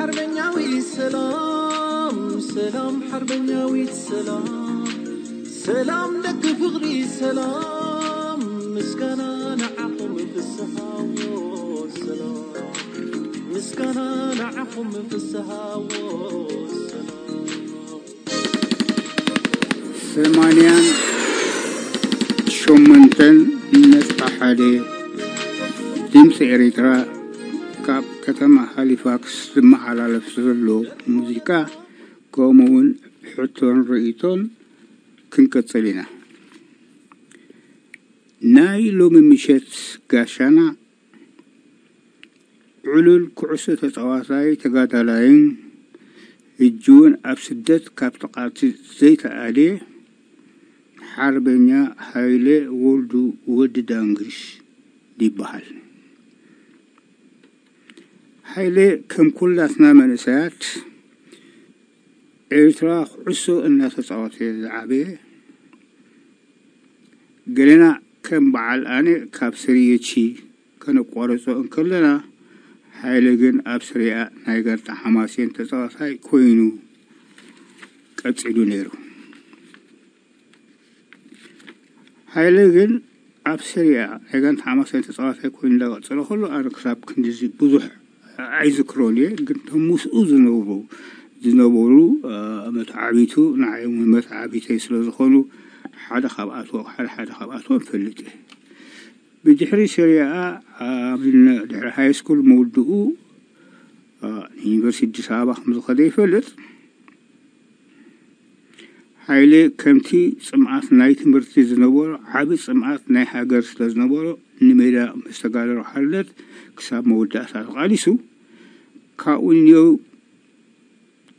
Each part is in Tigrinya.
ሓርበኛዊት ሰላም፣ ሰላም ሓርበኛዊት ሰላም፣ ሰላም ደቂ ፍቕሪ ሰላም፣ ምስጋና ንዓኹም ፍስሃዎ ሰላም፣ ምስጋና ንዓኹም ፍስሃዎ ሰላም። ሰማንያን ሸሞንተን ነጥቢ ሓደ ድምፂ ኤሪትራ ካብ ከተማ ሃሊፋክስ ዝመሓላለፍ ዘሎ ሙዚቃ፣ ከምኡውን ሕቶን ርእይቶን ክንቅጽል ኢና። ናይ ሎሚ ምሸት ጋሻና ዕሉል ኩዕሶ ተጻዋታይ ተጋዳላይን፣ ሕጂ እውን ኣብ ስደት ካብቲ ቃልሲ ዘይተኣልየ ሓርበኛ ሃይለ ወልዱ ወዲ ዳንግሽ ይበሃል። ሃይለ ከም ኩላትና መንእሰያት ኤርትራ ኩዕሶ እናተጻወተ ዝዓበየ፣ ገሌና ከም በዓል ኣነ ካብ ሰሪየቺ ከነቋርጾ እንከለና፣ ሃይለ ግን ኣብ ሰሪያ ናይ ጋንታ ሓማሴን ተጻዋታይ ኮይኑ ቀጺሉ ነይሩ። ሃይለ ግን ኣብ ሰሪያ ናይ ጋንታ ሓማሴን ተጻዋታይ ኮይኑ እንዳቀጸለ ከሎ፣ ኣነ ክሳብ ክንድዚ ብዙሕ ኣይዝክሮን እየ፣ ግን እቶም ምስኡ ዝነብሩ ዝነበሩ፣ እ፣ መተዓቢቱ ንዓይ እውን መተዓቢተይ ስለ ዝኾኑ፣ ሓደ ካብኣቶ-፣ ሓደ ሓደ ካብኣቶም እፈልጥ እየ። ብድሕሪ ሰሪያ፣ ኣብ ድሕሪ ሃይ ስኩል ምውድኡ፣ እ፣ ንዩኒቨርሲቲ ኣዲስ ኣበባ ከም ዝኸደ ይፈልጥ። ሃይለ ከምቲ ጽምኣት ናይ ትምህርቲ ዝነበሮ፣ ዓቢ ጽምኣት ናይ ሃገር ስለ ዝነበሮ፣ ንሜዳ ምስ ተጋደሎ ሓርነት ክሳብ መወዳእታ ተቓሊሱ። ካብኡ ንየው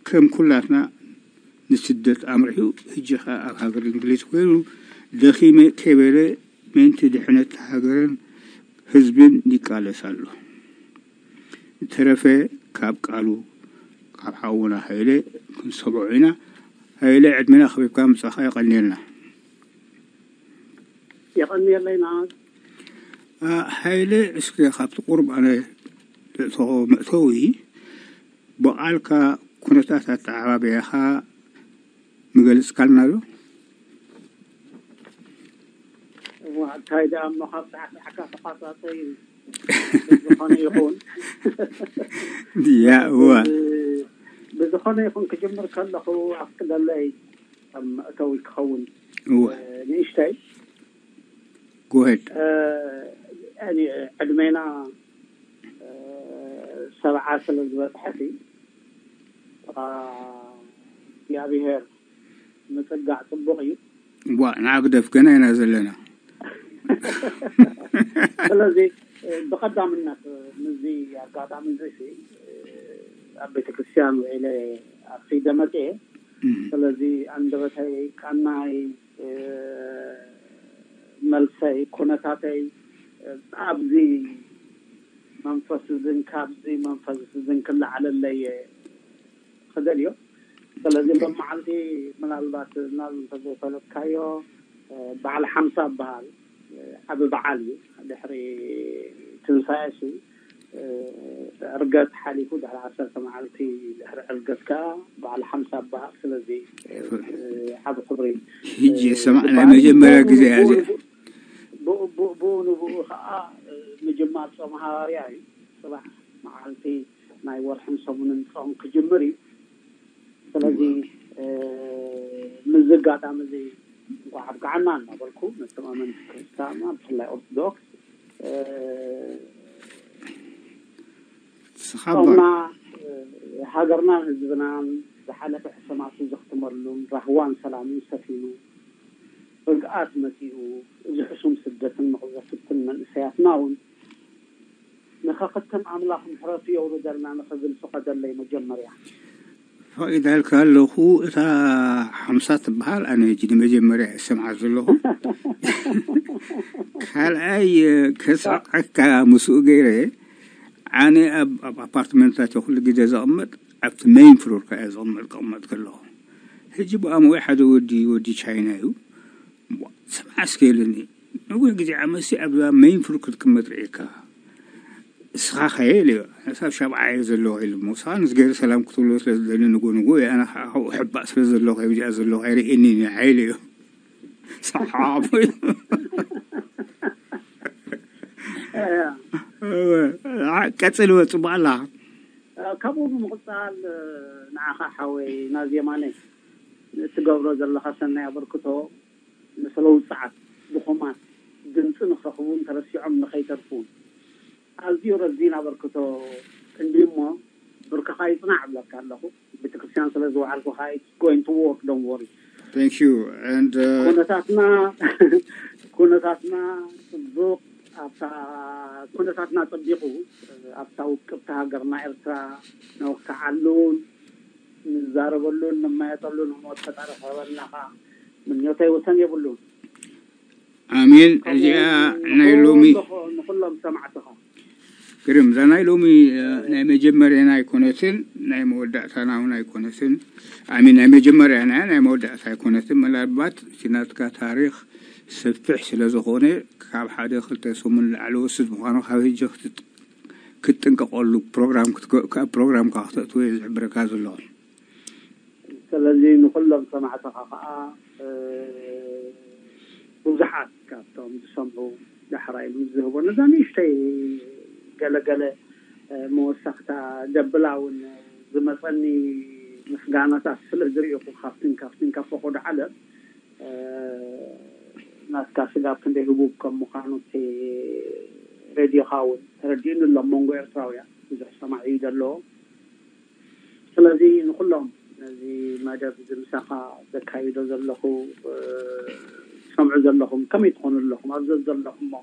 ከም ኩላትና ንስደት ኣምሪሑ፣ ሕጂ ኸኣ ኣብ ሃገር እንግሊዝ ኮይኑ ደኺመ ከይበለ ምእንቲ ድሕነት ሃገርን ህዝብን ይቃለስ ኣሎ። ዝተረፈ ካብ ቃሉ ካብ ሓውና ሃይለ ክንሰምዖ ኢና። ሃይለ፣ ዕድመና ኣኽቢርካ ምጻኻ የቐንየልና። የቐንየለይ መዓዝ። አ፣ ሃይለ፣ እስከ ካብቲ ቁሩብ ኣነ ዝእተዎ መእተዊ ብቓልካ ኩነታት ኣተዓባብያኻ ምገልጽካልና ዶ? እዋ፣ እንታይ ደኣ እሞ ካብ ሳዕሳዕካ ተቋጻጸ እዩ። ብዝኾነ ይኹን። ድያ፣ እዋ። ብ-፣ ብዝኾነ ይኹን ክጅምር ከለኹ ኣፍቅደለይ ከም መእተዊ ክኸውን። እዋ። እ፣ ንእሽተይ። Go ahead። እ፣ ዕድሜና፣ እ፣ ሰብዓ ስለ ዝበጽሐ ሲ፣ ጥቓ እግዚኣብሔር ምጽጋዕ ጽቡቕ እዩ። ዋ፣ ንዓግደፍ ገና ኢና ዘለና። ስለዚ፣ እ፣ ብቐዳምነት፣ እ፣ ምስዚ ኣጋጣሚ እዚ ሲ፣ እ፣ ኣብ ቤተክርስትያን ውዒለ ኣርፊደ መጽኤ። እም። ስለዚ ኣንደበተይ ቀናይ፣ እ፣ መልሰይ፣ ኩነታተይ፣ እ፣ ኣብዚ መንፈስ እዝን ካብዚ መንፈስ እዝን ክለዓለለይ እየ ክደልዮ። ስለዚ ኦኬ። ሎም መዓልቲ ምናልባት ናብ እንተዘይፈለጥካዮ፣ እ፣ በዓል ሓምሳ በሃል፣ እ፣ ዓቢ በዓል እዩ። ድሕሪ ትንሳኤ ሲ፣ እ፣ ዕርገት ሓሊፉ ድሕሪ ዓሰርተ መዓልቲ ድሕሪ ዕርገት ከኣ በዓል ሓምሳ በሃል። ስለዚ፣ እ፣ እ፣ ዓቢ ክብሪ። ሕጂ እ፣ ሰማዕ፣ ናይ ዝባል መጀመርያ ግዜ እያ እዚኣ። ብኡ፣ ብኡ፣ ብኡ፣ ብኡ ንብኡ ከኣ፣ እ፣ ምጅማር ጾም ሃዋርያ እዩ። ጽባሕ መዓልቲ ናይ ወርሕን ሰሙንን ጾም ክጅምር እዩ። ስለዚ፣ እዋ። እ፣ ምስዚ ኣጋጣሚ እዚ እንኳዕ ኣብቅዓና እናበልኩ፣ ነቶም ኣመንቲ ክርስትያንና፣ ብፍላይ ኦርቶዶክስ፣ እ፣ ንስኻ እባ ጾምና፣ እ፣ ሃገርናን ህዝብናን ዝሓለፈ ሕሰማቱ ዘኽትመሉን ራህዋን ሰላምን ሰፊኑ፣ ርግኣት መጺኡ፣ እዚ ሕሱም ስደትን መቕዘፍትን መንእሰያትና እውን ንኸኽትም ኣምላኽ ምሕረቱ የውርደልና ንኽብል ፍቐደለይ። መጀመርያ ፈቒዳልካ ኣለኹ። እታ ሓምሳ ትበሃል ኣነ ሕጂ ንመጀመርያ እሰምዓ ዘለኹ። ካልኣይ፣ ከስዕቀካ ምስኡ ገይረ፣ ኣነ ኣብ፣ ኣብ ኣፓርትመንታት ኩሉ ግዜ ዘቐምጥ ኣብቲ ሜይን ፍሎር ከኣ እየ ዘቐምጥ፣ ክቕመጥ ከለኹ። ሕጂ ብኣምኡ ሓደ ወዲ፣ ወዲ ቻይና እዩ። ስምዓ እስከ ኢሉኒ፣ ነዊሕ ግዜ ዓመትሲ ኣብዛ ሜይን ፍሎር ክትቅመጥ ርእየካ። እስኻ ከየል እዩ ሓሳብ ሻብዓ እየ ዘለኹ ኢሉ ምሳን ምስ ገይሩ ሰላም ክትብሎ ስለ ዝደሊ ንጉ ንጉ ኣነ ሓው ሕባእ ስለ ዘለኹ እዚኣ ዘለኹ ኣይርእየኒ እዩ ሓይል እዩ ሰሓቦ እዩ ቀጽል ወጽቡ ኣላ ካብኡ ብምቕፃል ንዓኻ ሓወይ ናዚ የማነ እትገብሮ ዘለኻ ሰናይ ኣበርክቶ ንስለ ውፅዓት ድኹማት ድምፂ ንክረኽቡን ተረሲዖም ንኸይተርፉን ኣዝዩ ረዚን ኣበርክቶ እንዲ እሞ ብርክኻ ይፅናዕ እብለካ ኣለኹ ቤተክርስትያን ስለ ዝወዓልኩ ከዓ it's going to work don't worry Thank you. And uh, ኩነታትና ኩነታትና ፅቡቅ ኣብታ ኩነታትና ፀቢቁ ኣብታ ውቅብቲ ሃገርና ኤርትራ ነወካዓሉን ንዛረበሉን ንማየጠሉን ህሞት ፈጣሪ ክህበና ከዓ ምኞተይ ወሰን የብሉን። ኣሜን። እዚኣ ናይ ሎሚ ንኩሎም ሰማዕትኻ ግርም እዛ ናይ ሎሚ ናይ መጀመርያና ኣይኮነትን፣ ናይ መወዳእታና እውን ኣይኮነትን። ኣሚን ናይ መጀመርያና ናይ መወዳእታ ኣይኮነትን። ምናልባት እቲ ናትካ ታሪኽ ሰፊሕ ስለ ዝኾነ ካብ ሓደ ክልተ ሰሙን ላዕሊ ወስድ ምዃኑ ካብ ህጂ ክትጥንቀቀሉ ፕሮግራም ፕሮግራምካ ክተእትወ ዝሕብረካ ዘለኹ። ስለዚ ንኩሎም ሰማዕትኻ ከዓ ብዙሓት ካብቶም ዝሰምዑ ዳሕራይ ኢሉ ዝህቦ ነዛ ንእሽተይ ገለገለ መወሰኽታ ዘብላ እውን ዝመፀኒ ምስጋናታት ስለ ዝርኢኹ ካብትን ካብትን ካብ ፈቆዶ ዓለም ናትካ ስጋብ ክንደይ ህቡብ ከም ምዃኑ እቲ ሬድዮኻ እውን ተረዲኡኒ ኣሎ መንጎ ኤርትራውያን ብዙሕ ሰማዒ እዩ ዘለዎ ስለዚ ንኩሎም ነዚ መደብ እዚ ምሳኻ ዘካይዶ ዘለኹ ሰምዑ ዘለኹም ከመይ ትኾኑ ኣለኹም ኣብዘ ዘለኹሞ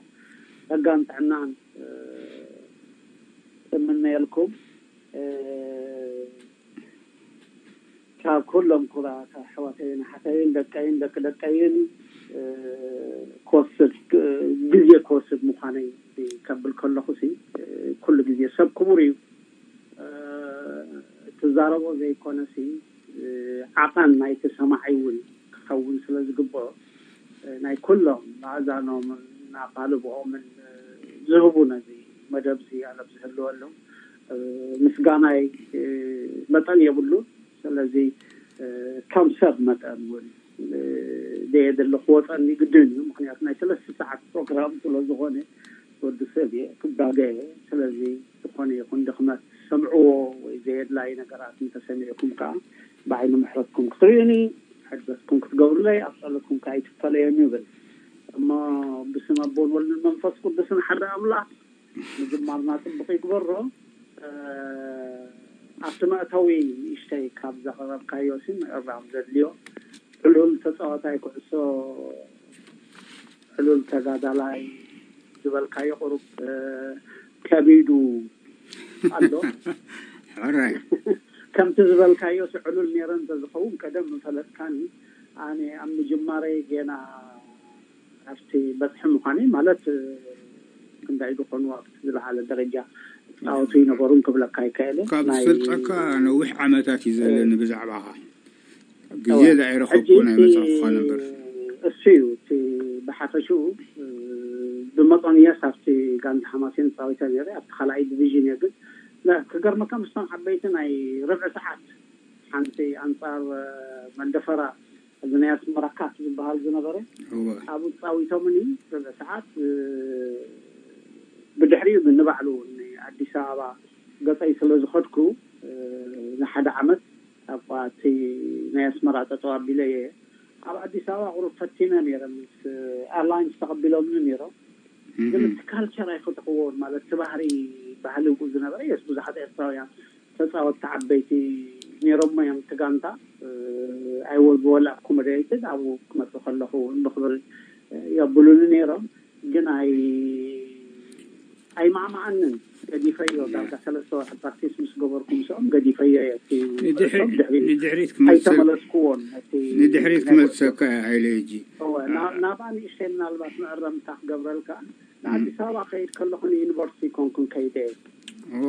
ጸጋን ጥዕናን እምነየልኩም ካብ ኩሎም ኩራ ካብ ኣሕዋተይን ኣሓተይን ደቀይን ደቂ ደቀይን ክወስድ ግዜ ክወስድ ምዃነይ ከብል ከለኹ ሲ ኩሉ ግዜ ሰብ ክቡር እዩ ትዛረቦ ዘይኮነሲ ዓቐን ናይቲ ሰማዒ እውን ክኸውን ስለ ዝግብኦ ናይ ኩሎም ኣእዛኖምን ኣቓልብኦምን ዝህቡ ነዚ መደብዚ ኣነ ዝህልወሉ ምስጋናይ መጠን የብሉን። ስለዚ ከም ሰብ መጠን እውን ዘየድሊ ክወፀኒ ግድን እዩ። ምክንያቱ ናይ ሰለስተ ሰዓት ፕሮግራም ስለ ዝኾነ ወዲ ሰብ እየ ክጋገ እየ። ስለዚ ዝኾነ ይኹን ድኽመት ሰምዕዎ ወይ ዘየድላይ ነገራት እንተሰሚዕኩም ከዓ ብዓይኒ ምሕረትኩም ክትርእዩኒ ሕድገትኩም ክትገብሩለይ ኣብ ጸሎትኩም ከዓ ኣይትፈለዮም ይብል። እሞ ብስም ኣቦን ወልድን መንፈስ ቅዱስን ሓደ ኣምላኽ ምጅማርና ጽቡቕ ይግበሮ። ኣብቲ መእተዊ ንእሽተይ ካብ ዘቕረብካዮ ሲ ምእራም ዘድልዮ ዕሉል ተጻዋታይ ኩዕሶ ዕሉል ተጋዳላይ ዝበልካዮ ቁሩብ ከቢዱ ኣሎ። ሕራይ ከምቲ ዝበልካዮ ዕሉል ነይረ እንተዝኸውን ቀደም ምፈለጥካኒ። ኣነ ኣብ ምጅማረይ ገና ኣብቲ በፅሒ ምዃነይ ማለት ክንዳይ ዝኾኑ ኣብቲ ዝለዓለ ደረጃ ፃወቱ ይነበሩን ክብለካ ይካየለ ካብ ዝፈልጠካ ነዊሕ ዓመታት እዩ ዘለኒ ብዛዕባኻ ግዜ ዳይረኸብኩ ናይ መፅሓፍካ ነበር እሱ እዩ እቲ ብሓፈሽኡ ብመጠኑ እየ ኣብቲ ጋንታ ሓማሴን ፃዊተ ነይረ ኣብቲ ካልኣይ ዲቪዥን እየ ግን ክገርመካ ምስቶም ዓበይቲ ናይ ርብዒ ሰዓት ሓንቲ ኣንፃር መንደፈራ እዚ ናይ ኣስመራ ካፍ ዝበሃል ዝነበረ ኣብኡ ፃዊቶምኒ ርብዒ ሰዓት ብድሕሪኡ ግን ንባዕሉ ኣዲስ ኣበባ ገፀይ ስለ ዝኸድኩ ንሓደ ዓመት ኣብ እቲ ናይ ኣስመራ ጠጠው ኣቢለ እየ ኣብ ኣዲስ ኣበባ ቁሩብ ፈቲነ ነይረ ምስ ኣርላይንስ ተቐቢሎምኒ ነይሮም ግን እቲ ካልቸር ኣይፈተኽዎን ማለት እቲ ባህሪ ባህሊ ብኡ ዝነበረ የስ ብዙሓት ኤርትራውያን ተፃወትቲ ዓበይቲ ነይሮሞ እዮም እቲ ጋንታ I was well accommodated ኣብኡ ክመፅእ ከለኹ ብክብሪ የብሉኒ ነይሮም ግን ኣይ ኣይማዕማዓንን ገዲፈዮ ዳርጋ ሰለስተ ወርሒ ፕራክቲስ ምስ ገበርኩ ምስኦም ገዲፈዮ እየ እቲ ንድሕሪት ንድሕሪት ክመልሰ- ኣይተመለስኩዎን እቲ ንድሕሪት ክመልሰካ እየ ሃይለ ሕጂ እወ፣ ና- ናብኣ ንእሽተይ ምናልባት መዕረምታ ክገብረልካ ንኣዲስ ኣበባ ከይድ ከለኹ ንዩኒቨርሲቲ ኮንኩን ከይደ እየ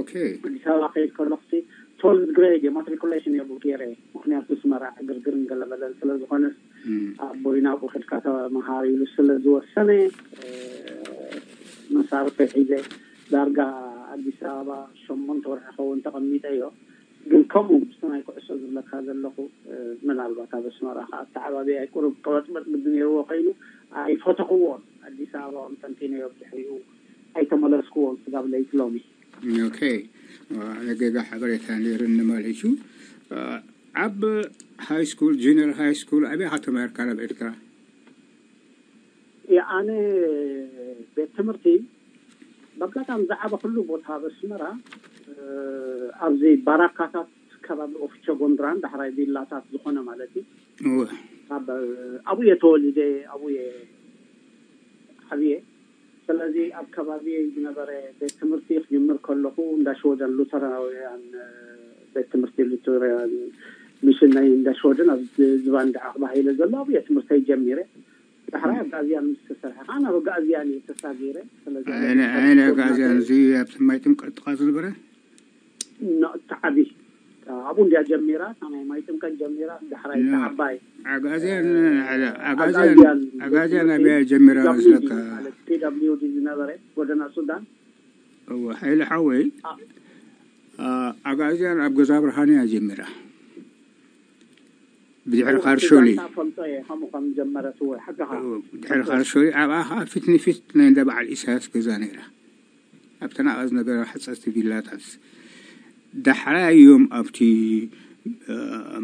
ኦኬ ኣዲስ ኣበባ ከይድ ከለኹ ሲ ቶልዝ ግሬድ እየ ማትሪኩሌሽን እየ ገይረ ምክንያቱ ስመራ ዕግርግርን ገለመለን ስለ ዝኾነስ ኣቦይ ናብኡ ከድካ ተመሃር ኢሉ ስለ ዝወሰነ መሳርሒ ሒዘ ዳርጋ ኣዲስ ኣበባ ሸሞንተ ወርሒ ክኸውን ተቐሚጠዮ። ግን ከምኡ ምስቲ ናይ ኩዕሶ ዝብለካ ዘለኹ፣ ምናልባት ኣብ ኣስመራ ከዓ ኣተዓባብያ ቁሩብ ቀበጥበጥ ግዲ ነይርዎ ኮይኑ፣ ኣይፈተኽዎን። ኣዲስ ኣበባ እውን ጠንጢነዮ፣ ብድሕሪኡ ኣይተመለስክዎን ስጋብ ለይቲ ሎሚ። ኦኬ። ጌጋ ሓበሬታ ነይሩኒ ማለት እዩ። ኣብ ሃይ ስኩል፣ ጁኒየር ሃይ ስኩል ኣበይ ኢኻ ተማሂርካ ኣብ ኤርትራ? ኣነ ቤት ትምህርቲ ብኣጋጣሚ ዝዓበኹሉ ቦታ ኣብ ኣስመራ፣ ኣብዚ ባራካታት ከባቢ ኦፊቸ ጎንድራን ዳሕራይ ቪላታት ዝኾነ ማለት እዩ። ኣብኡ እየ ተወሊደ፣ ኣብኡ እየ ዓብየ። ስለዚ ኣብ ከባቢ ዝነበረ ቤት ትምህርቲ ክጅምር ከለኹ እንዳ ሽወደን ሉተራውያን ቤት ትምህርቲ፣ ሉተራውያን ሚሽን ናይ እንዳ ሽወደን ኣብ ዝባን ዳዕቕ ባሂለ ዘሎ ኣብኡ እየ ትምህርተይ ጀሚረ። ዳሕራይ ኣጋእዝያን ምስ ተሰርሐ ከዓ ናብ ኣጋእዝያን እየ ተሳጊረ። ስለዚ ኣነ ኣነ ኣጋእዝያን እዚ ኣብ ማይ ጥምቀት ጥቓ ዝነበረ እቲ ዓቢ ኣብኡ እንዲያ ጀሚራ፣ እታ ናይ ማይ ጥምቀት ጀሚራ። ዳሕራይ ዓባይ ኣጋእዝያን ኣጋእዝያን ኣጋእዝያን ኣብያ ጀሚራ መስለካ? ፒ ደብሊው ዲ ዝነበረ ጎደና ሱዳን። እወ ሓይለ ሓወይ፣ ኣጋእዝያን ኣብ ገዛ ብርሃን እያ ጀሚራ። ብድሕሪ ካርሾሊ ፈልጦ እየ ከምኡ ከም ጀመረት። እወ ሓቅኻ። ድሕሪ ካርሾሊ ኣብኣ ከዓ ፊት ንፊት ናይ እንዳ በዓል ኢሳያስ ገዛ ነይራ። ኣብተን ኣብኣ ዝነበራ ሓፀርቲ ቪላታት። ዳሕራይ እዮም ኣብቲ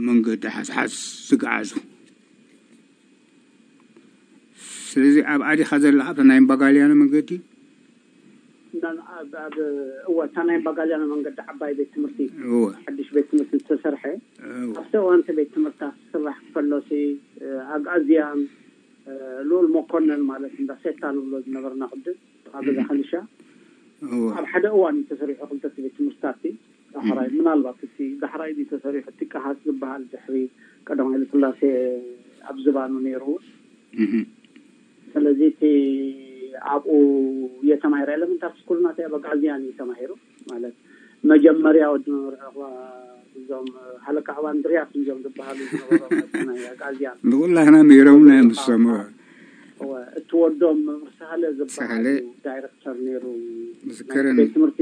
መንገዲ ሓዝሓዝ ዝገዓዙ። ስለዚ ኣብ ኣዲኻ ዘለኻ ኣብታ ናይ እምባጋልያኖ መንገዲ እወ፣ እታ ናይ እምባጋልያኖ መንገዲ ዓባይ ቤት ትምህርቲ፣ ሓድሽ ቤት ትምህርቲ ዝተሰርሐ፣ ኣብቲ እዋን እቲ ቤት ትምህርቲ ክስራሕ ከሎሲ ኣግኣዝያን ልኡል መኮነን ማለት እንዳ ሴታ ንብሎ ዝነበርና ቅድም ኣብ ገዛ ከንሻ ኣብ ሓደ እዋን እዩ ተሰሪሑ ክልተ ቤት ትምህርትታት። ዳሕራይ ምናልባት እቲ ዳሕራይ እዩ ተሰሪሑ፣ እቲ ቀሃስ ዝበሃል ድሕሪ ቀዳማዊ ኃይለ ሥላሴ ኣብ ዝባኑ ነይሩ። ስለዚ እቲ ኣብኡ እየ ተማሂረ። ኤለመንታሪ ስኩል ናተይ ኣብ ኣግኣዝያን እዩ ተማሂሩ። ማለት መጀመርያ ወዲ መምርሒ እኳ እዞም ሃለቃ ኣባንድርያስ እዮም ዝበሃሉ ዝነበሩ ናይ ኣግኣዝያን። ንኩላህና ነይሮም ናይ ምስ ሰምዑ። እወ፣ እቲ ወዶም መምህር ሳህለ ዝበሃል ሳህለ። እዩ ዳይሬክተር ነይሩ ዝከረኒ። ቤት ትምህርቲ።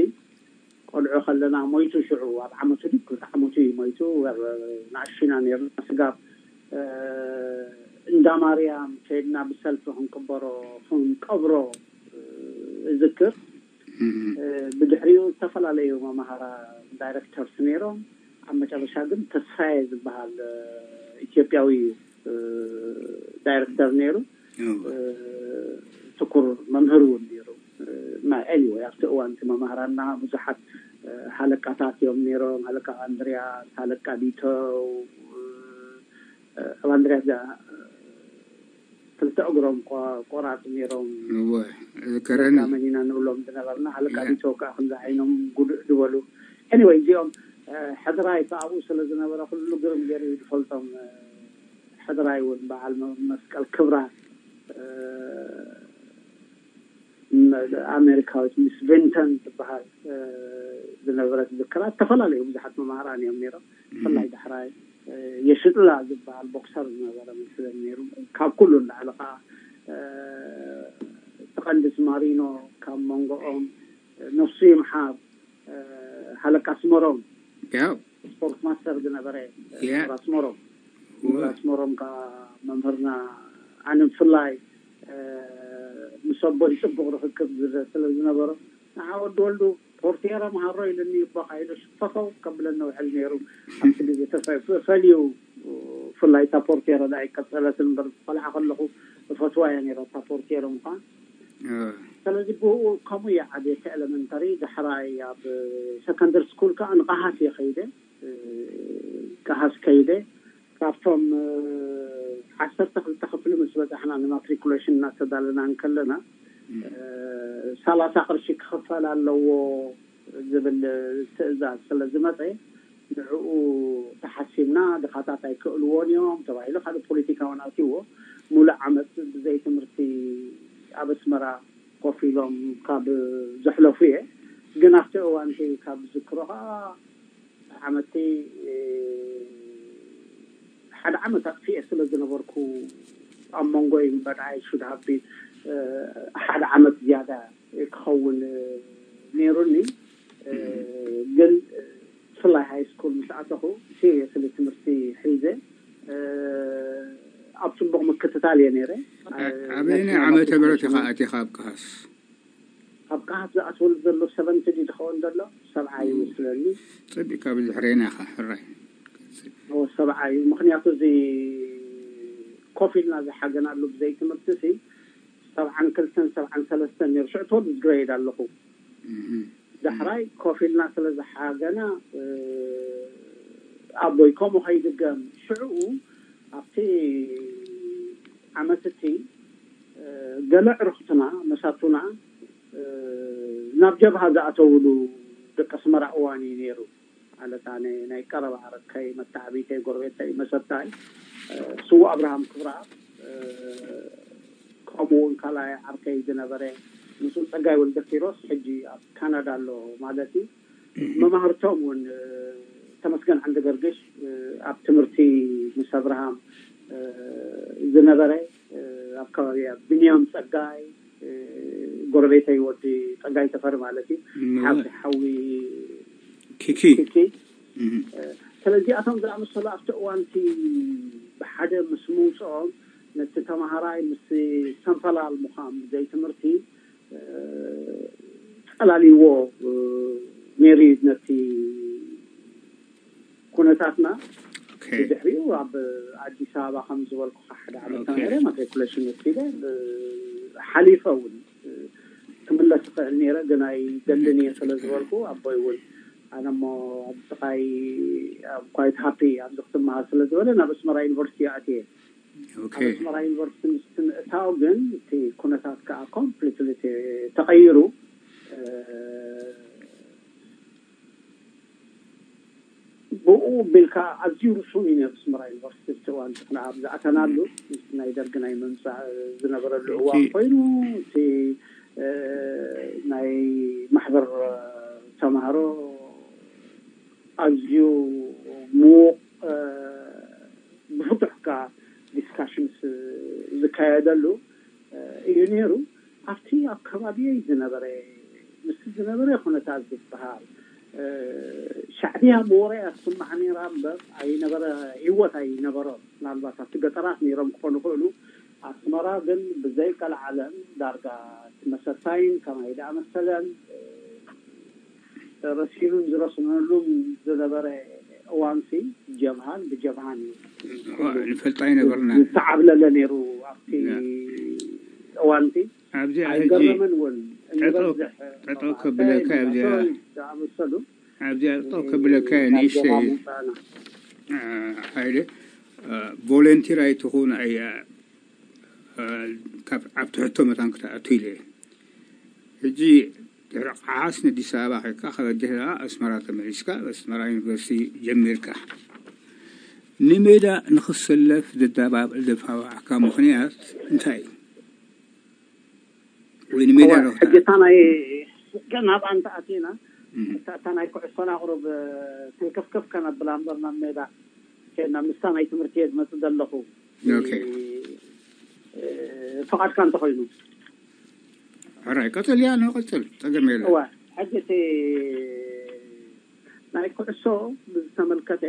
ቆልዑ ከለና ሞይቱ፣ ሽዑ ኣብ ዓመቱ ድዩ ክልተ ዓመቱ እዩ ሞይቱ። ኣብ ንኣሽቱ ኢና ነይርና። ስጋብ እንዳ ማርያም ከይድና ብሰልፊ ክንቅበሮ፣ ክንቀብሮ እዝክር። ብድሕሪኡ ዝተፈላለዩ መማሃራ ዳይሬክተርስ ነይሮም። ኣብ መጨረሻ ግን ተስፋዬ ዝበሃል ኢትዮጵያዊ እዩ ዳይሬክተር ነይሩ። ትኩር መምህር እውን ነይሩ። ኤኒወይ ኣብቲ እዋን እቲ መማህራና ብዙሓት ሃለቃታት እዮም ነይሮም። ሃለቃ ኣንድርያስ፣ ሃለቃ ቢተው። ኣብ ኣንድርያስ ክልተ እግሮም ቆራፅ ነይሮም። ዝከረኒ መን ኢና ንብሎም ዝነበርና። ሃለቃ ቢተው ከዓ ክንዚ ዓይኖም ጉድእ ዝበሉ። ኤኒወይ እዚኦም ሕድራይ ከዓ ኣብኡ ስለ ዝነበረ ኩሉ ግርም ገይሩ እዩ ዝፈልጦም። ሕድራይ እውን በዓል መስቀል ክብራ ኣሜሪካዊት ሚስ ቪንተን ትበሃል ዝነበረት ዝክራ። ዝተፈላለዩ ብዙሓት መማህራን እዮም ነይሮም። ብፍላይ ዳሕራይ የሽጥላ ዝበሃል ቦክሰር ዝነበረ መስለን ነይሩ። ካብ ኩሉ ንላዕሊ ከዓ እቲ ቀንዲስ ማሪኖ ካብ መንጎኦም ነፍሱ ይምሓር ሃለቃ ኣስመሮም ያው ስፖርት ማስተር ዝነበረ ያ ኣስመሮም ኣስመሮም ከዓ መምህርና ኣነ ብፍላይ ምስ ኣቦይ ፅቡቅ ርክክብ ስለ ዝነበሮ ንዓ ወዲ ወልዱ ፖርቴሮ መሃሮ ኢልኒ እቦኻ ኢሉ ፈፈው ከብለኒ ውዕል ነይሩ። ኣብቲ ግዜ ተፈ- ፈልዩ ብፍላይ እታ ፖርቴሮ ዳ ኣይቀፀለትን እምበር ቆልዓ ከለኹ እፈትዋ እያ ነይራ እታ ፖርቴሮ ምኳን። ስለዚ ብኡ ከምኡ እየ ዓብየ እቲ ኤለመንተሪ። ዳሕራይ ኣብ ሰከንደሪ ስኩል ከዓ ንቀሃስ እየ ከይደ። ቀሃስ ከይደ ካብቶም ዓሰርተ ክልተ ክፍሊ ምስ በፃሕና ንማትሪኩሌሽን እናተዳለና እንከለና ሰላሳ ቅርሺ ክኽፈል ኣለዎ ዝብል ትእዛዝ ስለ ዝመፀ ንዕኡ ተሓሲምና ድኻታት ኣይክእልዎን እዮም ተባሂሉ ካልእ ፖለቲካ እውን ኣትይዎ። ሙሉእ ዓመት ብዘይ ትምህርቲ ኣብ ኣስመራ ኮፍ ኢሎም ካብ ዘሕለፉ እየ። ግን ኣብቲ እዋንቲ ካብ ዝክሮ ከዓ ዓመቲ ሓደ ዓመት ኣጥፊኤ ስለ ዝነበርኩ ኣብ መንጎይ እምበር I should have been ሓደ ዓመት ዝያዳ ክኸውን ነይሩኒ። ግን ብፍላይ ሃይ ስኩል ምስ ኣተኹ ሲሪየስሊ ትምህርቲ ሒዘ ኣብ ፅቡቕ ምክትታል እየ ነይረ። ኣበየናይ ዓመተ ምህረት ኢኻ ኣቲኻ ኣብ ካሃስ? ኣብ ካሃስ ዝኣትወሉ ዘሎ ሰቨንቲ ድዩ ዝኸውን ዘሎ? ሰብዓ ይመስለኒ። ፀቢቕካ ብድሕሬና ኢኻ። ሕራይ። ሰብዓ እዩ። ምክንያቱ እዚ ኮፍ ኢልና ዝሓገናሉ ብዘይ ትምህርቲ ሲ ሰብዓን ክልተን ሰብዓን ሰለስተን ነይሩ። ሽዑ ትወልድ ግሬድ ኣለኹ። ዳሕራይ ኮፍ ኢልና ስለ ዝሓገና ኣቦይ ከምኡ ከይድገም ሽዕኡ ኣብቲ ዓመት እቲ ገለ ዕርክትና መሳቱና ናብ ጀብሃ ዝኣተውሉ ደቂ ኣስመራ እዋን እዩ ነይሩ። ማለት ኣነ ናይ ቀረባ ዓረከይ መተዓቢተይ ጎረቤተይ መሰታይ ስዉ ኣብርሃም ክብረኣብ ከምኡ እውን ካልኣይ ዓርከይ ዝነበረ ምስኡ ፀጋይ ወልደ ኪሮስ ሕጂ ኣብ ካናዳ ኣሎ ማለት እዩ። መማህርቶም እውን ተመስገን ዓንደ ገርግሽ ኣብ ትምህርቲ ምስ ኣብርሃም ዝነበረ ኣብ ከባቢ ብንያም ፀጋይ ጎረቤተይ ወዲ ፀጋይ ተፈሪ ማለት እዩ። ሓዊ ሓዊ ኪኪ ኪኪ ስለዚኣቶም ዝኣመሰሉ ኣብቲ እዋንቲ ብሓደ ምስ ምውፅኦም ነቲ ተምሃራይ ምስ ሰንፈላል ምዃን ብዘይ ትምህርቲ ፀላሊዎ ነይሩ ነቲ ኩነታትና። ድሕሪኡ ኣብ ኣዲስ ኣበባ ከም ዝበልኩ ሓደ ዓመት ተማሂረ ማትሪኩሌሽን ወሲደ ሓሊፈ እውን ክምለስ ይኽእል ነይረ፣ ግን ኣይደልን እየ ስለ ዝበልኩ ኣቦይ እውን ኣነ እሞ ኣብ ጥቃይ ኣብ ኳይት ሃፒ ኣብዚ ክትመሃር ስለ ዝበለ ናብ ኣስመራ ዩኒቨርሲቲ ኣትየ። ኣብ ኣስመራ ዩኒቨርሲቲ ምስ ትምእታው ግን እቲ ኩነታት ከዓ ኮምፕሊትሊ ተቀይሩ። ብኡ ቢልካ ኣዝዩ ርሱን እዩ ነብ ኣስመራ ዩኒቨርሲቲ እቲ እዋን ንሕና ኣብ ዝኣተናሉ ምስ ናይ ደርጊ ናይ ምምፃእ ዝነበረሉ እዋን ኮይኑ እቲ ናይ ማሕበር ተምሃሮ ኣዝዩ ምዉቕ ብፍቱሕካ ዲስካሽንስ ዝካየደሉ እዩ ነይሩ። ኣብቲ ኣብ ከባቢየይ ዝነበረ ምስቲ ዝነበረ ኩነታት ዝበሃል ሻዕብያ ብወረ ኣስማዕ ነይራ እምበር ኣይነበረ ህይወት ኣይነበሮም። ምናልባት ኣብቲ ገጠራት ነይሮም ክኾኑ ይኽእሉ። ኣስመራ ግን ብዘይ ቀልዓለም ዳርጋ እቲ መሰታይን ከማይ ደኣ መሰለን ረሲኑን ዝረስነሉን ዝነበረ እዋንሲ ጀብሃን ብጀብሃን እዩ ንፈልጣ ይነበርና ዝተዓብለለ ነይሩ ኣብቲ እዋንቲ። ኣብዚኣ ሕጂ ኣይገርምን እውን ጠጠው ከብለካ ኣብዚኣ ዝኣመሰሉ ኣብዚኣ ጠጠው ከብለካ ንእሽተይ ሓይለ ቮለንቲር ኣይትኹን። ኣብ ትሕቶ መታን ክትኣቱ ኢለ ሕጂ ድሕሪ ዓሓስ ንኣዲስ ኣበባ ከድካ ከበድህ ደኣ ኣስመራ ተመሊስካ ኣስመራ ዩኒቨርሲቲ ጀሚርካ ንሜዳ ንክሰለፍ ዘዳባብዕ ዘፋዋዕካ ምክንያት እንታይ እዩ? ወይ ንሜዳ ሕጂ እታ ናይ ናብኣ እንተኣቲና እታ ናይ ኩዕሶና ቁሩብ ትንክፍክፍ ከነብላ እምበር ናብ ሜዳ ከና ምስታ ናይ ትምህርቲ እየ ዝመፅእ ዘለኹ። ፍቓድካ እንተኾይኑ ሕራይ ቀፅል እያ ንቐፅል ፀገም የለ። ሕጂ እቲ ናይ ኩዕሶ ብዝተመልከተ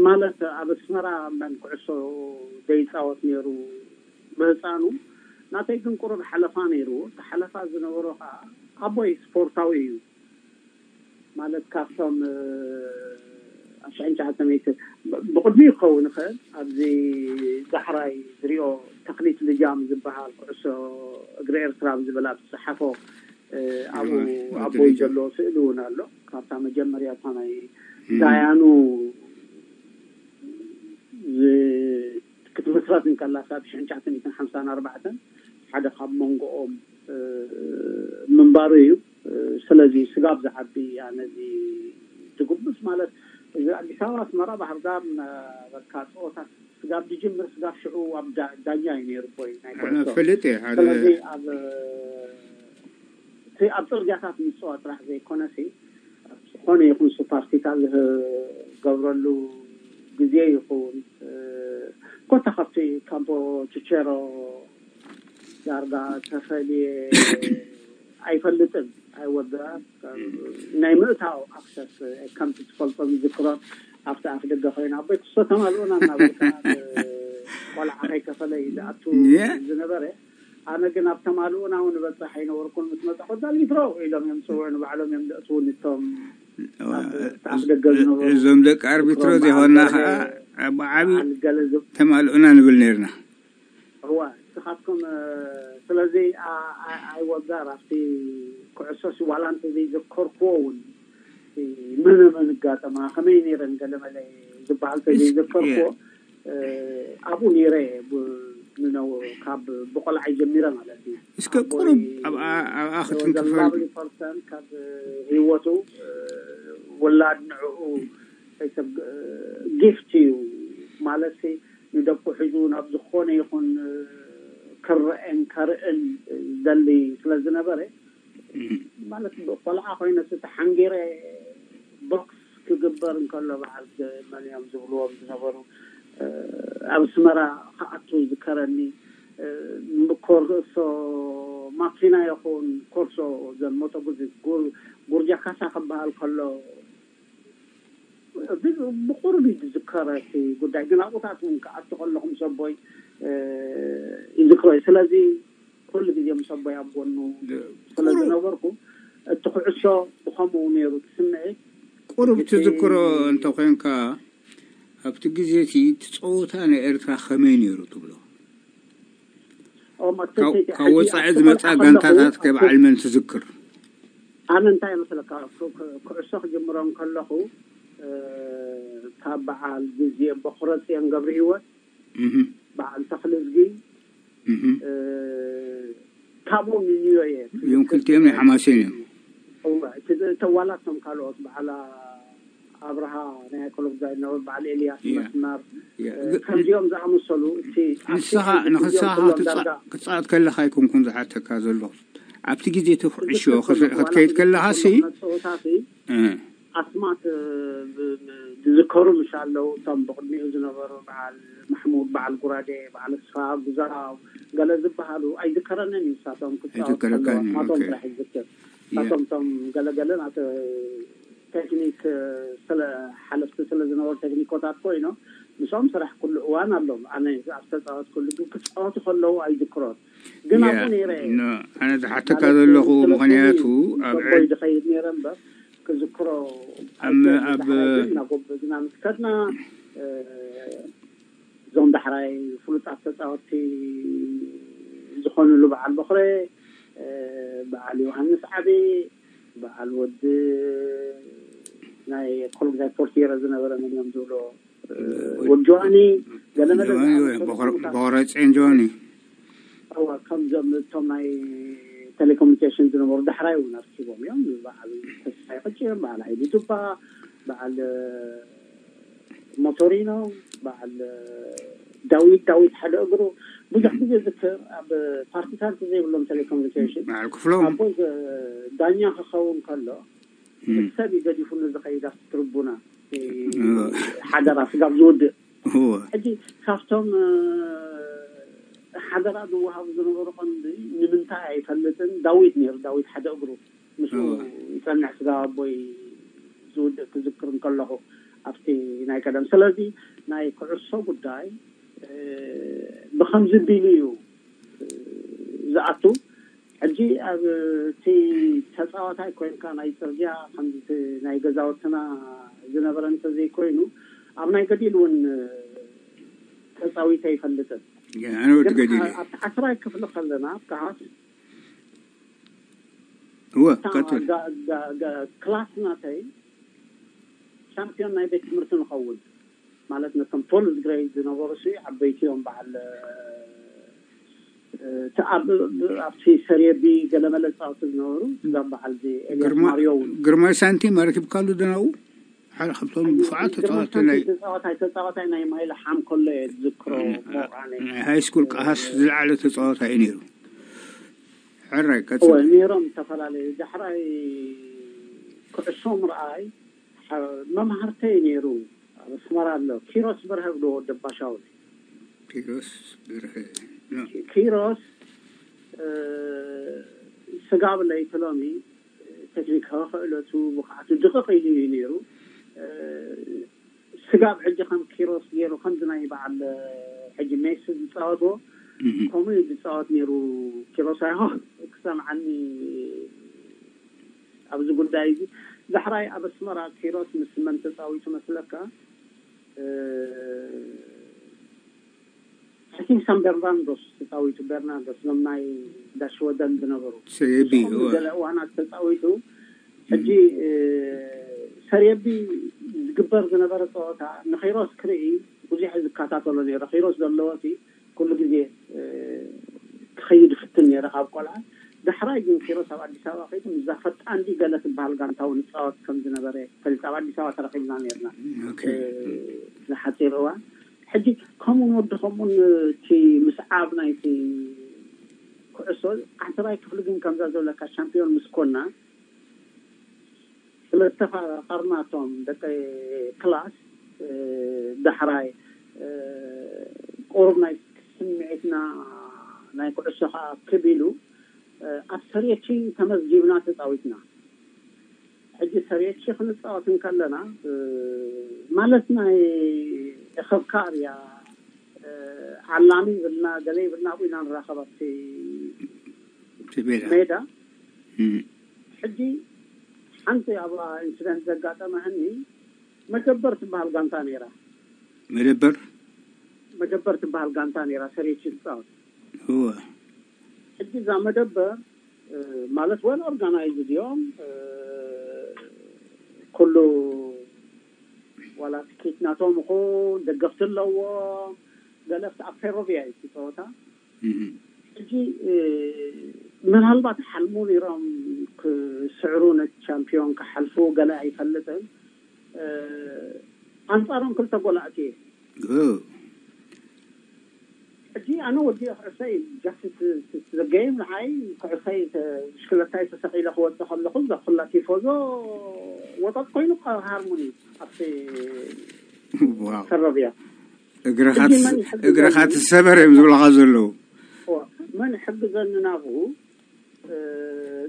ማለት ኣብ ኣስመራ መን ኩዕሶ ዘይፃወት ነይሩ ብህፃኑ። ናተይ ግን ቁሩብ ሓለፋ ነይሩ። እቲ ሓለፋ ዝነበሮ ከዓ ኣቦይ ስፖርታዊ እዩ። ማለት ካብቶም ኣብ ሽሕን ትሽዓተ ሚእትን ብቕድሚኡ ክኸውን ይኽእል። ኣብዚ ዳሕራይ ዝሪኦ ተክሊት ልጃም ዝበሃል ኩዕሶ እግሪ ኤርትራ ዝብል ኣብ ዝፀሓፎ ኣብኡ ኣቦይ ዘለዎ ስእሊ እውን ኣሎ። ካብታ መጀመርያ እታ ናይ ዳያኑ ክትምስረት እንከላ ካብ ሽሕን ትሽዓተ ሚእትን ሓምሳን ኣርባዕተን ሓደ ካብ መንጎኦም ምንባሩ እዩ። ስለዚ ስጋብ ዝዓቢ ኣነዚ ዝጉብስ ማለት እዚ ኣዲስ ኣበባ ኣስመራ ባህርዳር ነበርካ ፀወታት ስጋብ ዝጅምር ስጋብ ሽዑ ኣብ ዳኛ እዩ ነይሩ ቦይ ናይ ፈልጥ እየ ሓደ ስለዚ ኣብ እቲ ኣብ ፅርጊያታት ምፅዋ ጥራሕ ዘይኮነሲ ዝኾነ ይኹን ሱፓርቲታት ዝገብረሉ ግዜ ይኹን ኮታ ካብቲ ካምፖ ችቸሮ ዳርጋ ተፈልየ ኣይፈልጥን። ኣይወደኣ። ናይ ምእታው ኣክሰስ ከምቲ ትፈልጦ ዝዝክሮ ኣብቲ ኣፍ ደገ ኮይና ኣቦይ ክሶ ተማልኡና እናበልካ ቆልዓ ከይከፈለ እዩ ዝኣቱ ዝነበረ። ኣነ ግን ኣብ ተማልኡና እውን በፅሕ ኣይነበርኩን። ምስ መፃኹ ዳሊትሮ ኢሎም እዮም ዝፅውዑ፣ ንባዕሎም እዮም ዘእትውኒ እቶም ኣፍ ደገ ዝነበሩ። እዞም ደቂ ኣርቢትሮ ዘይኮንና ከዓ ብዓቢ ተማልኡና ንብል ነርና። እዋ እስኻትኩም ስለዚ ኣይወጋር ኣብቲ ኩዕሶ ዋላ እንተ ዘይዘከርክዎ እውን መነ መን ጋጠማ ከመይ ነይረን ገለመለ ዝበሃል እንተ ዘይዘከርክዎ ኣብኡ ነይረ። ካብ ብቆልዓ ጀሚረ ማለት እዩ። እስከ ቁሩብ ኣብኣ ክትንክፈል ፐርሰንት ካብ ህይወቱ ወላድ ንዕኡ ጊፍት እዩ ማለት ንደቁ ሒዙ ናብ ዝኾነ ይኹን ክረአን ከርእን ዝደሊ ስለ ዝነበረ ማለት ቆልዓ ኮይነ ተሓንጊረ ቦክስ ክግበር እንከሎ በዓል መን እዮም ዝብልዎም ዝነበሩ ኣብ ኣስመራ ክኣቱ ዝከረኒ ምኮር ርእሶ ማኪና ይኹን ኮርሶ ዘን ሞቶጉዚ ጉርጃ ካሳ ክበሃል ከሎ ብቁሩብ እዩ ዝዝከረ እቲ ጉዳይ። ግን ኣብኡታት እውን ክኣቱ ከለኹ ምስ ኣቦይ ይዝክሮ እዩ። ስለዚ ኩሉ ግዜ ምስ ኣቦይ ኣብ ጎኑ ስለ ዝነበርኩ እቲ ኩዕሶ ብኸምኡ ነይሩ እቲ ስምዒት። ቁሩብ ትዝክሮ እንተኮይንካ ኣብቲ ግዜ እቲ እቲ ፀወታ ናይ ኤርትራ ከመይ ነይሩ ትብሎ? ካብ ወፃኢ ዝመፃ ጋንታታት ከ በዓል መን ትዝክር? ኣነ እንታይ መስለካ ኩዕሶ ክጅምሮ ከለኹ ካብ በዓል ግዜ በኩረፅዮን ገብረ ህይወት በዓል ተኽልዝጊ ካብኦም ንንዮ እየ እዮም ክልቲኦም ናይ ሓማሴን እዮም። ተዋላቶም ካልኦት በዓል ኣብርሃ ናይ ኮሎምዛ ይነበሩ በዓል ኤልያስ መስመር ከምዚኦም ዝኣመሰሉ እቲ ንስኻ ንክሳኻ ክትፃወት ከለካ ኣይኮንኩን ዝሓተካ ዘለኹ ኣብቲ ግዜ እቲ ኩዕሾ ክትከይድ ከለካ ሲ ኣስማት ዝዝከሩ ምሽ ኣለዉ እቶም ብቅድሚኡ ዝነበሩ በዓል ማሕሙድ በዓል ጉራዴ በዓል ስፋ ጉዛራው ገለ ዝበሃሉ ኣይዝከረንን እዩ ንሳቶም ክፃወት ከለዋ ናቶም ጥራሕ ይዝክር ናቶም ቶም ገለገለ ናተ ቴክኒክ ስለ ሓለፍቲ ስለ ዝነበሩ ቴክኒኮታት ኮይኖም ምስኦም ስራሕ ኩሉ እዋን ኣሎም ኣነ ኣብ ተፃወት ኩሉ ግን ክፃወቱ ከለዉ ኣይዝክሮን ግን ኣብኡ ነይረ ኣነ ዝሓተካ ዘለኹ ምክንያቱ ኣብ ዝኸይድ ነይረ እምበር ክዝክሮ ኣብ ናጎበዝና ምስ ከድና እዞም ዳሕራይ ፍሉጣት ተፃወቲ ዝኾኑሉ በዓል በኽረ በዓል ዮሃንስ ዓቢ በዓል ወዲ ናይ ኮሎምዛይ ፖርቲሮ ዝነበረ መን እዮም ዝብሎ ወዲ ጆሃኒ ገለመለ በቆረፅን ጆሃኒ ከምዞም እቶም ናይ ቴሌኮሙኒኬሽን ዝነበሩ ዳሕራይ እውን ኣርኪቦም እዮም በዓል ተስፋይ ቅጭም በዓል ሃይሉ ጁባ በዓል ሞቶሪኖ በዓል ዳዊት ዳዊት ሓደ እግሩ ብዙሕ ግዜ ዝክር ኣብ ፓርቲሳን ዘይብሎም ቴሌኮሙኒኬሽን በዓል ክፍሎም ኣቦ ዳኛ ክኸውን ከሎ ሰብ እዩ ገዲፉሉ ዝኸይድ ኣብ ትርቡና ሓደራ ስጋብ ዝውድእ ሕጂ ካብቶም ሓደራ ዝወሃቡ ዝነበሩ ቀንዲ ንምንታይ ኣይፈልጥን ዳዊት ነይሩ ዳዊት ሓደ እግሩ ምስ ይፀንሕ ስጋ ኣቦይ ዝውድእ ክዝክር እንከለኹ ኣብቲ ናይ ቀደም ስለዚ ናይ ኩዕሶ ጉዳይ ብከምዚ ቢሉ እዩ ዝኣቱ ሕጂ ኣብቲ ተፃዋታይ ኮይንካ ናይ ፅርግያ ከምዚ ናይ ገዛውትና ዝነበረ እንተዘይኮይኑ ኣብ ናይ ገዲል እውን ተፃዊተ ይፈልጥን ግን ኣብቲ ዓስራይ ክፍሊ ከለና ካስ እወ ቀጥል ክላስ ናተይ ሻምፒዮን ናይ ቤት ትምህርቲ ንኸውን ማለት ነቶም ቶልዝ ግሬድ ዝነበሩ ሲ ዓበይቲ እዮም በዓል ኣብቲ ሰሪየ ቢ ገለመለ ፃወቲ ዝነበሩ እዛም በዓል ኤልያስ ማርዮ እውን ግርማይ ሳንቲም ኣረኪብካሉ ደናኡ ሓደ ካብቶም ብፉዓት ተፃወቲ ናይ ተፃዋታይ ተፃዋታይ ናይ ማይለ ሓም ከሎ እየ ዝዝክሮ ሞቃነ ናይ ሃይ ስኩል ቀሃስ ዝለዓለ ተፃዋታይ እዩ ነይሩ ሕራይ ቀፅል ነይሮም ዝተፈላለዩ ዳሕራይ ኩዕሶ ምርኣይ መምሃርተይ ነይሩ ኣብ ኣስመራ ኣሎ ኪሮስ በርሀ ብሎ ወደባሻውል ኪሮስ በርሀ ኪሮስ ስጋብ ለይቲ ሎሚ ቴክኒካዊ ክእለቱ፣ ብቕዓቱ ድቕቕ ኢሉ እዩ ነይሩ። ስጋብ ሕጂ ከም ኪሮስ ገይሩ ከምዚ ናይ በዓል ሕጂ ሜሲ ዝፃወትዎ ከምኡ እዩ ዝፃወት ነይሩ። ኪሮስ ኣይሆ ክሰምዓኒ ኣብዚ ጉዳይ እዚ። ዳሕራይ ኣብ ኣስመራ ኪሮስ ምስ መን ተፃዊቱ መስለካ? ሕኪም ሳን በርናርዶስ ተፃዊቱ። በርናርዶስ ዞም ናይ ዳሽወደን ዝነበሩ ሰየቢ ገለ እዋናት ተፃዊቱ። ሕጂ ሰሬቢ ዝግበር ዝነበረ ፀወታ ንኺሮስ ክርኢ ብዙሕ ዝከታተሎ ነይረ። ኺሮስ ዘለዎ ኩሉ ግዜ ክኸይድ ፍትን ነይረ ካብ ቆልዓ። ዳሕራይ ግን ኪሮስ ኣብ ኣዲስ ኣበባ ከይዱ ምስዛ ፈጣን ዲ ገለ ትበሃል ጋንታ እውን ይፃወት ከም ዝነበረ ፈልጥ ኣብ ኣዲስ ኣበባ ተረኺብና ነርና። ዝሓፂር እዋን ሕጂ ከምኡ ንወዲ ከምኡን እቲ ምስዓብ ናይቲ ኩዕሶ ዓንተባይ ክፍሊ ግን ከምዛ ዘለካ ሻምፒዮን ምስ ኮና ስለዝተፋቀርናቶም ደቂ ክላስ ዳሕራይ ቁሩብ ናይ ስምዒትና ናይ ኩዕሶ ከዓ ክብ ኢሉ ኣብ ሰሬቺ ተመዝጊብና ተፃዊትና። ሕጂ ሰሬቺ ክንፃወት እንከለና ማለት ናይ እኸብካር እያ ዓላሚ ይብልና ገለ ይብልና ኣብኡ ኢና ንራኸብ ኣብቲ ሜዳ። ሕጂ ሓንቲ ኣብኣ ኢንሲደንት ዘጋጠመኒ መደበር ትበሃል ጋንታ ነይራ። መደበር መደበር ትበሃል ጋንታ ነይራ ሰሬቺ ትፃወት። እወ ሕጂ እዛ መደበር ማለት ወል ኦርጋናይዝድ እዮም። ኩሉ ዋላ ትኬት ናቶም ይኹን ደገፍቲ ኣለዎም። ገለ ኣብ ፌሮቪያ እዩ እቲ ፀወታ። ሕጂ ምናልባት ሓልሙ ነይሮም ክስዕሩ ነቲ ቻምፒዮን ክሓልፉ ገለ ኣይፈልጥን። ኣንፃሮም ክልተ ጎል ኣእትየ። ሕጂ ኣነ ወዲኦ ክዕሰይ ጃስት ዘገይም ንዓይ ክዕሰይ ብሽክለታይ ተሰቂለ ክወፅእ ከለኹ እዛ ኩላ ቲፎዞ ወጠጥ ኮይኑ ሃርሙኒ ኣብቲ ሰረብያ እግርኻ ትሰበር እዮም ዝብለኻ ዘለዉ። መን ይሕግዘኒ ናብኡ?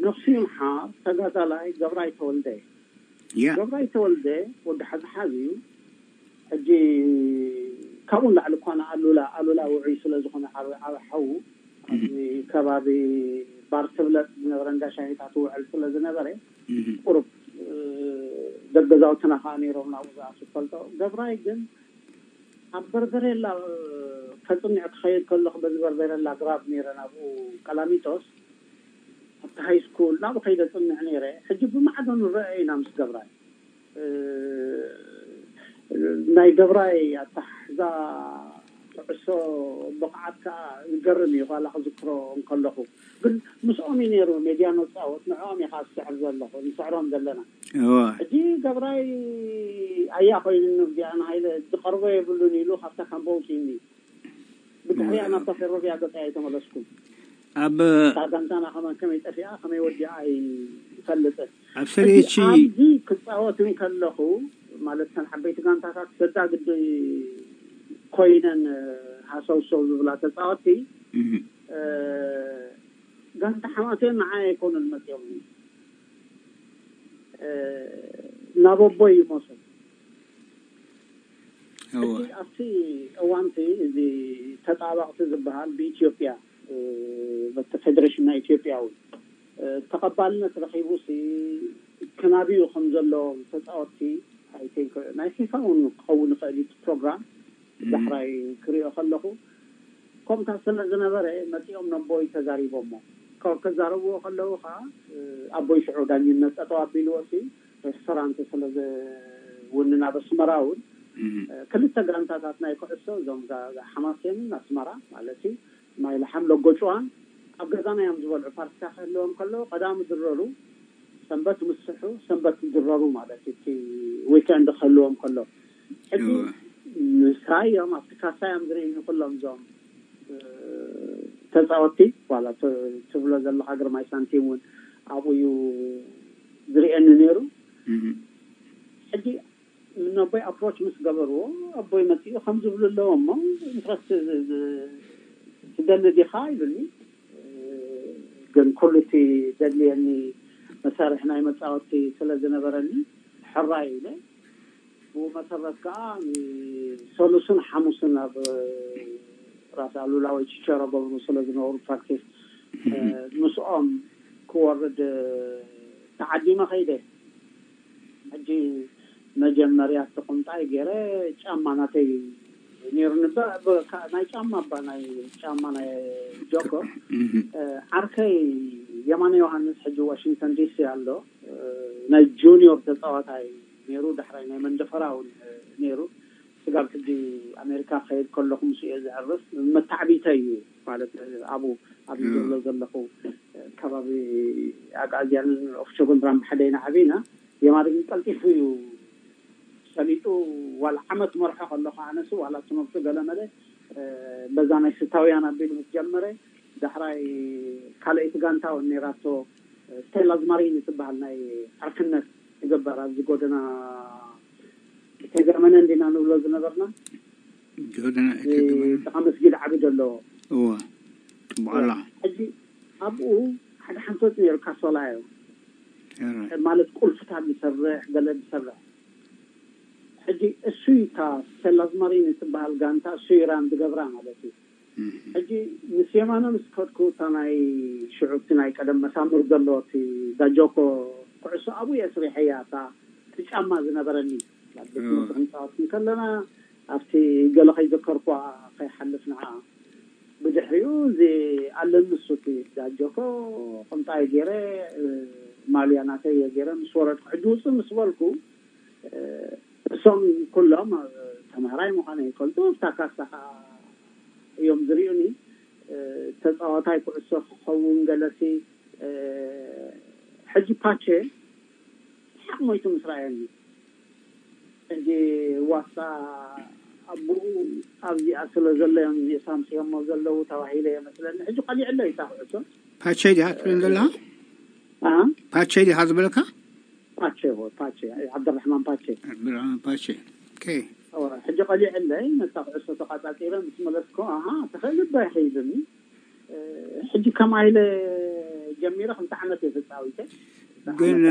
ነፍሱ ይምሓር ተጋዳላይ ገብራይ ተወልደ። ገብራይ ተወልደ ወዲ ሓዝሓዝ እዩ። ሕጂ ካብኡ ንላዕሊ እኳ ንኣሉላ ኣሉላ ውዑይ ስለ ዝኾነ ዓብ ሓዉ ኣብዚ ከባቢ ባር ትብለጥ ዝነበረ እንዳ ሻሂታት ውዕል ስለ ዝነበረ ቁሩብ ደገዛውትና ከዓ ነይሮም ናብኡ ዝኣቱ ትፈልጦ። ገብራይ ግን ኣብ በርበሬላ ከፅንዕ ክኸይድ ከለኹ በዚ በርበሬላ ግራብ ነይረ ናብኡ ቀላሚጦስ ኣብቲ ሃይ ስኩል ናብኡ ከይደ ፅንዕ ነይረ። ሕጂ ብማዕዶ ንረአ ኢና ምስ ገብራይ ናይ ገብራይ ኣተሓሕዛ ኩዕሶ ብቕዓት ከዓ ዝገርም እዩ። ኳላ ክዝክሮ እንከለኹ ግን ምስኦም እዩ ነይሩ ሜድያ ነፃወት ንዕኦም እዩ ከዓ ዝስዕር ዘለኹ ንስዕሮም ዘለና። ሕጂ ገብራይ ኣያ ኮይኑ ንግዚኣ ንሃይለ ዝቐርቦ የብሉን ኢሉ ካብታ ካምቦ ውፅኒ ብድሕሪኣ ናብታ ፌሮቪያ ገፀ ኣይተመለስኩን። ኣብ እታ ጋንታና ከመን ከመይ ጠፊኣ ከመይ ወዲኣ ኣይፈልጥን። ኣብ ሰሬቺ ኣብዚ ክፃወት እንከለኹ ማለት ከን ዓበይቲ ጋንታታት ዘዳግዲ ኮይነን ሃሰውሰው ዝብላ ተፃወቲ ጋንታ ሓማሴን ንዓይ ኣይኮኑን መፅኦም ናብ ኣቦይ ይመስል። ሕጂ ኣብቲ እዋንቲ እዚ ተጣባቕቲ ዝበሃል ብኢትዮጵያ በቲ ፌደሬሽን ናይ ኢትዮጵያ እውን ተቐባልነት ረኺቡ ሲ ክናብዩ ከም ዘሎ ተፃወትቲ ኣይቴንክ ናይ ፊፋ እውን ክኸውን ይኽእል እዩ ፕሮግራም ዳሕራይ ክሪኦ ከለኹ ከምታ ስለ ዝነበረ መፂኦም ነቦይ ተዛሪቦሞ ካብ ከዛረብዎ ከለዉ ከዓ ኣቦይ ሽዑ ዳኝነት ጠጠው ኣቢልዎ ሲ ሬስቶራንት ስለ ዝውንን ኣብ ኣስመራ እውን ክልተ ጋንታታት ናይ ኩዕሶ እዞም ሓማሴንን ኣስመራ ማለት እዩ ማይ ለሓም ለጎጭዋን ኣብ ገዛና እዮም ዝበልዑ። ፋሲካ ክህልዎም ከለዉ ቀዳሚ ድረሩ ሰንበት ምስሑ ሰንበት ድረሩ ማለት እዩ። እቲ ዊከንድ ክህልዎም ከሎ ሕጂ ንስራይ እዮም ኣብቲ ካሳ እዮም ዝርእዩ ኩሎም እዞም ተፃወቲ ዋላ ትብሎ ዘለካ ግርማይ ሳንቲም እውን ኣብኡ እዩ ዝርእየኒ ነይሩ። ሕጂ ነቦይ ኣፕሮች ምስ ገበርዎ ኣቦይ መፂኡ ከም ዝብሉ ኣለዎ እሞ ኢንትረስት ትደሊ ዲኻ ኢሉኒ። ግን ኩሉ እቲ ዘድልየኒ መሳርሒ ናይ መጻወቲ ስለ ዝነበረኒ ሕራይ ኢለ። ብኡ መሰረት ከዓ ሰሉስን ሓሙስን ኣብ ራስ ኣሉላ ወይ ቺቸሮ ገብሩ ስለ ዝነበሩ ፕራክቲስ ምስኦም ክወርድ ተዓዲመ ከይደ። ሕጂ መጀመርያ እቲ ቁምጣይ ገይረ ጫማ ናተይ ነይሩ ንበ ናይ ጫማ ባ ናይ ጫማ ናይ ጆኮ ዓርከይ የማነ ዮሃንስ ሕጂ ዋሽንግተን ዲሲ ኣሎ። ናይ ጁኒዮር ተፃዋታይ ነይሩ። ዳሕራይ ናይ መንደፈራ እውን ነይሩ። ስጋብ ሕጂ ኣሜሪካ ከይድ ከለኹ ምስ እየ ዘዕርፍ። መታዕቢተ እዩ ማለት ኣብኡ ኣብ ዘሎ ዘለኹ ከባቢ ኣግኣዝያንን ኦፍቸጎን ብራም ብሓደ ኢና ዓቢና። የማነ ግን ቀልጢፉ እዩ ሰሊጡ። ዋላ ዓመት መርሖ ከለኹ ኣነሱ ዋላ ትምህርቱ ገለመለ በዛ ናይ ስታውያን ኣቢሉ ምስ ጀመረ ዳሕራይ ካልኣይቲ ጋንታ እውን ነይራቶ። ስቴላ ዝማሪኒ ትበሃል ናይ ዕርክነት ትግበር ኣብዚ ጎደና ተገመነ እንዲና ንብሎ ዝነበርና ጎደና ተገመነ ጥቃ መስጊድ ዓቢ ደሎ እወ ጥቡዓላ ሕጂ ኣብኡ ሓደ ሓንቶት ነይሩ ካሶላ እዩ ማለት ቁልፍታት ዝሰርሕ ገለ ዝሰርሕ ሕጂ እሱ እታ ስቴላ ዝማሪኒ ትበሃል ጋንታ እሱ ኢራን ዝገብራ ማለት እዩ። ሕጂ ምስ የማነ ምስ ከድኩ እታ ናይ ሽዑ እቲ ናይ ቀደም መሳምር ዘለዎ እቲ ዳጆኮ ኩዕሶ ኣብኡ እየ ስሪሐያ። እታ እቲ ጫማ ዝነበረኒ ኣብ ቤት ትምህርቲ ክንፃወት እንከለና ኣብቲ ገለ ከይዘከርኳ ከይሓልፍ ንዓ ብድሕሪኡ እዚ ኣለኒ እሱ እቲ ዳጆኮ ቁምጣይ ገይረ ማልያ ናተይ እየ ገይረ ምስ ወረድኩ ሕጂ ውፅእ ምስ በልኩ እሶም ኩሎም ተምሃራይ ምዃነ ይፈልጡ። እታ ካሳ ከዓ እዮም ዝሪኡኒ። ተፃዋታይ ኩዕሶ ክኸውን ገለሲ ሕጂ ፓቼ ሓቅ ሞይቱ ምስ ረኣየኒ ሕጂ ዋሳ ኣቦኡ ኣብዚኣ ስለ ዘሎ እዮም እዚኦም ኣምፅኦሞ ዘለዉ ተባሂለ እየ መስለኒ። ሕጂ ቀሊዕሎ እዩ እታ ኩዕሶ። ፓቼ ዲኻ ትብለኒ ዘለኻ? አ? ፓቼ ዲኻ ዝበለካ? ፓቼ ሆ ፓቼ ዓብደራሕማን ፓቼ ዓብደራሕማን ፓቼ። ኦኬ። ሕጂ ቀሊዕለይ ነታ ኩዕሶ ተቋፃፂረ ምስ መለስኩ ኣሃ ተኽእል እባ ኢኺ ኢሉኒ። ሕጂ ከምኣ ኢለ ጀሚረ ክልተ ዓመት እየ ተፃዊተ። ግን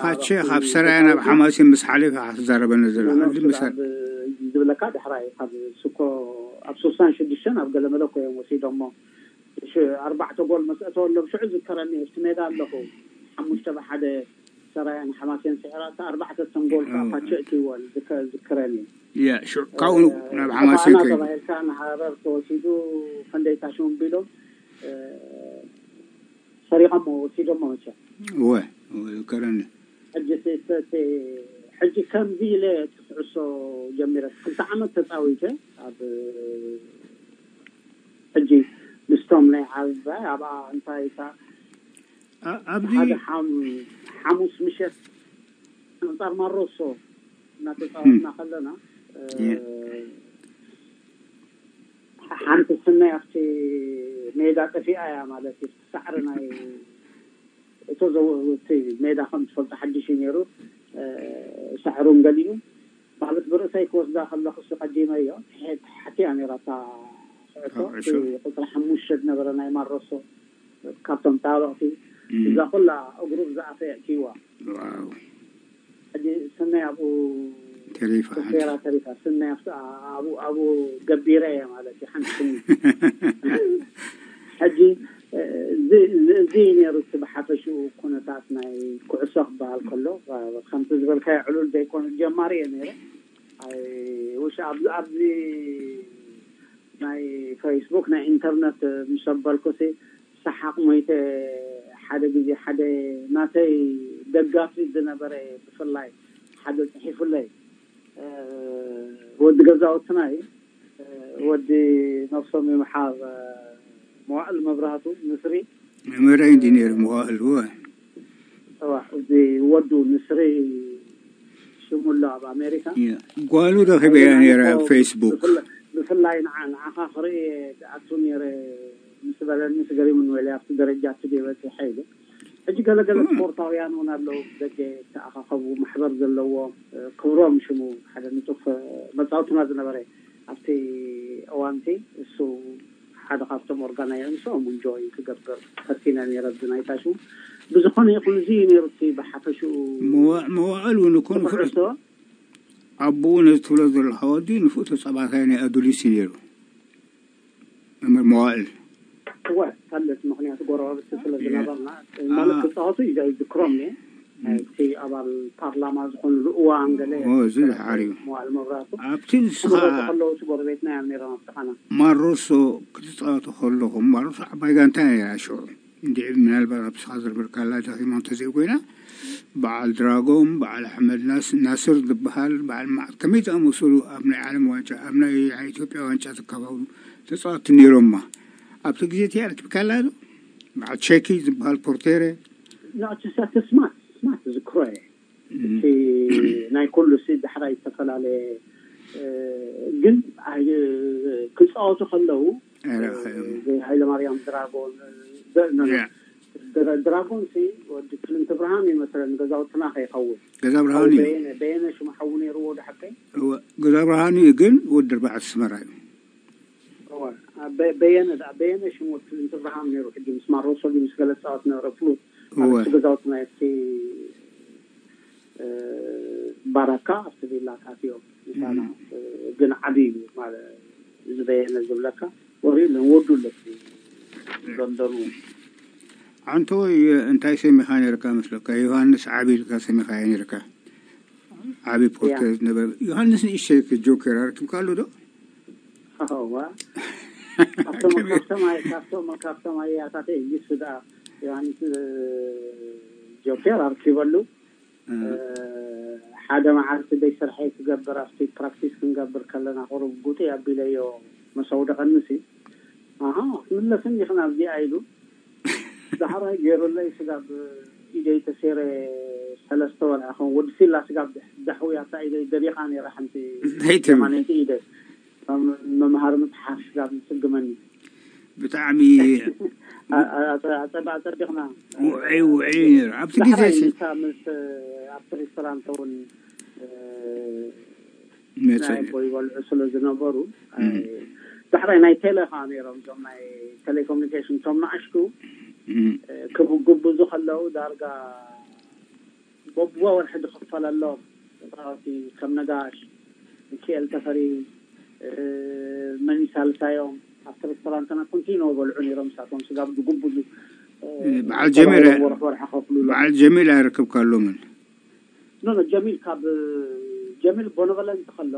ፓቼ ካብ ሰራያ ናብ ሓማሴን ምስ ሓሊፈ ክትዛረበኒ ዘለካ። ዝብለካ ዳሕራይ ካብ ስኮ ኣብ ስሳን ሽዱሽተን ኣብ ገለመለ እኮ እዮም ወሲዶሞ። ኣርባዕተ ጎል ምስ ኣተወሎም ሽዑ ዝከረኒ ኣብቲ ሜዳ ኣለኹ። ሓሙሽተ ብሓደ ሰራያ ንሓማሴን ስዒራታ ኣርባዕተ ተን ጎል ከዓ ፓቼ እትይወን ዝከረኒ። ያ ሽዑ ካብኡ ናብ ሓማሴን ከይዱ ተባሂልካ ንሃረር ተወሲዱ። ፈንደይታ ሽሙ ቢሎም ሰሪቐሞ ወሲዶሞ መቸ እወ ዝከረኒ። ሕጂ ሕጂ ከምዚ ኢለ ትስዕሶ ጀሚረ ክልተ ዓመት ተፃዊተ ኣብ ሕጂ ምስቶም ናይ ዓባይ ኣብኣ እንታይ ኢልካ ኣብዚ ሓደ ሓሙስ ምሸት ኣንፃር ማሮሶ እናተፃወትና ከለና ሓንቲ ስናይ ኣብቲ ሜዳ ጠፊኣ እያ ማለት እዩ። ሳዕሪ ናይ እቶ እቲ ሜዳ ከም ትፈልጦ ሓድሽ እዩ ነይሩ። ሳዕሩን ገሊኡ ማለት ብርእሰይ ክወስዳ ከለኩ ሲ ቀዲመዮ። ትሓትያ ነይራ እታ ኩዕሶ። ቁፅሪ ሓሙሽተ ዝነበረ ናይ ማሮሶ ካብቶም ጣበቕቲ እዛ ኩላ እግሩ ብዝኣፈ የእትይዋ። ሕጂ ስነይ ኣብኡ ተሪፋ ተሰራ ተሪፋ ስነይ ኣብኡ ገቢረ እየ ማለት እዩ። ሓንቲ ስኒ ሕጂ እዚ ነይሩ እቲ ብሓፈሽኡ ኩነታት ናይ ኩዕሶ ክበሃል ከሎ ከምቲ ዝበልካዮ ዕሉል ዘይኮነ ጀማሪ እየ ነይረ። ውሽ ኣብዚ ኣብዚ ናይ ፌስቡክ ናይ ኢንተርነት ምስ ኣበልኩሲ ሰሓቕ ሞይተ። ሓደ ግዜ ሓደ ናተይ ደጋፊ ዝነበረ ብፍላይ ሓደ ፅሒፉለይ ወዲ ገዛውትና እዩ። ወዲ ነፍሶም ይምሓር መዋእል መብራህቱ ምስሪ መምህር ኢንጂነር መዋእል ወ እዋ እዚ ወዱ ንስሪ ሽሙ ኣሎ ኣብ ኣሜሪካ። ጓሉ ረኺበያ ነይረ ኣብ ፌስቡክ። ብፍላይ ንዓ ንዓኻ ክርኢ ኣቱ ነይረ ምስ በለኒ ስገሪሙን ወለ ኣብቲ ደረጃ እቲ በፂሐ ኢሉ። ሕጂ ገለገለ ስፖርታውያን እውን ኣለዉ ደገ ተኣኻኸቡ ማሕበር ዘለዎ ክብሮም ሽሙ ሓደ ንጡፍ መፃወትና ዝነበረ ኣብቲ እዋንቲ እሱ ሓደ ካብቶም ኦርጋናይዘር ምስኦም እውን ጆይን ክገብር ፈቲነ ነይረ ብናይታ ሽሙ። ብዝኾነ ይኹን፣ እዚ እዩ ነይሩ እቲ ብሓፈሽኡ መዋ- መዋእል እውን እኮ ንፉዕ ተፈለሶ። ኣቦኡ ነዚ ትብሎ ዘለኻ ወዲ ንፉዕ ተጻባታይ ናይ ኣዱሊስ እዩ ነይሩ። መዋእል እወ፣ ፈልጥ፣ ምኽንያቱ ጎረባብቲ ስለ ያ። ዝነበርና ማለት አ- ክጻወቱ እዩ ዘይዝክሮም እየ። ም። እቲ ኣባል ፓርላማ ዝኾኑሉ እዋን ገለ ኦ፣ እዚ ዝሓር እዩ። መዋእል መብራቱ ኣብቲ ንስኻ ክመረቱ ከለዉ እቲ ጎረቤትና እዮም ነይሮም ኣብቲ ኻና። ማሮሶ ክትጻወቱ ከለኹም፣ ማሮሶ ዓባይ ጋንታ እያ ሽዑ። እንዲዒ ምናልባት ኣብ ስኻ ዝርብርካላ ደኺማ እንተዘይኮይና፣ በዓል ድራጎን፣ በዓል ኣሕመድ ናስ- ናስር ዝበሃል፣ በዓል መዓት ከመይ ዝኣመሰሉ ኣብ ናይ ዓለም ዋንጫ፣ ኣብ ናይ ኢትዮጵያ ዋንጫ ዝከፋፍሉ ተጻወትቲ ነይሮማ። ኣብቲ ግዜ እቲኣ ረኪብካላ ዶ? በዓል ቼኪ ዝበሃል ፖርቴረ። ናቲ ሳተ ስማት ስማት ዝክሮ እየ። እቲ ናይ ኩሉ ሲ ዳሕራይ ዝተፈላለየ፣ እ፣ ግን ኣይ- ክጻወቱ ከለዉ፣ ኧረ፣ እ፣ ሃይለማርያም ድራጎን፣ እ፣ ደ- ኖ፣ ኖ። ያ። ድራ- ድራጎን ሲ ወዲ ክልንቲ ብርሃን ይመስለኒ፣ ገዛውትና ከይኸውን። ገዛ ብርሃን እዩ። በየነ በየነ ሽሙ ሓዉ ነይርዎ፣ ዶ ሓቀይ? እወ፣ ገዛ ብርሃን እዩ፣ ግን ወዲ ኣርባዕተ ኣስመራ እዩ። እወ፣ በ- በየነ ደኣ በየነ ሽሙ ወዲ ክልንቲ ብርሃን ነይሩ። ሕጂ ምስ ማሮሶ ድዩ ምስ ገለ ጻወት ነበረ ፍሉጥ። እወ። ኣብቲ ገዛውትና እቲ፣ እ፣ ባራካ ኣብቲ ቪላታት እዮም ምሳና። ም። እ፣ ግን ዓብዪ እዩ ማለት እዚ በየነ ዝብለካ ወሪኡ ወዱ ኣለቲ ሎንደኑ። ኣንተ ወይ እንታይ ሰሚኻ ነርካ መስለካ? ዮሃንስ ዓቢ ኢልካ ሰሚኻ ነርካ። ዓቢ ፖርተር ያ። ዝነበረ ዮሃንስ ንእሽተይ ጆከር ኣረኪብካ ኣሎ ዶ? እዋ። ካብቶም ከመይ? ካብቶም ኣይ- ካብቶም ካብቶም ኣያታተይ እዩ እሱ ደኣ ዮሃንስ፣ እ፣ ጆከር ኣርኪበሉ። እ። እ፣ ሓደ መዓልቲ ደይ ስርሐይ ክገብር ኣብቲ ፕራክቲስ ክንገብር ከለና ቁሩብ ጉጢ ኣቢለዮ መሰውደቐኒ ሲ ኣሃ ክትምለስን ኢኽን ኣብዚኣ ኢሉ ዳሕራይ ገይሩለይ ስጋብ ኢደይ ተሴረ ሰለስተ ወርሒ ኸውን ወዲ ሲላ ስጋብ ዳሕውያ እታ ኢደይ ደሪቓ ነይራ ሓንቲ እንታይ ትብል? የማነይቲ ኢደይ መም- መምሃሪ ምፅሓፍ ስጋብ ዝስግመኒ ብጣዕሚ ኣ- ኣ- ኣፀ- ኣፀቢ- ኣፀቢቕና ውዒ ውዒ ነይሩ ኣብቲ ግዜ ዳሕራይ ሲ- ንሳ ምስ ኣብቲ ሬስቶራንት እውን እ፣ መጸ ናይ ኣቦ ይበልዑ ስለ ዝነበሩ እም። ዳሕራይ ናይ ቴለ ከዓ ነይሮም እዞም ናይ ቴሌኮሙኒኬሽን እቶም ንኣሽቱ እም። እ፣ ክብግብዙ ከለዉ ዳርጋ በብወርሒ ዝኽፈለሎም ተፃወቲ ከም ነጋሽ ሚካኤል ተፈሪ እ፣ መኒ ሳልሳዮም ኣብቲ ሬስቶራንትና ኮንቲኖ በልዑ ነይሮም ንሳቶም ስጋብ ዝጉብዙ እ፣ በዓል ጀሚል ወርሒ ወርሒ ከፍሉሎም በዓል ጀሚል ኣይረከብካሎምን ኖ ኖ ጀሚል ካብ ጀሚል ቦኖቨለንት ከሎ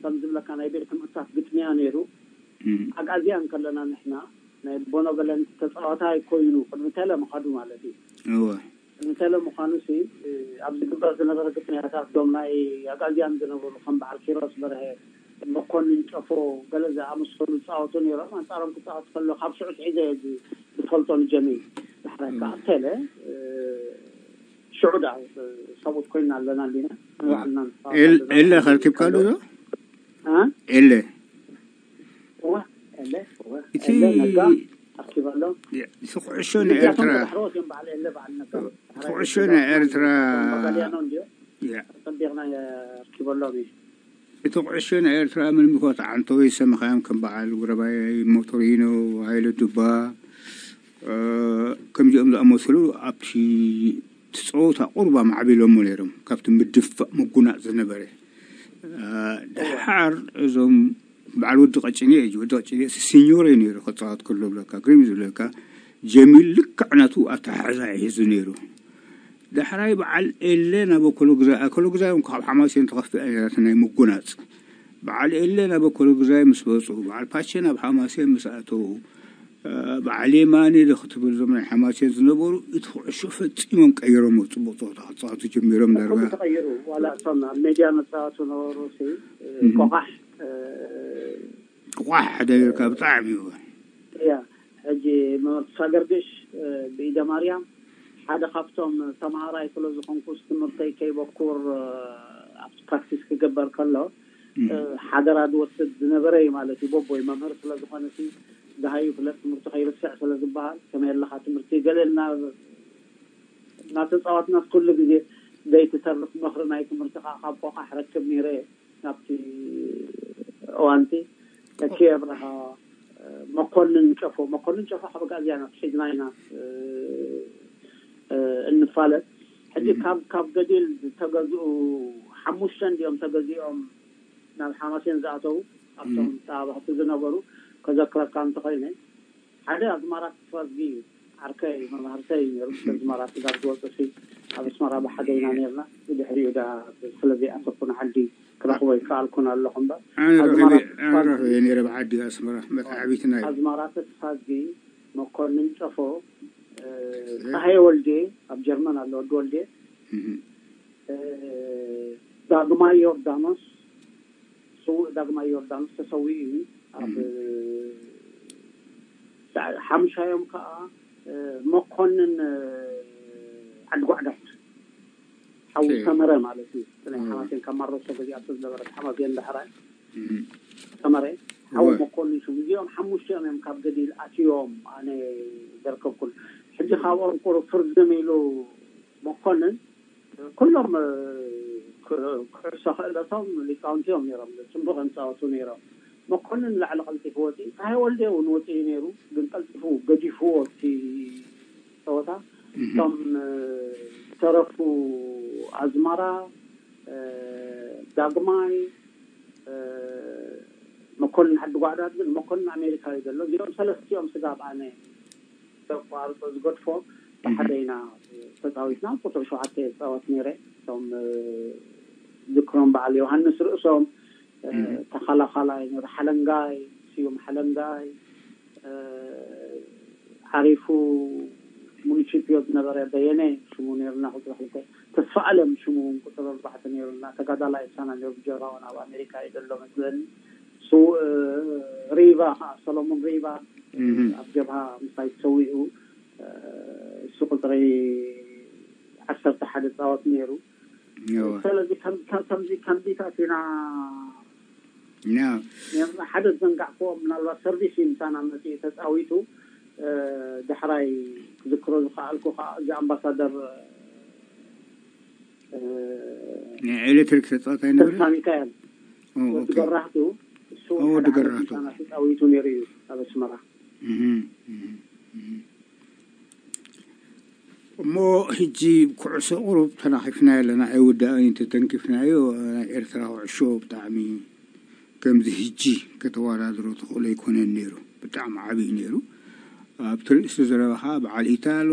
ከም ዝብለካ ናይ ቤት ትምህርታት ግጥምያ ነይሩ ኣግኣዝያን ከለና ንሕና ናይ ቦኖቨለንት ተፃዋታይ ኮይኑ ቅድሚ ቴለ ምኻዱ ማለት እዩ እወ ቅድሚ ቴለ ምዃኑ ሲ ኣብ ዝግበር ዝነበረ ግጥምያታት ዶም ናይ ኣግኣዝያን ዝነበሩ ከም በዓል ኪሮስ በርሀ መኮንን ጨፎ ገለ ዝኣመሰሉ ዝፃወቱ ነይሮም ኣንፃሮም ክፃወት ከሎ ካብ ሽዑ ትሒዘ ዝፈልጦ ንጀሚል ዳሕራይ ከዓ ቴለ ሽዑ ደኣ ሰብኡት ኮይና ኣለና እንዲና ንባዕልና ንተዋወቕ ኤል- ኣለና። ኤለ ከርኪብካሉ ዶ? አ? ኤለ እወ፣ ኤለ፣ እወ፣ እቲ ኤለ ነጋ ኣርኪበሎም። እቲ ኩዕሾ ንኤርትራ እዚኣቶም ተባሕሮት እዮም በዓል ኤለ በዓል ነጋ። እቲ ኩዕሾ ናይ ኤርትራ መጋልያኖ እንዲዮ ያ። ጸቢቕና ኣርኪበሎም እዩ። እቲ ኩዕሾ ናይ ኤርትራ ምንም እኳ ተዓንተወይ ዝሰማኻዮም ከም በዓል ጉረባይ ሞቶሪኖ፣ ሃይለ ዱባ፣ እ፣ ከምዚኦም ዝኣመሰሉ ኣብቲ እቲ ጸወታ ቁሩብ ኣማዕቢሎሞ ነይሮም። ካብቲ ምድፋእ ምጉናጽ ዝነበረ። እ፣ ደሓር እዞም በዓል ወዲ ቀጭኔ እዩ። ወዲ ቀጭኔ ሲኞር እዩ ነይሩ ክጻወት ከሎ ብለካ፣ ግሪም ዝብለካ ጀሚል ልክዕ ናቱ ኣተሓሕዛ እዩ ሒዙ ነይሩ። ዳሕራይ በዓል ኤለ ናብ ኣኮሎግዛይ፣ ኣኮሎግዛይ እውን ካብ ሓማሴን ተኸፊኣ ነይራ፣ እቲ ናይ ምጉናጽ። በዓል ኤለ ናብ ኣኮሎግዛይ ምስ መጹ፣ በዓል ፓቸ ናብ ሓማሴን ምስ ኣተዉ፣ እ፣ በዓል የማነ ዶ ክትብል፣ እዞም ናይ ሓማሴን ዝነበሩ፣ እቲ ኩዕሾ ፈጺሞም ቀይሮሞ፣ ጽቡቕ ጸወታ ክጻወቱ ጀሚሮም ዳርጋ። ኩሉ ተቐይሩ፣ ዋላ እቶም ኣብ ሜድያ መጻወቱ ነበሩ፣ ሲ፣ እ፣ እህ። ቆቓሕ፣ እ፣ ቆቋሕ ደይርካ ብጣዕሚ እዩ። እያ፣ ሕጂ መምህር ተስፋ ገርግሽ፣ እ፣ ብኢደ ማርያም፣ ሓደ ካብቶም ተምሃራይ ስለ ዝኾንኩስ ትምህርተይ ከይበኩር፣ እ፣ ኣብቲ ፕራክቲስ ክግበር ከሎ፣ እም። እ፣ ሓደራ ዝወስድ ዝነበረ እዩ ማለት እዩ። ቦቦይ መምህር ስለ ዝኾነ ሲ፣ ደሃዩ ፍለጥ ትምህርቲ ከይርስዕ ስለ ዝበሃል፣ ከመይ ኣለኻ ትምህርቲ ገለ እና-፣ እናተጻወትናስ ኩሉ ግዜ ዘይትተርፍ ምኽሪ ናይ ትምህርቲ ከዓ ካብ ቆቓሕ ረክብ ነይረ እየ። ናብቲ እዋንቲ ተኪ ኣብርሃ፣ መኮንን ጨፎ፣ መኮንን ጨፎ ካብ ኣግኣዝያን ኢና ሒዝና ኢና፣ እ፣ እንፋለጥ። ሕጂ ካብ ካብ ገዲል ዝተገዝኡ ሓሙሽተ እንዲኦም ተገዚኦም ናብ ሓማሴን ዝኣተዉ ኣብቶም ተባባሕቲ ዝነበሩ ከዘክረካ እንተኾይነ፣ ሓደ ኣዝማራ ተስፋዝጊ እዩ። ዓርከይ እዩ፣ መማህርተይ እዩ ነይሩ። ኣዝማራ ስጋብ ዝወፅእ ሲ ኣብ ኣስመራ ብሓደ ኢና ነርና። ብድሕሪኡ ዳ ስለዘይኣተኩ ንዓዲ ክረኽቦ ይከኣልኩን ኣለኹ እምበር ኣነ ኣዝማራ ረኺበ ኣነ ተስፋዝጊ ረኺበ ነይረ ብዓዲ ኣስመራ መተዓቢትና እዩ ኣዝማራ ተስፋዝጊ፣ መኮንን ጨፎ፣ እ፣ ጸሃየ ወልዴ፣ ኣብ ጀርመን ኣሎ ወዲ ወልዴ፣ እህ። እ፣ ዳግማይ ዮርዳኖስ፣ ስዉእ ዳግማይ ዮርዳኖስ ተሰዊኡ እዩ። ኣብ እህ። ሳ-፣ ሓሙሻዮም ከኣ፣ እ፣ መኮንን፣ እ፣ ዓዲ ጓዕዳት፣ ሓው ኦኬ። ሰመረ ማለት እዩ። እቲ ናይ እህ። ሓማሴን ካብ ማሮሶ ገዚኣቶ ዝነበረት ሓማሴን ዳሕራይ እህ። ሰመረ፣ ሓው እወ። መኮንን ሽሙ። እዚኦም ሓሙሽቲኦም እዮም ካብ ገዲል ኣትዮም ኣነ ዘርከብኩን። ሕጂ ካብኦም ቁሩብ ፍርዝም ኢሉ መኮንን፣ ኩሎም፣ እ፣ ክ-፣ ኩዕሶ ክእለቶም ሊቃውንቲ እዮም ነይሮም። ጽቡቕ ይጻወቱ ነይሮም። መኮንን ላዕሊ ቀልጢፉ ወጺኡ፣ ጸሃየ ወልዴ እውን ወጺኡ ነይሩ፣ ግን ቀልጢፉ ገዲፍዎ እቲ ጸወታ። እህ። እቶም፣ እ፣ ዝተረፉ ኣዝማራ፣ እ፣ ዳግማይ፣ እ፣ መኮንን ዓዲ ጓዕዳት፣ ግን መኮንን ኣሜሪካ እዩ ዘሎ። እዚኦም ሰለስቲኦም ስጋብ ኣነ ዘቋርጾ ዝገድፎ ብሓደ ኢና ተጻዊትና። ቁጽሪ ሸውዓተ እየ ዝጻወት ነይረ። እቶም፣ እ፣ ዝክሮም በዓል ዮሃንስ ርእሶም፣ እ፣ እህ። ተኸላኻላይ ነይሩ፣ ሓለንጋይ፣ ስዩም ሓለንጋይ፣ እ፣ ዓሪፉ ሙኒሲፒዮ ዝነበረ በየነ ሽሙ ነይሩና፣ ቁጽሪ ክልተ። ተስፋ ኣለም ሽሙ እውን ቁጽሪ ኣርባዕተ ነይሩና። ተጋዳላይ ሳና ነይሩ፣ ብጀርባውን ኣብ ኣሜሪካ እዩ ዘሎ መስለኒ። ስዉእ፣ እ፣ ሪባ ኸዓ፣ ሰሎሞን ሪባ፣ እህ። ኣብ ጀብሃ ምሳይ ተሰዊኡ፣ እ፣ እሱ ቁጽሪ ዓሰርተ ሓደ ጻወት ነይሩ። እወ። ስለዚ ከም-፣ ከም-፣ ከምዚ፣ ከምዚታት ኢና ያ። ነርና። ሓደ ዝዘንጋዕክዎ ምናልባት ሰርቪስ እዩ ምሳና መጺኡ ተጻዊቱ፣ እ፣ ዳሕራይ ክዝክሮ ዝኸኣልኩ ኸዓ እዚ ኣምባሳደር፣ እ፣ ናይ ኤሌክትሪክ ተጻዋታይ ነበረ? ተስፋ ሚካኤል ኦ፣ ወዲ ኦኬ። ገራህቱ፣ እሱ ኦ፣ ወዲ ሓደ ዓመት ገራህቱ። ምሳና ተጻዊቱ ነይሩ እዩ ኣብ ኣስመራ። እህ፣ እህ፣ እህ። እሞ ሕጂ ኩዕሶ ቁሩብ ተናኺፍናዮ ኣለና፣ ኣይውዳእን እዩ፣ ተተንኪፍናዮ። ናይ ኤርትራ ኩዕሾ ብጣዕሚ ከምዚ ሕጂ ከተወዳድሮ ትኽእሎ ኣይኮነን ነይሩ፣ ብጣዕሚ ዓብዪ ነይሩ። ኣብቲ ርእሲ ዘረባኻ በዓል ኢታሎ፣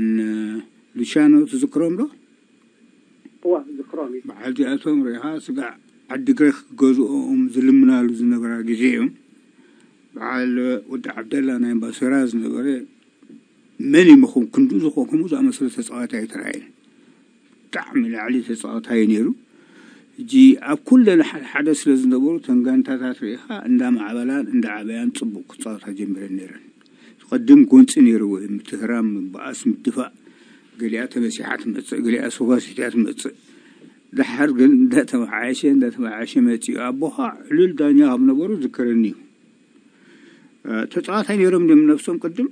ን-፣ ሉቻኖ ትዝክሮም ዶ? እዋ፣ ዝክሮም እዩ። በዓል እዚኣቶም ርኢኻ ስጋዕ ዓዲ ግሪኽ ክገዝኦም ዝልምናሉ ዝነበራ ግዜ እዮም። በዓል ወዲ ዓብደላ ናይ ኣምባሰራ ዝነበረ መን ይመኹም ክንዱ ዝኾን ከምኡ ዝኣመሰለ ተጻዋታይ ኣይተራእየን። ብጣዕሚ ላዕሊ ተጻዋታይ ነይሩ። ሕጂ ኣብ ኩለን ሓደ ሓደ ስለ ዝነበሩ እተን ጋንታታት ርኢኻ እንዳማዕበላን እንዳዓበያን ጽቡቕ ክጻወታ ጀሚረን ነይረን። ዝቐድም ጎንጺ ነይርዎ እዩ። ምትህራም፣ ምባኣስ፣ ምድፋእ፣ ገሊኣ ተበሲሓ ትመጽእ፣ ገሊኣ ሶፋሲትያ ትመጽእ። ደሓር ግን እንዳተመዓየሸ እንዳተመዓየሸ መጺኡ። ኣቦኻ ዕሉል ዳኛ ካብ ነበሩ ዝከረኒ እዩ። እ፣ ተጻዋታይ ነይሮም ድዮም ነብሶም ቅድም?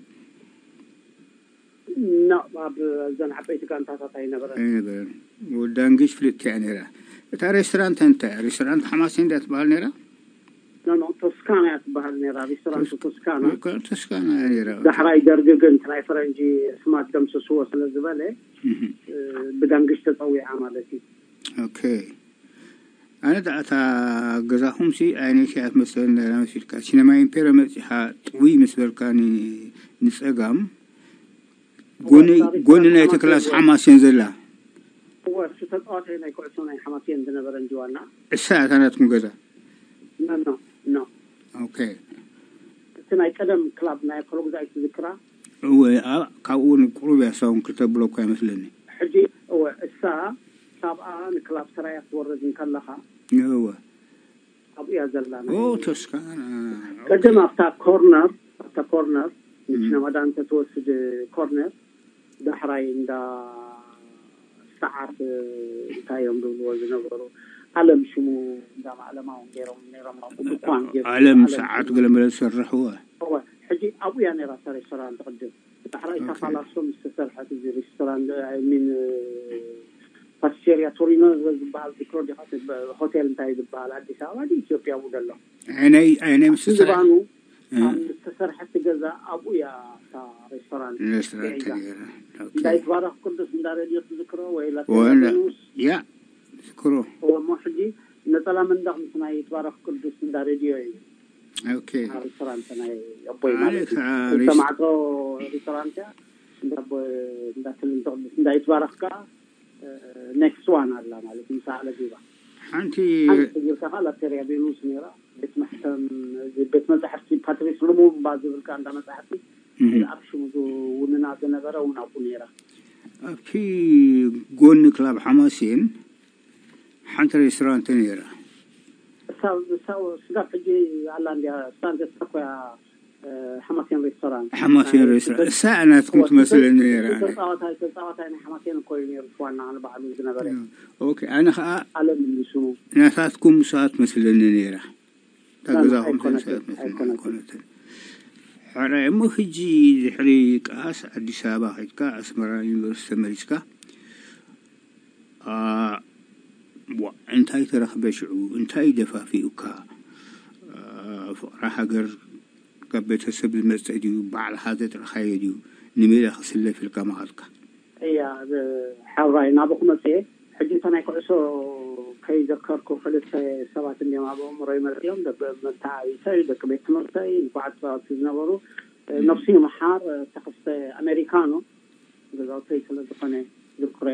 ኖ፣ ኣብ እዘን ዓበይቲ ጋንታታት ኣይነበረን። ኣይነበረን። ወዳንጊሽ ፍልጥቲ እያ ነይራ። እታ ሬስቶራንት እንታይ እያ? ሬስቶራንት ሓማሴን ድያ ትበሃል ነይራ? ኖ፣ ኖ፣ ቶስካና እያ ትበሃል ነይራ። ሬስቶራንት ቶስካና። ቶስካና እያ ነይራ። ዳሕራይ ደርጊ ግን እቲ ናይ ፈረንጂ ስማ ደምስስዎ ስለ ዝበለ፣ እህ። እ፣ ብዳንግሽ ተጸዊዓ ማለት እዩ። ኦኬ። ኣነ ደኣ እታ ገዛኹምሲ ኣይነሽ እያ ትመስለኒ ነይራ መሲልካ። ሲነማ ኢምፔርዮ መጺኻ ጥውይ ምስ በልካኒ ንጸጋም፣ ጎኒ፣ ጎኒ ናይቲ ክላስ ሓማሴን ዘላ። እወ፣ እሱ ተጻዋታይ ናይ ኩዕሶ ናይ ሓማሴን ዝነበረ እንጂ ዋና። እሳ እታ ናትኩም ገዛ? ኖ፣ ኖ፣ ኖ። ኦኬ። እቲ ናይ ቀደም ክላብ ናይ ኣከለጉዛይ ትዝክራ? እወ፣ ኣ-፣ ካብኡ ንቁሩብ እያ፣ እሳ እውን ክልተ ብሎኮ እያ መስለኒ። ሕጂ፣ እወ፣ እሳ ካብኣ ንክላብ ሰራያ ክትወርድ እንከለኻ፣ እወ። ኣብኡ እያ ዘላ። ኦ፣ ናይ ቶስካና። ቅድም ኣብታ ኮርነር፣ ኣብታ ኮርነር፣ እም። ንሽነማዳ እንተትወስድ ኮርነር፣ ዳሕራይ እንዳ ሰዓት፣ እንታይ እዮም ዝብልዎ ዝነበሩ? ዓለም ሽሙ እንዳ ማዕለማውን ገይሮም ነይሮም፣ ኣብ ድኳን ገይሮም ዓለም ዓለም ሰዓት ሽሙ። ገለመለ ዝሰርሕዎ። እወ፣ ሕጂ ኣብኡ እያ ነይራ እታ ሬስቶራንት ቅድም። ዳሕራይ እታ ኦኬ። ፓላሶ ምስ ተሰርሐት እዚ ሬስቶራንት፣ ኣይ ሚን፣ ፓስቴሪያ ቶሪኖ ዝበሃል ዲኮር ዲኻ ትበ-፣ ሆቴል እንታይ ዝበሃል ኣዲስ ኣበባ ድዩ ኢትዮጵያ ኣብኡ ዘሎ? ዓይነይ፣ ዓይነይ ምስ እቲ ተሰርሐ? ዝባኑ ኣብ ዝተሰርሐት ገዛ ኣብኡ እያ እታ ሬስቶራንት ሬስቶራንት ተገይዛ። ተገይራ። ኦኬ። እንዳ ይትባረኽ ቅዱስ እንዳ ሬድዮ ትዝክሮ ወይ ላቴራ ወላ ቬኑስ? ያ ዝክሮ እሞ ሕጂ ነፀላ መንደቕ ምስ ናይ ይትባረኽ ቅዱስ እንዳ ሬድዮ እዩ። ኦኬ። ኣብ ሬስቶራንት ናይ ኣቦይ ኣነ ማለት እዩ። ከዓ ዝተማዕጾ ሬስቶራንት እያ። እንዳ ኣቦ- እንዳ ትልንተ ቅዱስ እንዳ ይትባረኽ ከዓ ኔክስት ዋን ኣላ ማለት እዩ። ምስ ዓለ ዲባ ሓንቲ ሓንቲ ተጀምርካ ከዓ ላቴርያ ቬኑስ ነይራ። ቤት ማሕተም ቤት መጻሕፍቲ ፓትሪስ ሉሙምባ ዝብል ከዓ እንዳ መጻሕፍቲ እህ፣ ኣብ ሽሙ ዝውንና ዝነበረ እውን ኣብኡ ነይራ። ኣብቲ ጎኒ ክላብ ሓማሴን ሓንቲ ሬስቶራንት ነይራ። እሳ እሳ ስጋብ ሕጂ ኣላ እንዲያ ስታንተስ ተኮያ ሓማሴን ሬስቶራንት ሓማሴን ሬስቶራንት እሳ ናትኩም ትመስለኒ ነይራ። ኣነ ተፃዋታይ ተፃዋታይ ናይ ሓማሴን እኮ እዩ ነይሩ ዋና ንባዕሉ ዝነበረ ኦኬ። ኣነ ከዓ ኣለም እዩ ስሙ። ናታትኩም ሰዓት መስለኒ ነይራ። እታ ላ- ገዛኹም ኣይኮነትን፣ ሰዓት መስለኒ ኣይኮነትን። ኣይኮነትን። ሕራይ እሞ ሕጂ ድሕሪ ቃስ ኣዲስ ኣበባ ከድካ ኣስመራ ዩኒቨርሲቲ ተመሊስካ ዋ፣ እንታይ ተረኽበ ሽዑ? እንታይ ደፋፊኡካ? ፍቕሪ ሃገር ካብ ቤተሰብ ዝመፀ ድዩ? ባዕልኻ ዘጥረኻዮ ድዩ? ንሜዳ ክስለፍ ኢልካ መኻድካ? እያ። ሓራይ ናብኹ መፅየ። ሕጂ እታ ናይ ኩዕሶ ከይዘከርኩ ክልተ ሰባት እንዲም ኣብ ኣእምሮይ መፅዮም። ደቂ መተዓቢተይ፣ ደቂ ቤት ትምህርተይ፣ ንፉዓት ተፃወትቲ ዝነበሩ። ነፍሱ ይምሓር ተኸስተ ኣሜሪካኖ ገዛውተይ ስለ ዝኾነ ዝክረ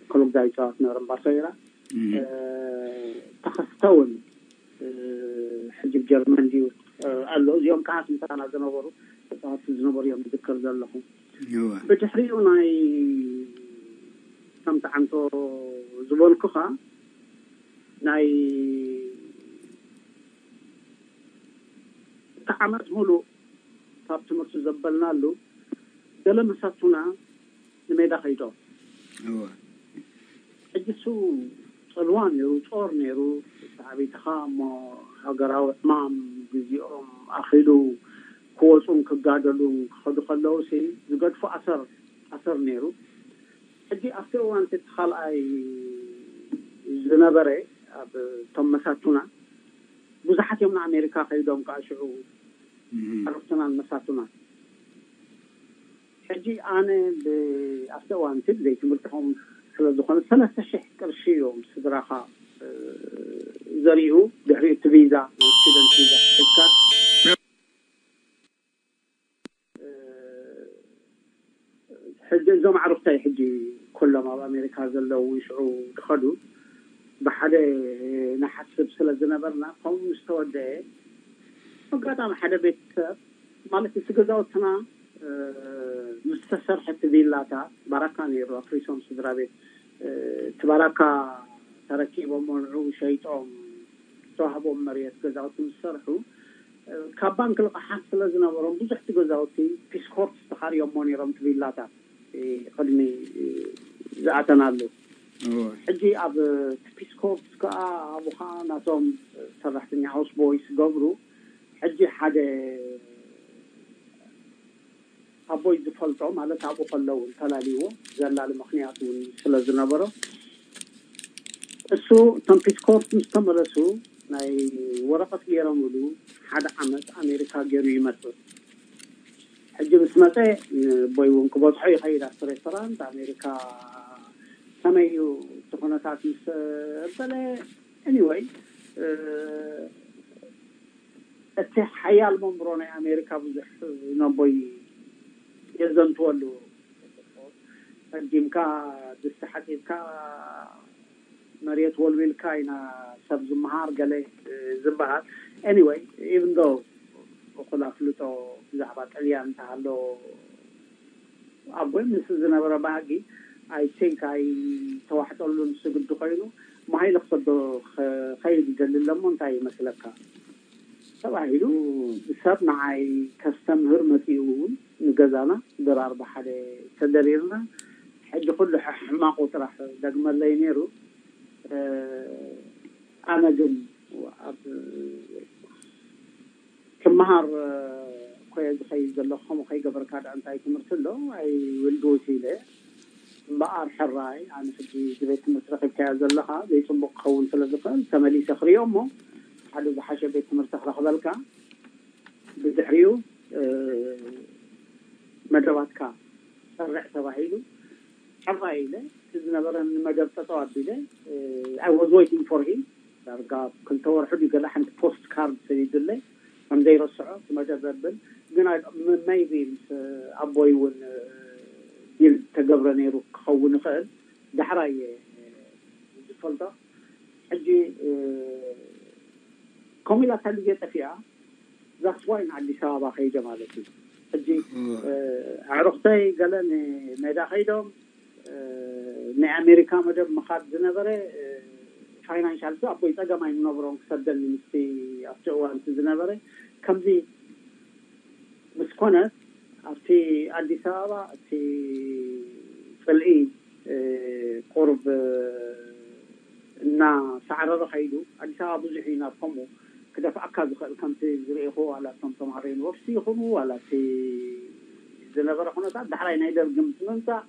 ክሉብ ዳይ ጨዋት ነበረ ባሶይራ። ተኸስተውን ሕጂ ጀርመን ድዩ ኣሎ። እዚኦም ከዓ ስምታና ዝነበሩ ተፃወትቲ ዝነበሩ እዮም ዝክር ዘለኹ። ብድሕሪኡ ናይ ከምቲ ዓንቶ ዝበልኩኻ ናይ እቲ ዓመት ሙሉእ ካብ ትምህርቲ ዘበልናሉ ገለ መሳቱና ንሜዳ ከይዶም። ሕጂ እሱ ፅልዋ ነይሩ፣ ፆር ነይሩ። ተዓቢትኻ እሞ ሃገራዊ ዕማም ግዜኦም ኣኺሉ ክወፁን ክጋደሉን ክኸዱ ከለዉ ሲ ዝገድፉ ኣሰር ኣሰር ነይሩ። ሕጂ ኣብቲ እዋን እቲ ካልኣይ ዝነበረ ኣብ እቶም መሳቱና ብዙሓት እዮም ንኣሜሪካ ከይዶም ከዓ ሽዑ ዕሩኽትናን መሳቱናን። ሕጂ ኣነ ኣብቲ እዋን እቲ ብዘይ ትምህርትኹም ስለ ዝኾነ ሰለስተ ሽሕ ቅርሺ እዮም ስድራኻ ዘሪኡ ድሕሪ እቲ ቪዛ ናይ ስቱደንት ቪዛ ሒዝካ ሕጂ እዞም ዓርኽተይ ሕጂ ኩሎም ኣብ ኣሜሪካ ዘለዉ ሽዑ ዝኸዱ ብሓደ ንሓስብ ስለ ዝነበርና ከምኡ ምስ ተወደአ ኣጋጣሚ ሓደ ቤተሰብ ማለት እቲ ገዛውትና ምስ ተሰርሐ እቲ ቪላታት ባራካ ነይሩ ኣፍሪሶም ስድራ ቤት እቲ ባራካ ተረኪቦሞ ንዑ ሸይጦም ዝተዋህቦም መሬት ገዛውቲ ምስ ሰርሑ ካብ ባንክ ልቕሓት ስለ ዝነበሮም ብዙሕ እቲ ገዛውቲ ፒስኮርት ዝተኻርዮሞ ነይሮም እቲ ቪላታት ቅድሚ ዝኣተናሉ። ሕጂ ኣብ ፒስኮርት ከዓ ኣብኡ ከዓ ናቶም ሰራሕተኛ ሃውስ ቦይስ ገብሩ። ሕጂ ሓደ ኣቦይ ዝፈልጦ ማለት ኣብኡ ከለዉ ተላልይዎ ዘላሊ ምክንያት እውን ስለ ዝነበሮ እሱ እቶም ፒስኮርት ምስ ተመለሱ ናይ ወረቐት ገይሮምሉ ሓደ ዓመት ኣሜሪካ ገይሩ ይመፅእ። ሕጂ ምስ መፀ ኣቦይ እውን ክበፅሖ ይኸይድ ኣብቲ ሬስቶራንት ኣሜሪካ ከመይ እዩ እቲ ኩነታት ምስ በለ anyway እቲ ሓያል መንብሮ ናይ ኣሜሪካ ብዙሕ ነቦይ የዘንትወሉ። ረጊምካ ድስቲ ሓፂብካ መሬት ወልዊልካ ኢና ሰብ ዝመሃር ገለ ዝበሃል። Anyway even though እኹል ኣፍልጦ ብዛዕባ ጥልያን እንተሃሎ ኣቦይ ምስ ዝነበረ ባህጊ I think ኣይተዋሕጠሉን ስግዲ ኮይኑ ማይለ ክሰዶ ከይድ ይደሊ ኣለሞ እንታይ ይመስለካ ተባሂሉ ሰብ ንዓይ ከስተምህር መፂኡ እውን ንገዛና ድራር ብሓደ ተደሪርና ሕጂ ኩሉ ሕማቁ ጥራሕ ደግመለይ ነይሩ። ኣነ ግን ኣብ ክመሃር ኮየ ዝኸይድ ዘለኹ ከምኡ ከይገበርካ ዳ እንታይ ትምህርቲ ኣሎ ኣይውልድውት ኢለ እምበኣር ሕራይ ኣነ ሕጂ እዚ ቤት ትምህርቲ ረኪብካዮ ዘለኻ ዘይፅቡቅ ክኸውን ስለ ዝኽእል ተመሊሰ ክሪኦ እሞ ሓደ ዝሓሸ ቤት ትምህርቲ ክረኽበልካ ብድሕሪኡ መደባትካ ሰርዕ ተባሂሉ ሕራይ ኢለ እቲ ዝነበረኒ መደብ ጠጠው ኣቢለ I was waiting for him። ዳርጋ ክልተ ወርሑ ድዩ ገለ ሓንቲ ፖስት ካርድ ሰዲዱለይ ከም ዘይረስዖ እቲ መደብ ዘብል። ግን maybe ምስ ኣቦይ እውን ዲል ተገብረ ነይሩ ክኸውን ይኽእል። ዳሕራይ እየ ዝፈልጦ። ሕጂ ከምኡ ኢላ እታ ግዜ ጠፊኣ። That's why ንኣዲስ ኣበባ ከይደ ማለት እዩ። ሕጂ ኣዕሩኽተይ ገለ ንሜዳ ከይዶም ናይ ኣሜሪካ መደብ ምኻድ ዝነበረ ፋይናንሻል ኣቦይ ፀገም ኣይምነብሮም ክሰደኒ ምስቲ ኣብቲ እዋን እቲ ዝነበረ ከምዚ ምስ ኮነ ኣብቲ ኣዲስ ኣበባ እቲ ፅልኢ ቁርብ እናሳዕረረ ከይዱ ኣዲስ ኣበባ ብዙሕ እዩ ናብ ከምኡ ክደፍኣካ ዝኽእል ከምቲ ዝርኢኹ ዋላ እቶም ተምሃሮ ዩኒቨርሲቲ ይኹኑ ዋላ እቲ ዝነበረ ኩነታት ዳሕራይ ናይ ደርጊ ምስ ምምፃእ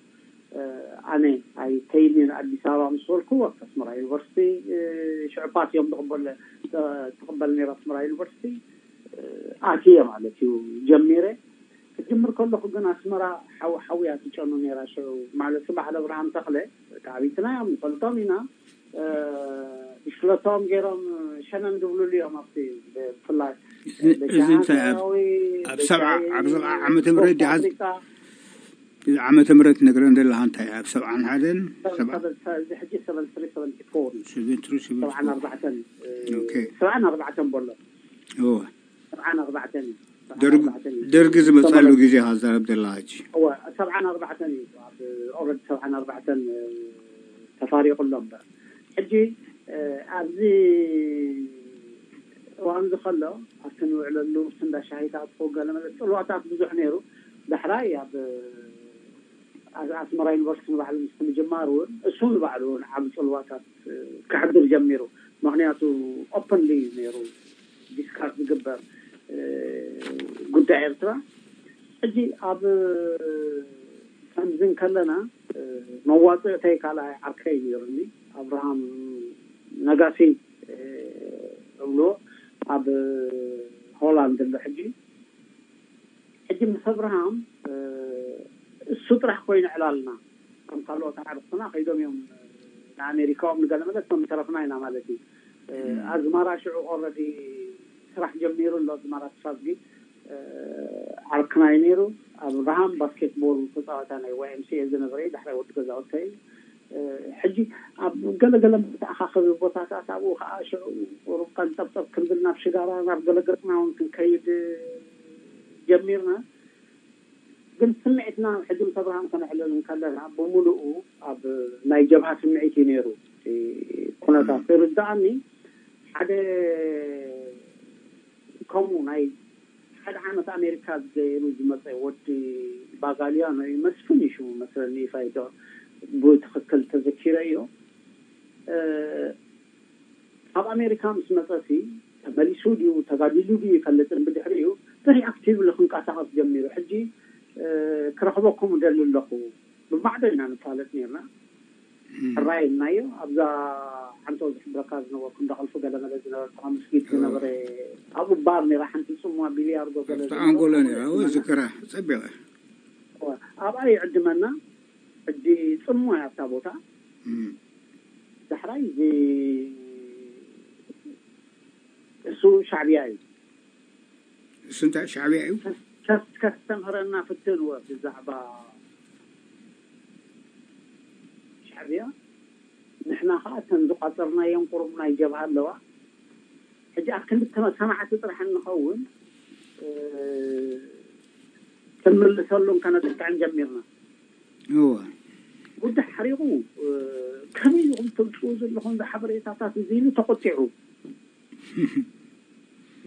ኣነ ኣይከይድን ኣዲስ ኣበባ ምስ በልኩ ኣብቲ ኣስመራ ዩኒቨርሲቲ ሽዕፓት እዮም ዝቕበል ትቕበል ነይራ ኣስመራ ዩኒቨርሲቲ ኣትየ ማለት እዩ ጀሚረ ክጅምር ከለኹ ግን ኣስመራ ሓዊ ሓዊ እያ ትጨኑ ነይራ ሽዑ ማለት በዓል ኣብርሃም ተኽለ ተዓቢትና እዮም ንፈልጦም ኢና ብሽክለቶም ገይሮም ሸነን ዝብሉሉ እዮም ኣብቲ ብፍላይ እዚ እንታይ ኣብ ሰብዓ ኣብ ሰብዓ ዓመተ ምህረት ድሓ ዓመተ ምህረት ነግረን ዘለካ እንታይ ኣብ ሰብዓን ሓደን እዚ ሕጂ ሰቨን ትሪ ሰቨንቲ ፎር ሰቨን ትሪ ሰቨን ሰብዓን ኣርባዕተን ሰብዓን ኣርባዕተን በሎ ሰብዓን ኣርባዕተን እዩ ደርጊ ዝመፀሉ ግዜ ካ ዝዛረብ ዘላ ሕጂ ሰብዓን ኣርባዕተን እዩ ኣብ ኦረድ ሰብዓን ኣርባዕተን ተፋሪቑ ኣሎ እምበር ሕጂ ኣብዚ እዋን እዚ ከሎ ኣብቲ ንውዕለሉ ኣብቲ እንዳ ሻሂታት ገለ መለ ፅልዋታት ብዙሕ ነይሩ ዳሕራይ ኣብ ኣስመራ ዩኒቨርሲቲ ንባዕሉ ምስ ምጅማር እውን እሱ ንባዕሉ እውን ዓብ ፅልዋታት ክሕድር ጀሚሩ ምክንያቱ ኦፐንሊ ነይሩ ዲስካስ ዝግበር ጉዳይ ኤርትራ ሕጂ ኣብ ከምዚ ከለና መዋፅእተይ ካልኣይ ዓርከይ ነይሩኒ ኣብርሃም ነጋሲ እብሎ ኣብ ሆላንድ ኣሎ ሕጂ ሕጂ ምስ ኣብርሃም እሱ ጥራሕ ኮይኑ ዕላልና ከም ካልኦት ኣዕርክትና ከይዶም እዮም ንኣሜሪካኦም ንገለ መለ እቶም ተረፍና ኢና ማለት እዩ ኣዝማራ ሽዑ ኦረዲ ስራሕ ጀሚሩ ኣሎ ኣዝማራ ተሳዝጊ ዓርክናይ ነይሩ ኣብርሃም ባስኬትቦል ተፃዋታ ናይ ዋይምሲኤ ዝነበረ ዳሕራይ ወዲ ገዛውተይ ሕጂ ኣብ ገለገለ መተኣኻኸቢ ቦታታት ኣብኡ ከዓ ሽዑ ቁሩብ ቀንጠብጠብ ክንብል ናብ ሽጋራ ናብ ገለገፅና እውን ክንከይድ ጀሚርና ግን ስምዒትና ሕጂ ምስ ኣብርሃም ከነዕልል እንከለና ብምሉኡ ኣብ ናይ ጀብሃ ስምዒት እዩ ነይሩ ኩነታት ይርዳኣኒ ሓደ ከምኡ ናይ ሓደ ዓመት ኣሜሪካ ዝገይሩ ዝመፀ ወዲ ባጋሊያኖ እዩ መስፍን እዩ ሽሙ መስለኒ ይፋይዶ ብትኽክል ተዘኪረ እዮ ኣብ ኣሜሪካ ምስ መፀሲ ተመሊሱ ድዩ ተጋዲሉ ድዩ ይፈልጥን ብድሕሪኡ very actively ክንቀሳቀስ ጀሚሩ ሕጂ ክረኽበኩም ደሊ ኣለኹ ብማዕዶ ኢና ንፋለጥ ነርና ሕራይ ኢልናዮ ኣብዛ ሓንቶ ዝሕብረካ ዝነበርኩ እንዳቀልፉ ገለመለ ዝነበርኩ መስጊድ ዝነበረ ኣብኡ ባር ነራ ሓንቲ ፅሙዋ ቢልያርዶ ገለ ኣንጎሎ ነራ ዝክራ ፀቢቐ ኣብኣ ይዕድመና ሕጂ ፅሙዋ ኣብታ ቦታ ዳሕራይ እዚ እሱ ሻዕብያ እዩ እሱ እንታይ ሻዕብያ እዩ ከስተምህረና ፍትንዎ ብዛዕባ ሻዕብያ ንሕና ከዓ እተን ዝቋፀርናየን ቁሩብ ናይ ጀብሃ ኣለዋ ሕጂ ኣብ ክንዲ ሰማዕቲ ጥራሕ እንኸውን ክንምልሰሉን ከነጥቅዕን ጀሚርና እወ ጉዳይ ሓሪቑ ከመይ ኢኹም ትምፅኡ ዘለኹም ዝሓበሬታታት እዚ ኢሉ ተቆጢዑ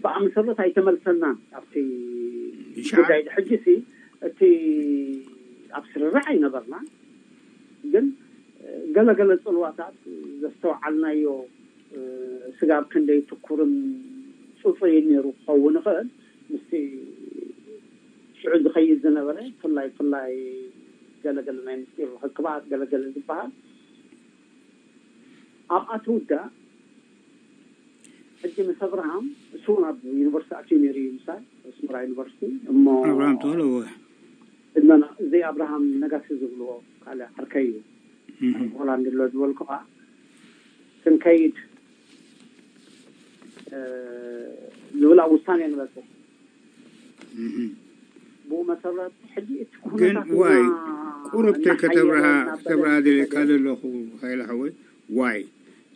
ብኣምሰሎት ኣይተመልሰናን ኣብቲ ጉዳይ ሕጂ ሲ እቲ ኣብ ስርርዕ ኣይነበርና ግን ገለገለ ፅልዋታት ዘስተውዓልናዮ ስጋብ ክንደይ ትኩርን ፅፁይ ነይሩ ክኸውን ይኽእል ምስቲ ሽዑ ዝኸይድ ዝነበረ ፍላይ ፍላይ ገለገለ ናይ ምስጢር ርክክባት ገለገለ ዝበሃል ኣብኣ ትውዳእ ምስ ኣብርሃም፣ እሱ እውን ኣብ ዩኒቨርሲቲ ኣትዩ ነይሩ እዩ፣ ምሳይ ኣስመራ ዩኒቨርሲቲ። እሞ ኣብርሃም ተወለወ። እመና፣ እዚ ኣብርሃም ነጋሲ ዝብልዎ ካልእ ዓርከይ እዩ። ኣብ ሆላንድ ኣሎ ዝበልኩኻ፣ ክንከይድ ዝብል ኣብ ውሳኔ ንበጽሕ። ብኡ መሰረት ሕጂ እቲ ግን ኩነታት ዋይ፣ ኢና ቁሩብ እናሓየለ ተከተብርሃ፣ ናብ ከተብርሃ በለስ ደልየካ ዘለኹ፣ ሃይለ ሓወይ፣ ዋይ፣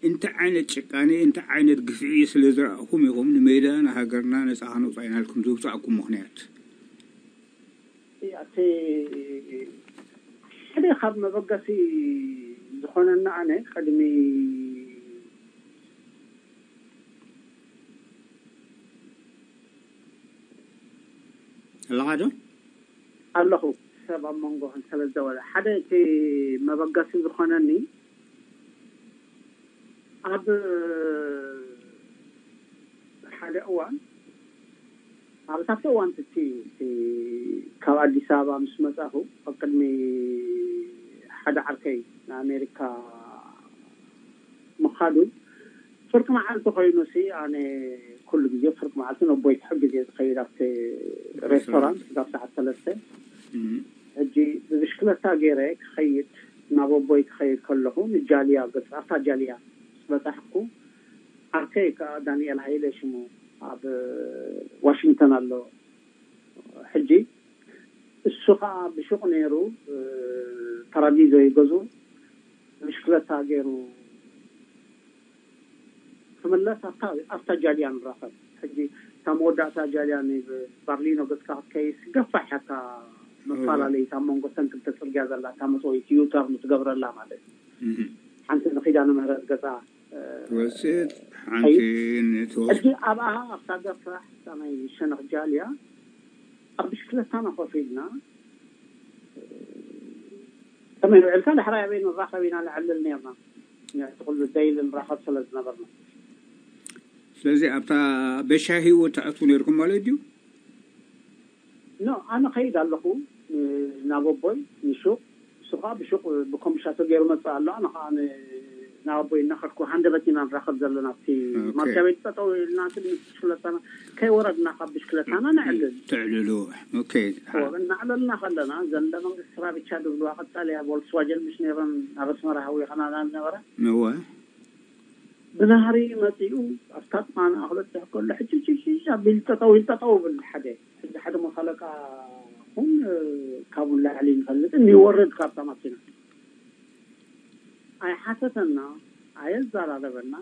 እንታይ ዓይነት ጭቃኔ፣ እንታይ ዓይነት ግፍዒ ስለ ዝረኣኹም ኢኹም ንሜዳ ንሃገርና ነጻ ከነውጽኣ ኢና ኢልኩም ዘውጻእኩም ምኽንያት? እቲ ሓደ ካብ መበገሲ ዝኾነና፣ ኣነ ቅድሚ ኣለኻ ዶ? ኣለኹ፣ ሰብ ኣብ መንጎ ስለ ዝበለ፣ ሓደ እቲ መበገሲ ዝኾነኒ፣ ኣብ ሓደ እዋን፣ ኣብ ታፍቲ እዋን እቲ፣ እቲ ካብ ኣዲስ ኣበባ ምስ መጻኹ፣ ኣብ ቅድሚ ሓደ ዓርከይ ንኣሜሪካ ምኻዱ፣ ፍርቂ መዓልቲ ኮይኑ ሲ፣ ኣነ ኩሉ ግዜ ፍርቂ መዓልቲ ነቦይ ክሕግዝ እየ ዝኸይድ ኣብቲ ሬስቶራንት ክሳብ ሰዓት ሰለስተ። ሕጂ ብብሽክለታ ገይረ ክኸይድ፣ ናብ ኣቦይ ክኸይድ ከለኹ፣ ንጃልያ ገጽ፣ ኣብታ ጃልያ ምስ በጻሕኩ፣ ዓርከይ ከኣ ዳንኤል ሃይለ ሽሙ፣ ኣብ ዋሽንግተን ኣሎ። ሕጂ እሱ ከኣ ብሹቕ ነይሩ፣ እ፣ ፓራዲዞ እዩ ገዝኡ። ብሽክለታ ገይሩ ክምለስ ኣብታ፣ ኣብታ ጃልያ ንራኸብ። ሕጂ እታ መወዳእታ ጃልያ ንባርሊኖ ገጽካ ክትከይስ ገፋሕ እያ እታ መፈላለዪት ኣብ መንጎ እተን ክልተ ጽርግያ ዘላ፣ እታ መጽወይት ዩተርን ትገብረላ ማለት እዩ። ሓንቲ ንኺዳነ ምህረት ገጻ፣ እ፣ ትወስድ፣ ሓንቲ ንትወስድ። ሕጂ ኣብኣ ኣብታ ገፋሕ እታ ናይ ሸነኽ ጃልያ ኣብ ብሽክለታና ኮፍ ኢልና፣ ከመይ ውዒልካ? ዳሕራይ ኣበይ ንራኸብ ኢና ንዕልል ነርና። እቲ ኩሉ ደይሊ ንራኸብ ስለ ዝነበርና። ስለዚ ኣብታ ቤት ሻሂ እውን ትኣትዉ ነርኩም ማለት ድዩ? ኖ፣ ኣነ ኸይድ ኣለኹ፣ እ፣ ናብ ኣቦይ ንሹቕ፣ እሱ ኸዓ ብሹቕ ብኮምሻቶ ገይሩ መጽእ ኣሎ። ኣነ ኸዓ ን-፣ ናብ ኣቦይ እናኸድኩ ሃንደበት ኢና ንራኸብ ዘለና። ኣብቲ ኦኬ። ማኪያ ቤት ጠጠው ኢልና፣ እቲ ብሽክለታና ከይወረድና ካብ ብሽክለታና ነዕልል። ትዕልሉ። ኦኬ። እዎ፣ እናዕለልና ከለና፣ እዘን እንዳ መንግስቲ ስራ ብቻ ዝብልዋ ቀጻልያ ቮልክስዋጀን ምሽ ነይረን ኣብ ኣስመራ ሃዊኸናና ዝነበራ? እወ። ብናህሪ መጺኡ ኣብታ ጥቓና ክበጽሕ ከሎ፣ ሕጭጭጭጭ ኣቢሉ ጠጠው ኢሉ፣ ጠጠው ብል ሓደ። ሕጂ ሓደ መቶ ኣለቃ ኹን፣ ካብኡ ንላዕሊ ንፈልጥን ይወርድ ካብታ ማኪና። ኣይሓተተና፣ ኣየዘራረበና።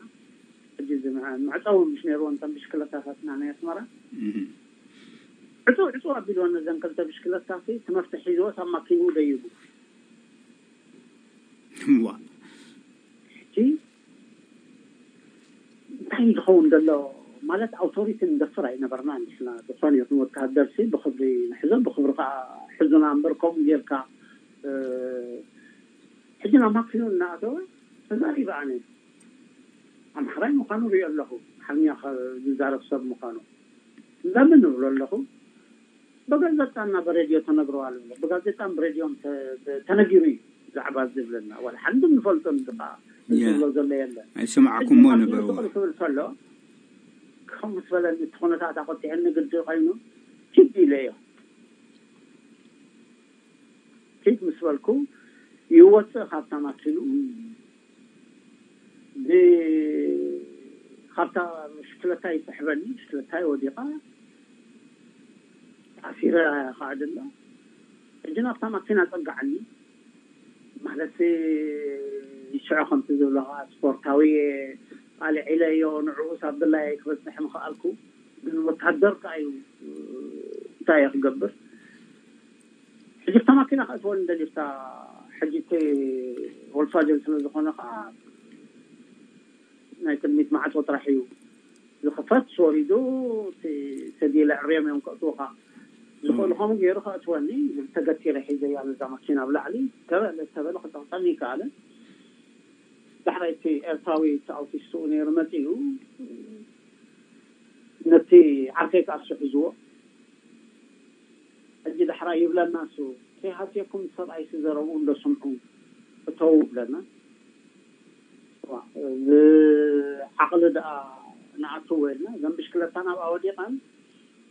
ሕጂ እዚ መ-፣ መዕጸዊ ምሽ ነይርወን እተን ብሽክለታታትና ናይ ኣስመራ። እህ። ዕጹው ዕጹው ኣቢልወን ነዘን ክልተ ብሽክለታሲ፣ እቲ መፍትሕ ሒዝዎ፣ ሳብ ማኪንኡ ደይቡ። እዋ። ሕጂ እንታይ እዩ ዝኸውን ዘሎ? ማለት ኣውቶሪቲ ንደፍር ኣይነበርና ንሕና። ዝኾነ ይኹን ወተሃደርሲ ብኽብሪ ንሕዞ፣ ብኽብሪ ከዓ ሕዙና እምበር ከምኡ ጌርካ፣ እ፣ ሕጂ ናብ ማኪኑ እናኣተወ ተዛሪበ ኣነ። ኣምሓራይ ምዃኑ ሪኦ ኣለኹ። ሓርኛ ከ-፣ ዝዛረብ ሰብ ምዃኑ። ለምን እብሎ ኣለኹ? ብጋዜጣና ብሬድዮ ተነግረዋል እብሎ። ብጋዜጣን ብሬድዮን ተ-፣ ተነጊሩ እዩ ብዛዕባ ዝብለና። ዋላ ሓንቲ ንፈልጦ ንድኻ ያ። ዝብሎ ዘሎ የለን። ኣይሰማዕኩሞ ሕጂ ነበርዎ። ማኪኑ ስቕ ክብል ከሎ፣ ከም ምስ በለኒ እቲ ኩነታት ኣቆጢዐኒ ግዲ ኮይኑ፣ ሂድ ኢለዮ። ኪድ ምስ በልኩ፣ ይወፅእ ካብታ ማኪንኡ፣ ብ-፣ ካብታ ብሽክለታ ይስሕበኒ፣ ብሽክለታይ ወዲቓ፣ ተኣሲረ ኸዓ ደሎ። ሕጂ ናብታ ማኪና ጸግዓኒ፣ ማለት፣ ሽዑ ከምቲ ዝብሎ ኸዓ ስፖርታዊ ኣልዒለዮ፣ ንዕኡስ ኣብ ድላየይ ክበጽሕ ምኽኣልኩ። ግን ወታደር ከኣ እዩ፣ እንታይ እየ ክገብር? ሕጂ እታ ማኪና ከእትወኒ ደልዩ፣ እታ ሕጂ እቲ ቮልክስዋጀን ስለ ዝኾነ ኸዓ ናይ ቅድሚት ማዕጾ ጥራሕ እዩ ዝኽፈት። ወሪዱ እቲ ሰዲለ ዕርዮም እዮም ከእትዉኻ። ዝኽእሉ ከምኡ ገይሩ ከእትወኒ፣ ተገቲረ ሒዘያ ነዛ ማኪና ኣብ ላዕሊ። ተበለ፣ ተበለ፣ ክጠቕጠኒ ይከኣለ። ዳሕራይ እቲ ኤርትራዊ፣ እቲ ኣውቲስትኡ ነይሩ መጺኡ፣ ነቲ ዓርከይ ከኣ እሱ ሒዝዎ። ሕጂ ዳሕራይ ይብለና እሱ፣ "ከይሃስየኩም ሰብኣይሲ ዘረብኡ እንዶ ስምዑ እተዉ" ይብለና። ዋ፣ እዚ ዓቕሊ ደኣ ንኣትዎ ኢልና እዘን ብሽክለታ ናብኣ ወዲቐን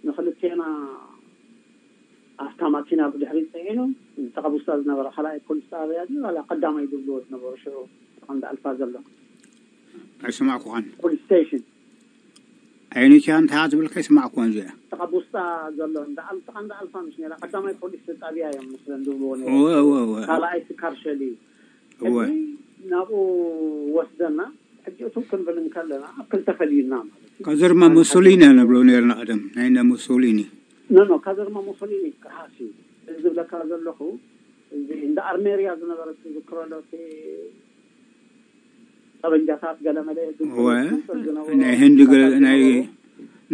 ንክልቴና ኣብታ ማኪና ብድሕሪት ፅዒኑ ተቐብስታ ዝነበረ ካልኣይ ፖሊስ ጣብያ ድዩ ዋላ ቀዳማይ ዝብልዎ ዝነበሩ ሽዑ ጥቕሚ ኣልፋ ዘሎ ኣይሰማዕኩኻን። ፖሊስ ስቴሽን ኣይኒኪያ እንታይ ትብል ከይሰማዕኩዋን እዚኣ። ተቐብስታ ዘሎ እንዳኣልፋ እንዳኣልፋ ምስ ነራ ቀዳማይ ፖሊስ ጣብያ እዮም ምስለን ዝብልዎ ነይሩ። እወ እወ እወ ካልኣይ ስካርሸሊ እዩ። እወ ሕጂ ናብኡ ወስደና። ሕጂ እቱም ክንብል እንከለና ኣብ ክልተ ፈሊዩና ማለት እዩ። ካዘርማ ሙሶሊኒ ንብሎ ነርና ቀደም ናይ እንዳ ሙሶሊኒ። ኖ ኖ ካዘርማ ሙሶሊኒ ክርሃስ እዩ። እዚ ዝብለካ ዘለኹ እዚ እንዳ ኣርሜርያ ዝነበረት ትዝክሮ ዶ እቲ ጠበንጃታት ገለመለ እወ ናይ ህንዲ ገለ ናይ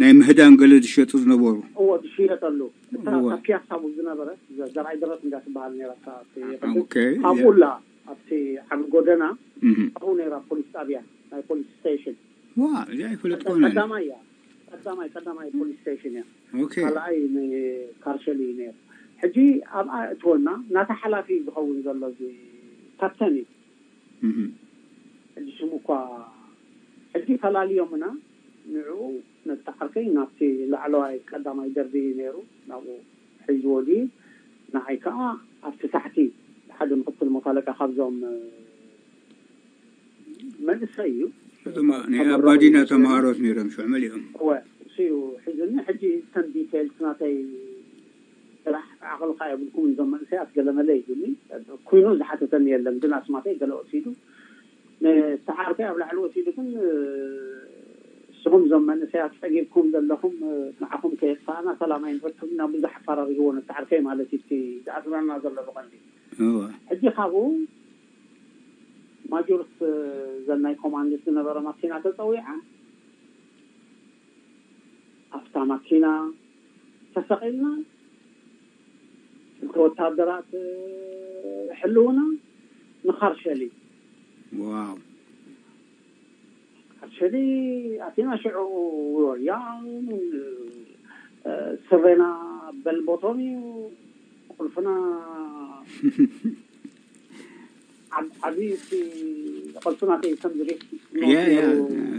ናይ ምህዳን ገለ ዝሸጡ ዝነበሩ። እዎ ዝሽየጠሉ እታ እወ። ካብ ፒያሳ ቡ ዝነበረ ዘ- ዘርኣይ ደረት እንዳ ትበሃል ነይራ እታ እቲ ቅድም ኦኬ ኣብኡላ ኣብቲ ዓቢ ጎደና እህ ኣብኡ ነይራ ፖሊስ ጣብያ ናይ ፖሊስ ስቴሽን ዋ እዚ ኣይፈለጥኩን። ቀዳማይ እያ ቀዳማይ ቀዳማይ ፖሊስ ስቴሽን እያ ኦኬ ካልኣይ ንካርሸሊ እዩ ነይሩ ሕጂ ኣብኣ እትወና ናታ ሓላፊ ዝኸውን ዘሎ እዚ ካፕተን እዩ እህ ሕጂ ሽሙ እኳ ሕጂ ፈላልዮምና ንዕኡ ነቲ ዓርከይ ናብቲ ላዕለዋይ ቀዳማይ ደርቢ እዩ ነይሩ ናብኡ ሒዝዎ ድዩ ንዓይ ከዓ ኣብቲ ታሕቲ ሓደ ምክትል ሞት ኣለቃ ካብዞም መንእሰይ እዩ እዞም ናይ ኣባዲና ተምሃሮት ነይሮም ሽዑ መሊኦም። እወ እሱ እዩ ሒዙኒ ሕጂ እተን ዲቴልስ ናተይ ስራሕ ዓቕልካ የብልኩም እዞም መንእሰያት ገለመለ ይብሉኒ ኩይኑ ዝሓተተኒ የለን ግን ኣስማተይ ገለ ወሲዱ ንተዓርከይ ኣብ ላዕሊ ወሲዱ ግን ንስኹም እዞም መንእሰያት ፀጊብኩም ዘለኹም ንዓኹም ከየጥፋእና ሰላም ኣይንረክብና ብዙሕ ኣፈራሪህዎ ነተዓርከይ ማለት እዩ እቲ ዝኣስረና ዘሎ ብቐንዲ እወ ሕጂ ካብኡ ማጆርስ ዘናይ ኮማንድስ ዝነበረ ማኪና ተፀዊዓ ኣብታ ማኪና ተሰቒልና ክልተ ወታደራት ሕልውና ንኻርሸሊ ዋው ካርሸሊ ኣቲና ሽዑ ወርያ ስሬና በልቦቶም እዩ ቁልፍና ዓብ- ዓብዪ እቲ ቁልፍና ከይከም ዝሪፍ ያ ያ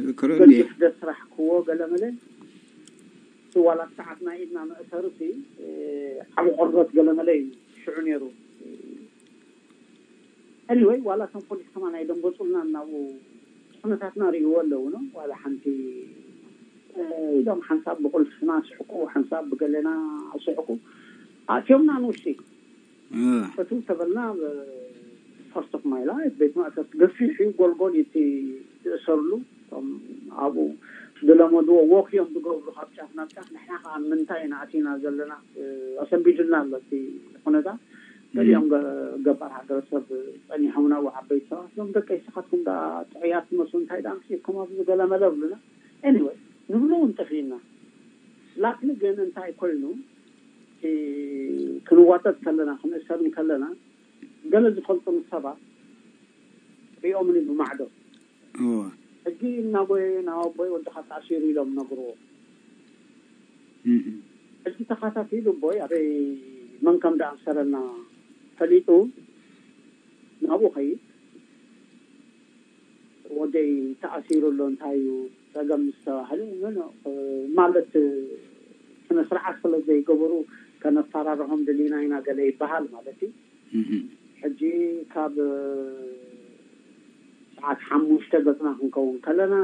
ዝክሮ እንዲ ደስራሕክዎ ገለመለ ዋላ ሰዓት ናይ ኢድና መእሰርቲ ዓቢ ቆርበት ገለመለ እዩ ሽዑ ነይሩ anyway ዋላ እቶም ፖሊስ ከማን ኣይደንገፁልና እናብኡ ኩነታትና ርእይዎ ኣለዉ ነው ዋላ ሓንቲ ኢሎም ሓንሳብ ብቁልፍና ስሕቁ ሓንሳብ ብገለና ስሕቁ ኣትዮምና ንውሽጢ ፈትው ተበልና first of my life ቤት ማእሰርቲ ገፊሕ እዩ ጎልጎል እቲ ዝእሰርሉ እቶም ኣብኡ ዝለመድዎ ወክ እዮም ዝገብሩ ካብ ጫፍ ናብ ጫፍ ንሕና ከዓ ምንታይ ኢና ኣቲና ዘለና ኣሰንቢዱልና ኣሎ እቲ ኩነታ ገሊኦም ገባር ሃገረሰብ ፀኒሖምና ዓበይቲ ሰባት እዮም ደቂ ስኻትኩም ዳ ጥዑያት ትመስሉ እንታይ ዳ ኣምፅእኩም ኣብዚ ገለመለ ብሉና anyway ንብሎ እውን ጠፊእና luckily ግን እንታይ ኮይኑ ክንዋጠጥ ከለና ክንእሰር ከለና ገለ ዝፈልጡን ሰባት ሪኦምኒ ብማዕዶ ሕጂ እናጎየ ናብ ኣቦይ ወድኻ ተኣሲሩ ኢሎም ነግርዎ ሕጂ ተኸታቲሉ ኣቦይ ኣበይ መን ከም ደኣሰረና ፈሊጡ ናብኡ ኸይድ ወደይ ተኣሲሩ ኣሎ እንታይ እዩ ፀገም ዝተባህለ ማለት ስነ ስርዓት ስለ ዘይገበሩ ከነፈራርሖም ደሊና ኢና ገለ ይበሃል ማለት እዩ ሕጂ ካብ ሰዓት ሓሙሽተ ገፅና ክንከውን ከለና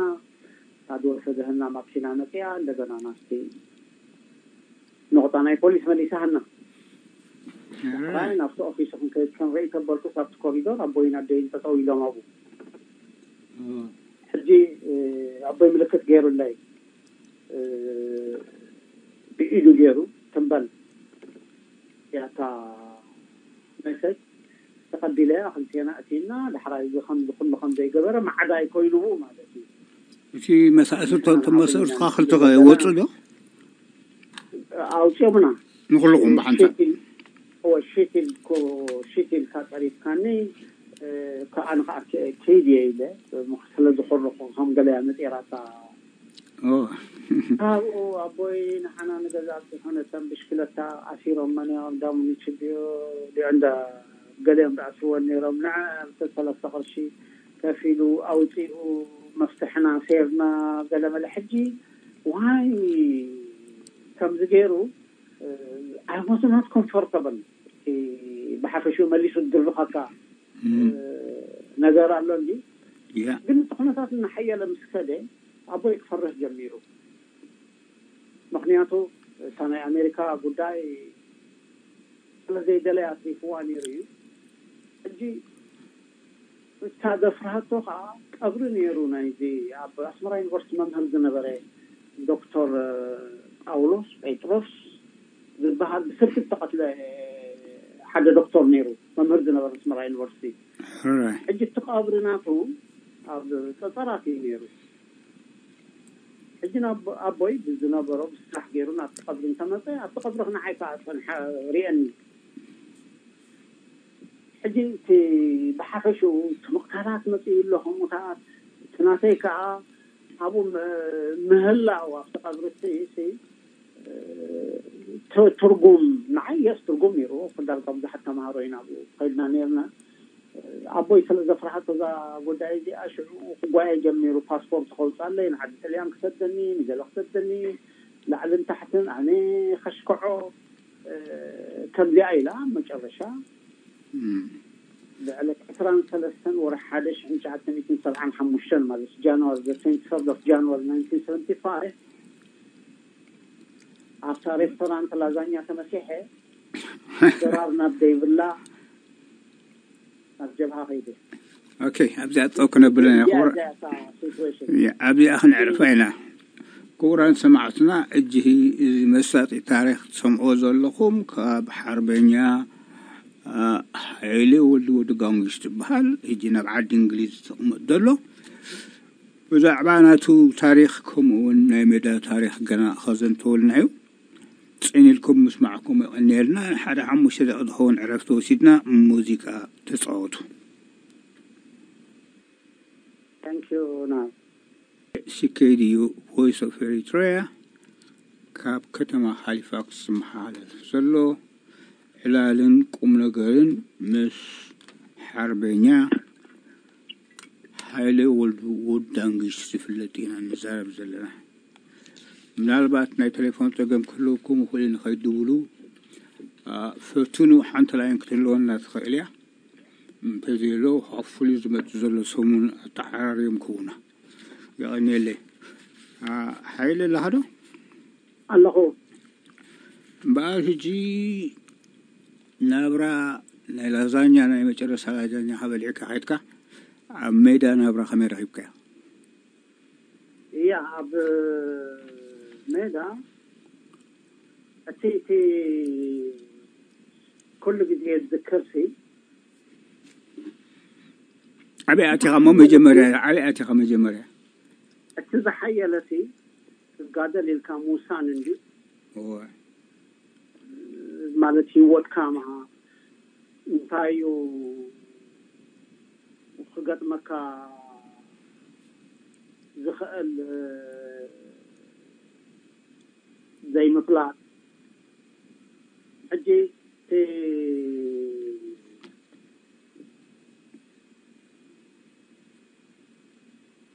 እታ ዝወሰደህና ማኪና መፅያ እንደገና ናብቲ ነቑጣ ናይ ፖሊስ መሊሳህና ራይ ናብቲ ኦፊስ ክንከይድ ክንርኢ ተበልኩ ካብቲ ኮሪዶር ኣቦይን ኣደይን ጠጠው ኢሎም ኣብኡ ሕጂ ኣቦይ ምልክት ገይሩለይ ብኢዱ ገይሩ ትንበል ያታ መሰጅ ተቐቢለ ክልቴና እቲና ዳሕራይ እዚ ከም ዝኹሉ ከም ዘይገበረ ማዕዳ ኣይኮይንዎ ማለት እዩ እቲ መሳእሱ እቶም መሳእሱካ ክልተ ወፁ ዶ ኣውፅኦምና ንኩልኩም ብሓንሳብ ሽት ኢልካ ፀሪፍካኒ ከኣ ንከዓ ከይድ እየ ኢለ ስለ ዝኮረኩ ከም ገለያ መፂራታ ካብኡ ኣቦይ ንሓና ንገዛ ኣብፅሑን እተን ብሽክለታ ኣሲሮመን እዮም እንዳ ሙኒችብዮ ድዮ እንዳ ገሊኦም ዝኣስርወን ነይሮም ንዐ ሰለስተ ቅርሺ ከፊሉ ኣውፂኡ መፍትሕና ሴርና ገለመለ። ሕጂ ዋይ ከምዚ ገይሩ I was not comfortable። ብሓፈሽኡ መሊሱ ዝድርኸካ ነገር ኣሎ እንዲ። ግን እቲ ኩነታት እናሓየለ ምስ ከደ ኣቦይ ክፈርህ ጀሚሩ። ምክንያቱ እታ ናይ ኣሜሪካ ጉዳይ ስለ ዘይደለየ ኣትሪፍዋ ነይሩ እዩ። ሕጂ እታ ዘፍርሃቶ ከዓ ቀብሪ ነይሩ። ናይዚ ኣብ ኣስመራ ዩኒቨርሲቲ መምህር ዝነበረ ዶክተር ጳውሎስ ጴጥሮስ ዝበሃል ብስርቂ ዝተቐትለ ሓደ ዶክተር ነይሩ፣ መምህር ዝነበረ ኣስመራ ዩኒቨርሲቲ። ሕጂ እቲ ቀብሪ ናቱ ኣብ ጸጸራት እዩ ነይሩ። ሕጂ ናብ ኣቦይ ብዝነበሮ ብስራሕ ገይሩ ናብቲ ቀብሪ እንተመፀ ኣብቲ ቀብሪ ክንዓይ ከዓ ፀንሐ ርአኒ። ሕጂ እቲ ብሓፈሽኡ እቲ ምቕታላት መፅኡ ኣሎ ከምኡታት እቲ ናተይ ከዓ ኣብኡ ምህላው ኣብቲ ቀብሪ እቲ ትርጉም ንዓይ የስ ትርጉም ነይሩ። ዳርጋ ብዙሓት ተምሃሮ ኢና ኣብኡ ከይድና ነርና። ኣቦይ ስለ ዘፍርሃቶ እዛ ጉዳይ እዚኣ ሽዑ ክጓየ ጀሚሩ። ፓስፖርት ከውፅኣለይ ንዓዲ ጥልያን ክሰደኒ ንገለ ክሰደኒ ላዕልን ታሕትን ኣነ ከሽክዖ ከምዚኣ ኢላ መጨረሻ ብዕለት ዕስራን ሰለስተን ወርሒ ሓደ ሽሕን ትሽዓተ ሚእትን ሰብዓን ሓሙሽተን ማለት ጃንዋሪ the twenty third of January nineteen seventy five ኣብታ ሬስቶራንት ላዛኛ ተመሲሐ ድራር ናብ ዘይብላ ናብ ጀብሃ ከይደ። ኦኬ፣ ኣብዚኣ ጠው ክነብለን ኢና። ክቡር ኣብዚኣ እታ ሲትዌሽን ኣብዚኣ ክንዕርፋ ኢና። ክቡራን ሰማዕትና፣ እጅሂ እዚ መሳጢ ታሪክ ትሰምዕዎ ዘለኹም ካብ ሓርበኛ ሓይሌ ወልድ ወዲ ጋንጉሽ ትበሃል፣ ሕጂ ናብ ዓዲ እንግሊዝ ተቕመጥ ዘሎ። ብዛዕባ ናቱ ታሪክ ከምኡ እውን ናይ ሜዳ ታሪክ ገና ከዘንተወልና እዩ። ፅን ኢልኩም ምስማዕኩም የቐንየልና። ሓደ ሓሙሽተ ደቂ ዝኸውን ዕረፍቲ ወሲድና ሙዚቃ ተፃወቱ። Thank you now. C K D U Voice of Eritrea ካብ ከተማ ሃሊፋክስ ዝመሓላለፍ ዘሎ ዕላልን ቁም ነገርን ምስ ሓርበኛ ሓይለ ወልዱ ውድ ዳንጊሽ ዝፍለጥ ኢና ንዛረብ ዘለና። ምናልባት ናይ ቴሌፎን ፀገም ክህልወኩም ይኽእል እዩ፣ ንኸይድውሉ ፈትኑ። ሓንቲ ላይን ክትህልወና ትኽእል እያ። እንተዘይሎ ሆፕፉሊ ዝመፅእ ዘሎ ሰሙን ኣተሓራርዮም ክውና። የቐንየለይ። ሓይለ ኣለኻ ዶ? ኣለኹ። እምበኣር ሕጂ ናብራ ናይ ላዛኛ ናይ መጨረስታ ላዛኛ ከበሊዕካ ከድካ ኣብ ሜዳ ናብራ ከመይ ረኺብካዮ? እያ ኣብ ሜዳ እቲ እቲ ኩሉ ግዜ ዝዝከርሲ ኣበይ ኣቲኻ እሞ መጀመርያ ኣበይ ኣቲኻ መጀመርያ? እቲ ዝሓየለሲ ትጋደል ኢልካ ምውሳን እንዲ እወ ማለት ህይወትካ ምሃ እንታይ እዩ ክገጥመካ ዝኽእል ዘይምፍላጥ። ሕጂ እቲ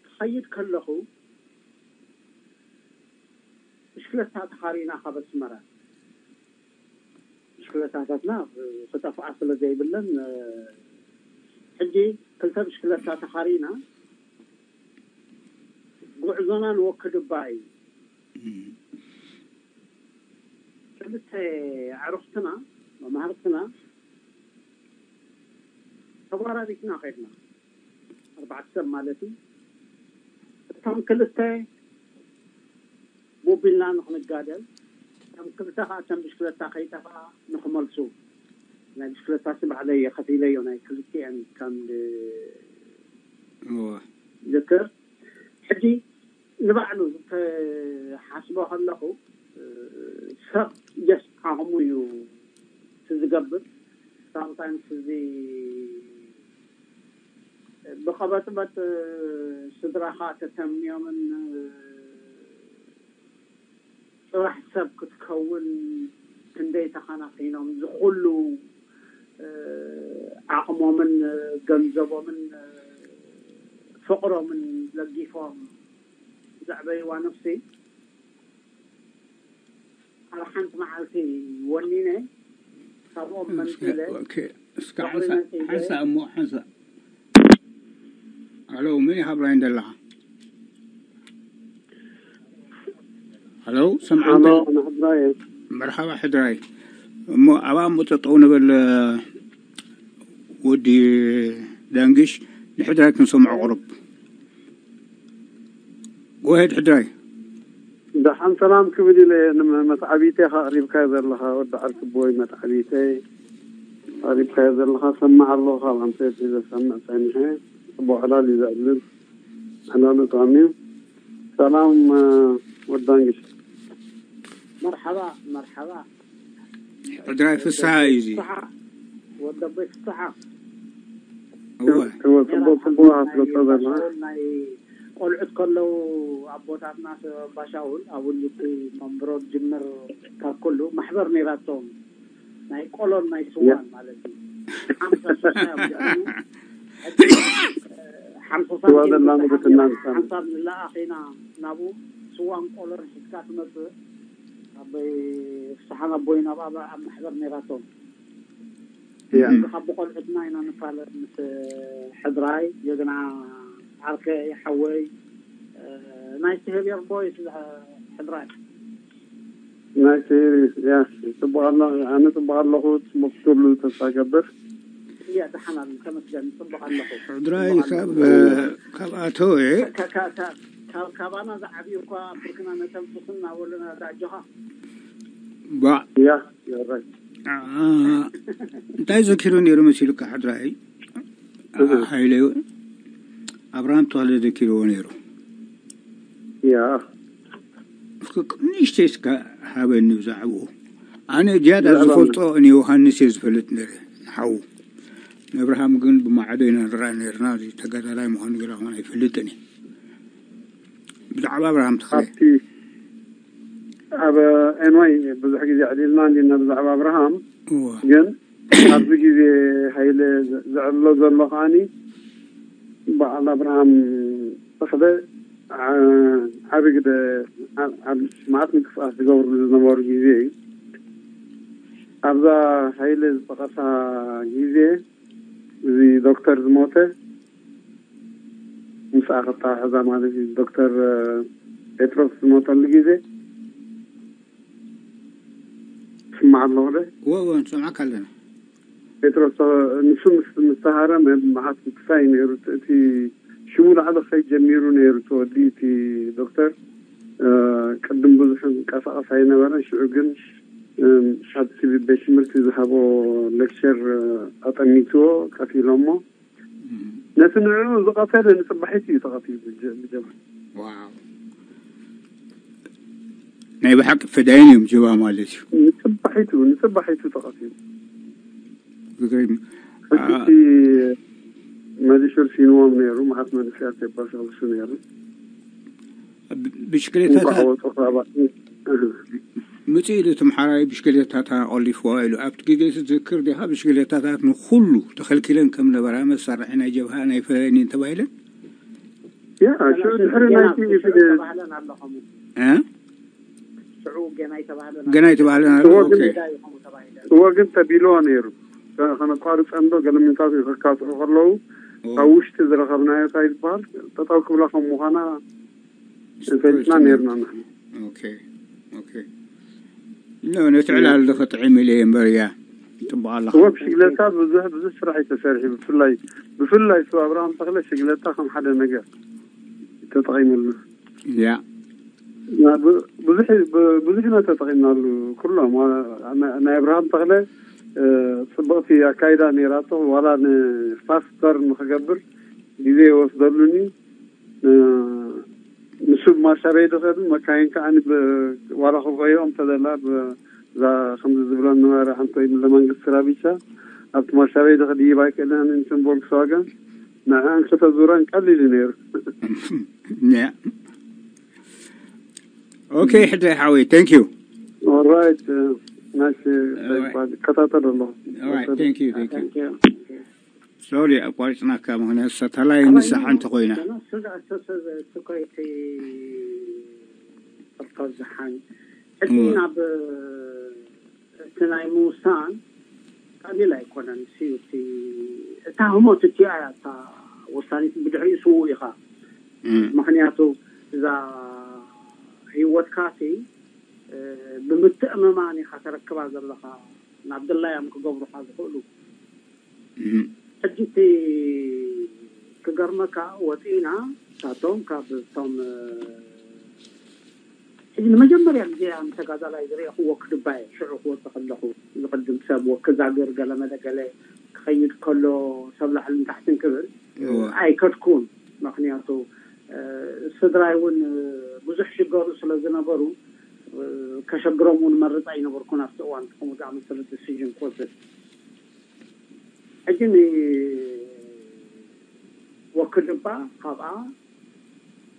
ክኸይድ ከለኹ ብሽክለታ ተኻሪና ካብ ኣስመራ። ብሽክለታታትና ክጠፍኣ ስለ ዘይብለን ሕጂ ክልተ ብሽክለታ ተኻሪና ጉዕዞና ንወክድባ እዩ። ክልተ ኣዕሩኽትና መማህርትና ተጓራሪትና ከድና ኣርባዕተ ሰብ ማለት እዩ። እቶም ክልተ ሞቢልና ንክንጋደል እቶም ክልተ ከዓ እተን ብሽክለታ ከይጠፍኣ ንክመልሱ ናይ ብሽክለታ ሲ ባዕለይ እየ ከፊለዮ ናይ ክልቲአን ከም ዝክር ሕጂ ንባዕሉ ተሓስቦ ከለኹ ሰብ ጀስት ዓቕሙ እዩ ዝገብር። ሳምታይምስ እዚ ብቐበጥበጥ ስድራኻ ተተምንዮምን ፅባሕ ሰብ ክትከውን ክንደይ ተኸናኺኖም ዝኩሉ ዓቕሞምን ገንዘቦምን ፍቕሮምን ለጊፎም ዘዕበይዋ ነፍሲ ኣብ ሓንቲ መዓልቲ ወኒነ ካብኦም መንጢለ እስካ ሓንሳ እሞ ሓንሳ። ሄሎ፣ መን ይሃብላይ እንደለኻ? ሄሎ፣ ሰምዓኒ። መርሓባ ሕድራይ። እሞ ኣብኣ እሞ ጠጠው ንበል። ወዲ ዳንግሽ፣ ንሕድራይ ክንሰምዖ ቁሩብ። ጎሄድ ሕድራይ። ደሓን ሰላም ክብል ኢለ፣ ንመትዓቢተይ ከቕሪብካዮ ዘለኻ ወዲ ዓርኪቦይ፣ መትዓቢተይ ኣቕሪብካዮ ዘለኻ ሰማዕ ኣለኹ። ካብ ኣንተ ሒዘ ሰምዕ ጸኒሐ። ጽቡቕ ዕላል እዩ ዘዕልል። ዕላሉ ጥዑም እዩ። ሰላም ወዲ ዳንግሽ። መርሓባ መርሓባ። ሕድራይ ፍስሓ እዩ እዚ። ወዲ ኣቦይ ፍስሓ። እወ። እወ፣ ጽቡቕ ጽቡቕ ኣፍልጦ ዘለኻ። ናይ ቆልዑት ከለዉ ኣቦታትና ባሻውል ኣብ ውልድቲ መንብሮ ጅምር ካብ ኩሉ ማሕበር ነይራቶም ናይ ቆሎን ናይ ስዋን ማለት እዩ። ሓምሳ ሽሕ ኣብ ልዕሊኡ፣ ሓምሳ ሳንቲም ሓንሳብ ንለኣኽ ኢና ናብኡ። ስዋን ቆሎን ሒዝካ ትመጽእ። ኣቦይ ፍስሓን ኣቦይን ኣብ ኣብ ማሕበር ነይራቶም። ካብ ብቆልዑትና ኢና ንፋለጥ ምስ ሕድራይ ጀግና ዓርከ ሓወይ። ናይ ስሄብየር ቦይስ ሕድራይ ናይ ስሄብየር ያ ጽቡቕ ኣሎ። ኣነ ጽቡቕ ኣለኹ። ጽቡቕ ክትብሉ ተስፋ ገብር። እያ ደሓን ኣሎ ተመስገን ጽቡቕ ኣለኹ። ሕድራይ ካብ ካብ ኣቶ ካባና ዝዓብዩ እኳ ብርክና ነተንፍስና ወለና ዳጆኻ ባዕ ያ እንታይ ዘኪሩ ነይሩ መሲሉካ ሕድራይ? ሃይለ ኣብርሃም ተኽለ ዘኪርዎ ነይሩ። ያ እስኪ ንእሽተይ እስከ ሃበኒ ብዛዕባኡ። ኣነ ዝያዳ ዝፈልጦ ንዮሃንስ እየ ዝፈልጥ ነይረ። ንሓዉ ንኣብርሃም ግን ብማዕዶ ኢና ንረኣ ነርና። ተጋዳላይ ምዃኑ ገለ ኾን ኣይፈልጥን እየ። ብዛዕባ ኣብርሃም ተኽለ ኣብቲ ኣብ ኤንዋይ ብዙሕ ግዜ ዕሊልና እንዲና ብዛዕባ ኣብርሃም። ግን ኣብዚ ግዜ ሃይለ ዘዕልሎ ዘሎ ከዓኒ በዓል ኣብርሃም ተኽለ ዓቢ ግደ፣ መዓት ምንቅስቃስ ዝገብርሉ ዝነበሩ ግዜ እዩ። ኣብዛ ሃይለ ዝጠቐሳ ግዜ እዚ ዶክተር ዝሞተ ምስኣ ክተሓሕዛ ማለት እዩ። ዶክተር ጴጥሮስ ዝሞተሉ ግዜ ትስማዕ ኣለኹ ዶ? እወ እወ ንሰምዓካ ኣለና። ጴጥሮስ ንሱ ምስ ምስ ተሃረመ መዓት ምክሳይ ነይሩ። እቲ ሽሙ ላዕሊ ክኸይድ ጀሚሩ ነይሩ። እቲ ወዲ እቲ ዶክተር ቅድም ብዙሕ ዝንቀሳቐስ ኣይነበረን። ሽዑ ግን ሓንቲ ቤት ትምህርቲ ዝሃቦ ሌክቸር ኣጠሚትዎ ቀቲሎሞ። ነቲ ንዕኡ ዝቐተለ ንፅባሒቱ እዩ ተቐቲሉ። ብጀ- ብጀማ ዋው ናይ ብሓቂ ፈዳይን እዮም ጀባ ማለት እዩ። ንፅባሒቱ ንፅባሒቱ ተቐቲሉ። ዝገርም ሕጂ እቲ መሊሹ ርሲንዎም ነይሩ። መዓት መንእሰያት የባሻብሹ ነይሩ። እንኳዕ ብሽክሌታታት ወፁ ክራባት ምጽእ ኢሉ እቲ ምሓራይ ብሽክሌታታ ቆሊፍዋ ኢሉ ኣብቲ ግዜ ትዝክር ዲኻ? ብሽክሌታታት ንኹሉ ተኸልኪለን ከም ነበራ መሳርሒ ናይ ጀብሃ ናይ ፈለኒን ተባሂለን ያ ሽዑ ድሕሪ ናይቲ ተባህለን ኣለኹም እ? ሽዑ ገና ይተባህለን ገና ይተባህለን ኣሎ። ኦኬ ይኹም ተባሂለን እዎ ግን ተቢልዎ ነይሩ። ከነቋርፀን ዶ ገለምንታት ከካትዑ ከለዉ ኣብ ውሽጢ ዝረኸብናዮ እንታይ ዝበሃል ጠጠው ክብላ ከም ምዃና ፈሊጥና ነይርና ንሕና። ኦኬ ኦኬ ኖ ነቲ ዕላል ዶ ከጥዕም ኢለ እየ እምበር እያ ጽቡቕ ኣለኻ። እዎ ብሽግለታ ብዙሕ ብዙሕ ስራሕ እዩ ተሰሪሑ። ብፍላይ ብፍላይ እሱ ኣብርሃም ተኽለ ሽግለታ ከም ሓደ ነገር ተጠቒሙሉ። ያ ብዙሕ ብዙሕ ኢና ተጠቒምናሉ። ኩሎም ናይ ኣብርሃም ተኽለ ጽብቕቲ ኣካይዳ ነይራቶ። ዋላ ንፋስተር ንክገብር ግዜ ይወስደሉኒ። ንሱ ብማሻበይ ድኸዱ መካይን ከዓ ዋላ ክቆዮም ተደላ እዛ ከምዚ ዝብሎ ነበረ ሓንቶ ይምለ መንግስቲ ራቢቻ ኣብቲ ማሻበይ ድኸዲ ይባይ ከለን እንትን ቦልክስዋገን ንዕን ከተዙረን ቀሊል እዩ ነይሩ። ኦኬ ሕድሪ ሓወይ thank you። ኦራይት ናሽ ይከታተል ኣለኹ። Alright, thank you, thank you. ሶሪ ኣቋሪፅናካ፣ ምክንያቱ ሳተላይት ምሳሕ እንተኮይና። ስጋእተሰብ ስኮይቲ ጥርቶ ዝሓን ሕጂ ናብ እቲ ናይ ምውሳን ቀሊል ኣይኮነን። ስዩ እቲ እታ ህሞት እቲኣ እያ እታ ወሳኒት፣ ብድሕሪኡ ስዉእ ኢኻ። ምክንያቱ እዛ ህይወትካሲ ብምትእምማን ኢኻ ተረክባ ዘለኻ። ናብ ድላዮም ክገብሩኻ ዝኽእሉ። ሕጂ እቲ ክገርመካ ወፂእና ሳቶም ካብ ቶም ሕጂ ንመጀመርያ ግዜ ኣም ተጋዳላይ ዝረእኽዎ ክድባየ ሽዑ ክወፅእ ከለኹ ዝቅድም ሰብ ወክዛግር ገለመለ ገለ ክኸይድ ከሎ ሰብ ላዕልን ታሕትን ክብል ኣይከድኩን። ምክንያቱ ስድራይ እውን ብዙሕ ሽገሩ ስለ ዝነበሩ ከሸግሮም እውን መርፅ ኣይነበርኩን ኣብቲ እዋን ከምኡ ዝኣመሰለ ዲሲዥን ክወስድ። ሕጂ ንወክል እባ ካብኣ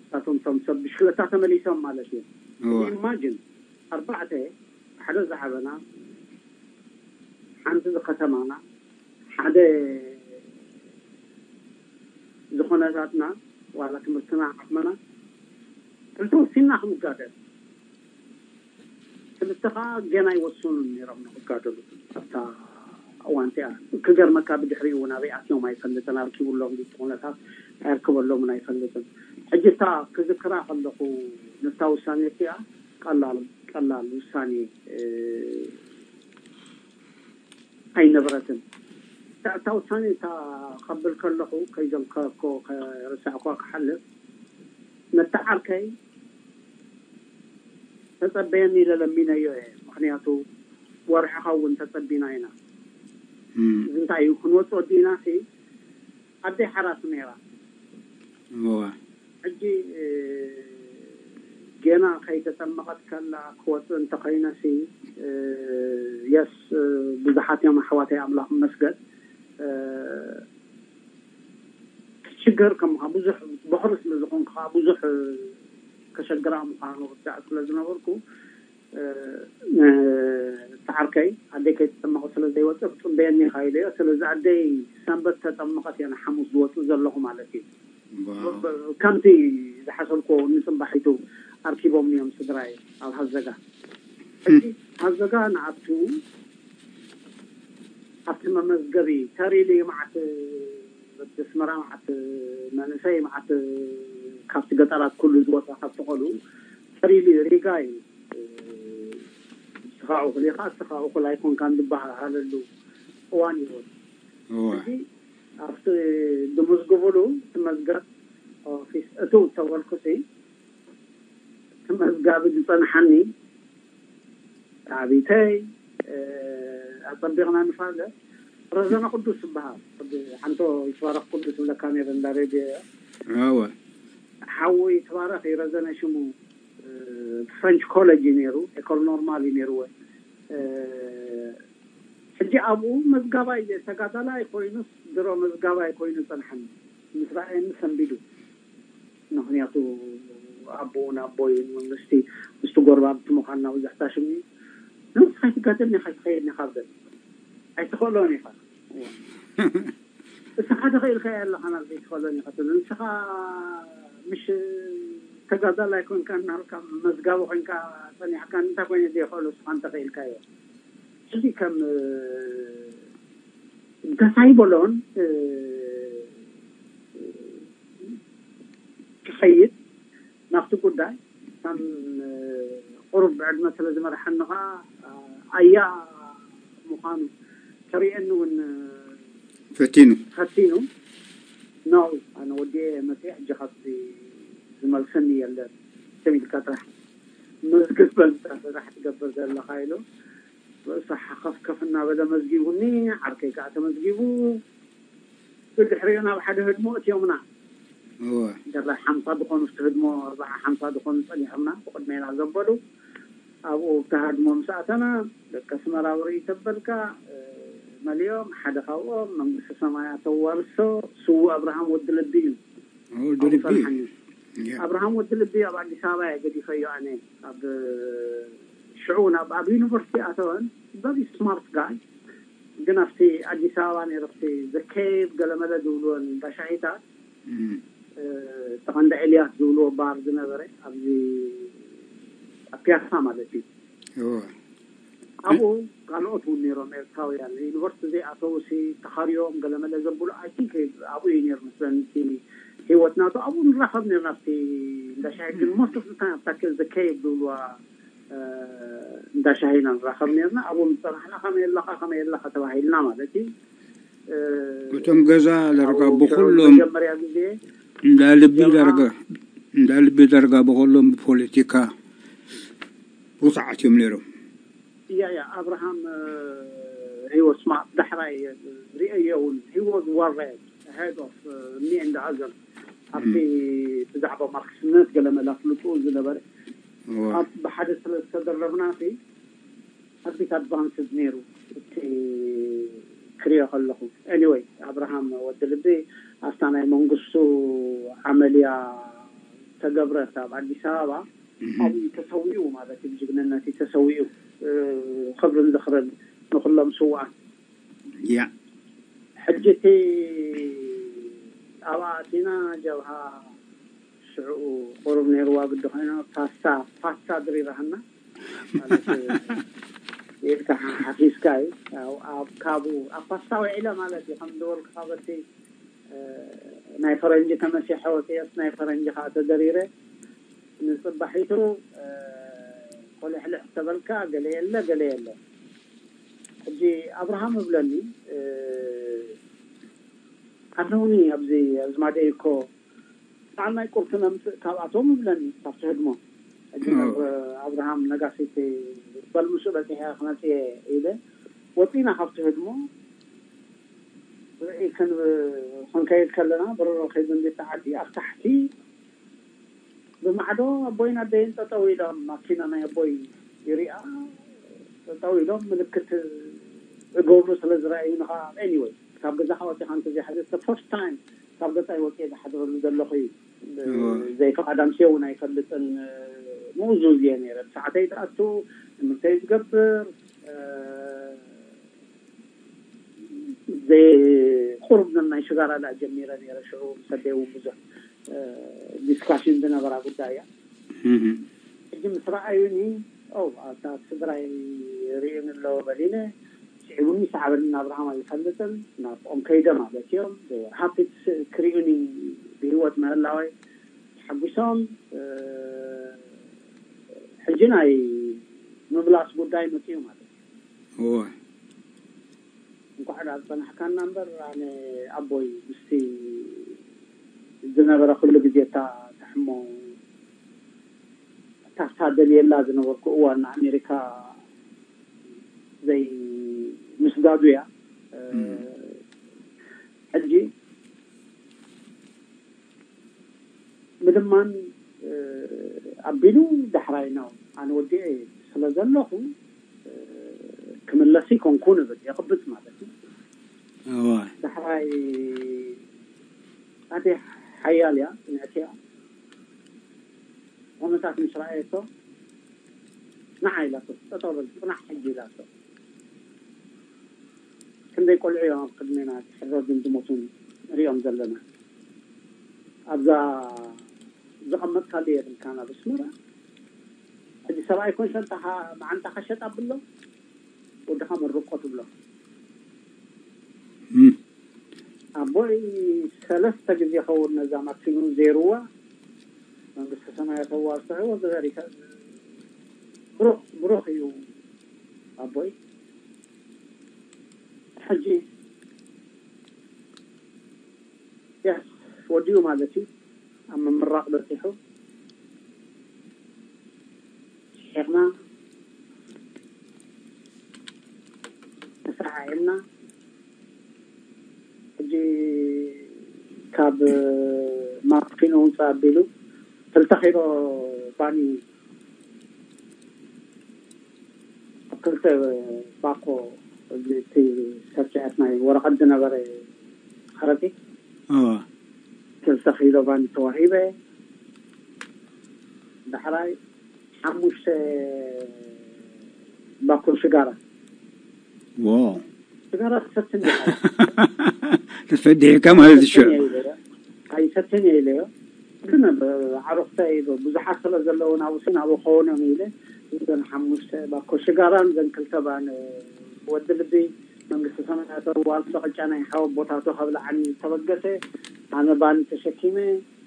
እሳቶም ቶም ሰብ ብሽክለታ ተመሊሶም ማለት እዩ። ኢማጅን ኣርባዕተ ሓደ ዝዓበና ሓንቲ ዝከተማና ሓደ ዝኾነታትና ዋላ ትምህርትና ዓቕመና እንተወሲንና ክንጋደል ክልተ ከዓ ገና ይወስኑን ነይሮም ንክጋደሉ ኣብታ እዋን እቲኣ። ክገርመካ ብድሕሪኡ እውን ኣበይ ኣትዮም ኣይፈልጥን፣ ኣርኪቡሎም ድዩ እቲ ኩነታት ኣየርክበሎምን ኣይፈልጥን። ሕጂ እታ ክዝክራ ከለኹ ነታ ውሳኔ እቲኣ ቀላል ቀላል ውሳኔ ኣይነበረትን። እታ ውሳኔ እታ ከብል ከለኹ ከይዘልከኮ ከረሳዕኳ ክሓልፍ ነቲ ዓርከይ ተጸበየኒ ኢለ ለሚነዮ እየ። ምክንያቱ ወርሒ ኸውን ተጸቢና ኢና። እዚ እንታይ እዩ ክንወጽኦ ዲና ሲ ኣደይ ሓራስ ነይራ። ሕጂ ገና ከይተጠመቐት ከላ ክወፅእ እንተኮይነሲ የስ ብዙሓት እዮም ኣሕዋተይ ኣምላኽ መስገድ ክትሽገር ከምኻ ብዙሕ በክሪ ስለ ዝኾንኩ ከዓ ብዙሕ ከሸግራ ምዃኑ ርዳእ ስለ ዝነበርኩ ተዓርከይ ኣደይ ከይተጠመቐ ስለ ዘይወፅእ ክፅበየኒ ኢኻ ኢለዮ። ስለዚ ኣደይ ሰንበት ተጠመቐት እያ ንሓሙስ ዝወፅእ ዘለኹ ማለት እዩ። ከምቲ ዝሓሰብክዎ ንፅባሒቱ ኣርኪቦም እዮም ስድራይ ኣብ ሃዘጋ። ሕጂ ሃዘጋ ንኣቱ ኣብቲ መመዝገቢ ተሪሊ መዓት ወዲ ኣስመራ መዓት መንእሰይ መዓት ካብቲ ገጠራት ኩሉ ዝወፀ ካብቲ ቆልኡ ተሪሊ ሪጋ እዩ። ንስኻ እኹል ኢኻ፣ ንስኻ እኹል ኣይኮንካን ዝበሃሃለሉ እዋን እዩ። ሕጂ ኣብቲ ዝምዝግቡሉ እቲ መዝገብ ኦፊስ እትው ተበልኩሲ እቲ መዝጋቢ ዝፀንሓኒ ሳዕቤተይ ኣፀቢቕና ንፋለ ረዘነ ቅዱስ ዝበሃል ሓንቶ ይትባረክ ቅዱስ ዝብለካ ነይረ እንዳ ሬድዮ እዮ። ሓዉ ይትባረክ እዩ ረዘነ ሽሙ። ፍረንች ኮሌጅ እዩ ነይሩ፣ ኤኮል ኖርማል እዩ ነይርዎ። ሕጂ ኣብኡ መዝጋባይ ተጋዳላይ ኮይኑስ ድሮ መዝጋባይ ኮይኑ ፀንሐኒ ምስ ረኣየኒ ሰንቢዱ። ምክንያቱ ኣቦኡ ንኣቦይ ምስቲ ምስቲ ጎረባብቲ ምዃንና ብዙሕ ታሽም እዩ። ንስ ከይትጋደልኒ ከይትኸየድኒ ካብ ዘል ኣይትኽእሎን ኢኻ። እስኻ ተኽኢልካ ኣለኻ ናብ ዘይትኽእሎን ኢኻ ትብል። ንስኻ ምሽ ተጋዳላይ ኮንካ እናልካ መዝጋቢ ኮንካ ፀኒሕካ እንታይ ኮይነ ዘይኽእሎ እስኻ እንተኽኢልካዮ ሕዚ ከም ደሳይ በሎን ክኸይድ ናብቲ ጉዳይ ከም ቁሩብ ብዕድመ ስለ ዝመርሓኒ ከዓ ኣያ ምዃኑ ተርእየኒ እውን ፈቲኑ ፈቲኑ ነው ኣነ ወዲኤ መፅእ ሕጂ ካብዚ ዝመልሰኒ የለን ተሚልካ ጥራሕ መዝግበን ጥራሕ ትገብር ዘለካ ኢሉ ርእሱ ሓኸፍከፍ እናበለ መዝጊቡኒ ዓርከይ ከዓ ተመዝጊቡ ብድሕሪኡ ናብ ሓደ ህድሞ እትዮምና ደላ ሓምሳ ዝኾኑ ስቲ ህድሞ ኣርባዓ ሓምሳ ዝኾኑ ፀኒሖምና ብቅድሜና ዘበሉ ኣብኡ ተሃድሞ ምስ ኣተና ደቂ ኣስመራ ውርኢ ተበልካ መሊኦም ሓደ ካብኦም መንግስቲ ሰማያ ተዋርሶ ስዉ ኣብርሃም ወዲ ልቢ እዩ። ወዲ ልቢ ኣብርሃም ወዲ ልቢ ኣብ ኣዲስ ኣበባ እየ ገዲፈዮ ኣነ ኣብ ሽዑ ናብ ኣብ ዩኒቨርሲቲ ኣተወን በሪ ስማርት ጋይ ግን ኣብቲ ኣዲስ ኣበባ ነይሩ፣ ኣብቲ ዘከይብ ገለመለ ዝብልዎ እንዳ ሻሂታት፣ እ፣ ተቐንዳ ኤልያስ ዝብልዎ ባር ዝነበረ ኣብዚ ኣብ ፒያሳ ማለት እዩ። እዎ። ኣብኡ ካልኦት እውን ነይሮም ኤርትራውያን ዩኒቨርሲቲ ዘይኣተውሲ ተኻርዮም ገለመለ ዘብሉ፣ ኣይ ቲንክ ኣብኡ እዩ ነይሩ መስለኒ። እቲ ህይወት ናቱ ኣብኡ ንራኸብ ነርና ኣብቲ እንዳ ሻሂ። ግን ሞስት ኦፍ ታይም ኣብታ ዘከይብ ዝብልዋ እንዳ ሻሂ ኢና ንራኸብ ነርና። ኣብኡ ምስ ጸናሕና ከመይ ኣለኻ፣ ከመይ ኣለኻ ተባሂልና ማለት እዩ። እ፣ እቶም ገዛ ዳርጋ ኣብኡ ሽዑ ብኹሎም መጀመርያ ግዜ እንዳ ልቢ ጀምዓ ዳርጋ፣ እንዳ ልቢ ዳርጋ ብኹሎም ብፖለቲካ ውሱዓት እዮም ነይሮም። እያ እያ ኣብርሃም፣ እ፣ ሂወት ስማ ዳሕራይ ርእዮ እውን ሂወት ወረ ሄድ ኦፍ ሚ ኤንድ ኣዘር ኣብቲ ብዛዕባ ማርክስነት ገለ መላ ፍልጡ ዝነበረ እዋ። ኣብ ብሓደ ስለ ዝተደረብና ሲ ኣቢት ኣድቫንስድ ነይሩ እቲ ክሪኦ ከለኹ። ኤኒወይ ኣብርሃም ወዲ ልቢ ኣብታ ናይ መንግስቱ ዓመልያ ተገብረት ኣብ ኣዲስ ኣበባ ኣብኡ ተሰዊኡ ማለት እዩ። ብጅግንነት እዩ ተሰዊኡ። እ፣ ክብርን ዝኽርን ንኩሎም ስውኣት። ያ ሕጂ እቲ ኣብኣ ኣቲና ጀብሃ ሽዕኡ ቁሩብ ነይርዋ ግዲ ኮይና ፓስታ ፓስታ ድሪራህና ማለት ኢልካ ሓፊስካ እዩ። ኣብ ካብኡ ኣብ ፓስታ ውዒለ ማለት እዩ። ከም ዝበልኩ ካበቲ ናይ ፈረንጂ ተመሲሐ ወፅየስ ናይ ፈረንጂ ከዓ ተደሪረ ንፅባሒቱ ቆልሕልሕ ተበልካ ገለ የለ ገለ የለ። ሕጂ ኣብርሃም እብለኒ ኣለውኒ ኣብዚ ኣዝማደይ እኮ በዓል ናይ ቁርሲ ነምፅእ ካብኣቶም እብለኒ ካብቲ ህድሞ። ሕጂ ናብ ኣብርሃም ነጋሲት በል ምስኡ በፂሐ ክመፅየ ኢለ ወፂና ካብቲ ህድሞ ክንከይድ ከለና በረሮ ከይዱ እንዴት ዓዲ ኣብ ታሕቲ ብማዕዶ ኣቦይን ኣደይን ጠጠው ኢሎም ማኪና ናይ ኣቦይ ይሪኣ ጠጠው ኢሎም ምልክት እገብሩ ስለ ዝረኣዩ ንኻ ኤኒወይ ካብ ገዛኻ ወፂኻ እንተዘይሓዘ ፈርስት ታይም ካብ ገፃይ ወፂኤ ዝሓድረሉ ዘለኹ እዩ። ዘይፈቓድ ኣምስየ እውን ኣይፈልጥን። ምኡዙዝ እየ ነይረ ብሰዓተይ ትኣቱ ትምህርተይ ዝገብር ቁሩብ ናይ ሽጋራ ዳ ጀሚረ ነይረ። ሽዑ ምስ ኣደይ እውን ብዙሕ ዲስካሽን ዝነበራ ጉዳይ እያ። ሕጂ ምስ ረኣዩኒ ኣታ ስድራይ ርእዩኒ ኣለዎ በሊነ ስዒቡኒ ሰዓበኒ። ናብ ረሃማ ይፈልጥን ናብኦም ከይደ ማለት እዮም። ሃፊት ክርእዩኒ ብህይወት ምህላወይ ተሓጒሶም ሕጂ ናይ ምምላስ ጉዳይ መፅኡ ማለት እዩ። እንኳዕ ዳ ዝፀናሕካና እምበር ኣነ ኣቦይ ምስቲ ዝነበረ ኩሉ ግዜ እታ ትሕሞ እታ ሳደልየላ ዝነበርኩ እዋን ንኣሜሪካ ዘይ ምስዳዱ እያ። ሕጂ ምድማን ኣቢሉ ዳሕራይ ነው ኣነ ወዲኤ ስለ ዘለኹ ክምለስ ይኮንኩ ንብል የቕብፅ ማለት እዩ። ዳሕራይ ኣደ ሓያል እያ፣ ፅንዕቲ እያ። ኩነታት ምስ ረኣየቶ ንዓ ኢላቶ፣ ጠጠው በል ፅናሕ ሕጂ ኢላቶ። ክንደይ ቆልዑ እዮም ኣብ ቅድሜና ዝሕረዱን ዝሞቱን ንሪኦም ዘለና። ኣብዛ ዝቐመጥካሉ የብልካን ኣብ ኣስመራ። ሕጂ ሰብኣይ ኮን ሸንጣኻ መዓንጣኻ ሸጥ ኣብሎ ወድኻ መርቆ ትብሎ። ኣቦይ ሰለስተ ግዜ ኸውን ነዛ ማኪኑ ዘይርዋ መንግስቲ ሰማያት ኣዋርሰ ወዘበሪከ ብሩኽ ብሩኽ እዩ ኣቦይ። ሕጂ ያስ ወዲኡ ማለት እዩ ኣብ ምምራቕ በፂሑ ስሒቕና ተሰዓዒምና ሕጂ ካብ ማኪኑ ውፅእ ኣቢሉ ክልተ ኪሎ ባኒ ኣብ ክልተ ባኮ እቲ ሰርቲዐት ናይ ወረቐት ዝነበረ ከረጢት ክልተ ኪሎ ባኒ ተዋሂበ። ዳሕራይ ሓሙሽተ ባኮ ሽጋራ። ስጋራ ትሰትን ዲኻ? ተፈዲሕካ ማለት እዩ። ኣይሰትን እየ ኢለዮ። ግን ዓሩኽተይ ብዙሓት ስለ ዘለዉ ናብኡ ናብኡ ክኸውን እዮም ኢለ፣ እዘን ሓሙሽተ ባኮ ሽጋራን እዘን ክልተ ባን ወዲ ልቢ መንግስቲ ሰማያት ዋልቶ ቅጫ ናይ ሓወቦታቱ ከብልዓኒ ዝተበገሰ፣ ኣነ ባኒ ተሸኪመ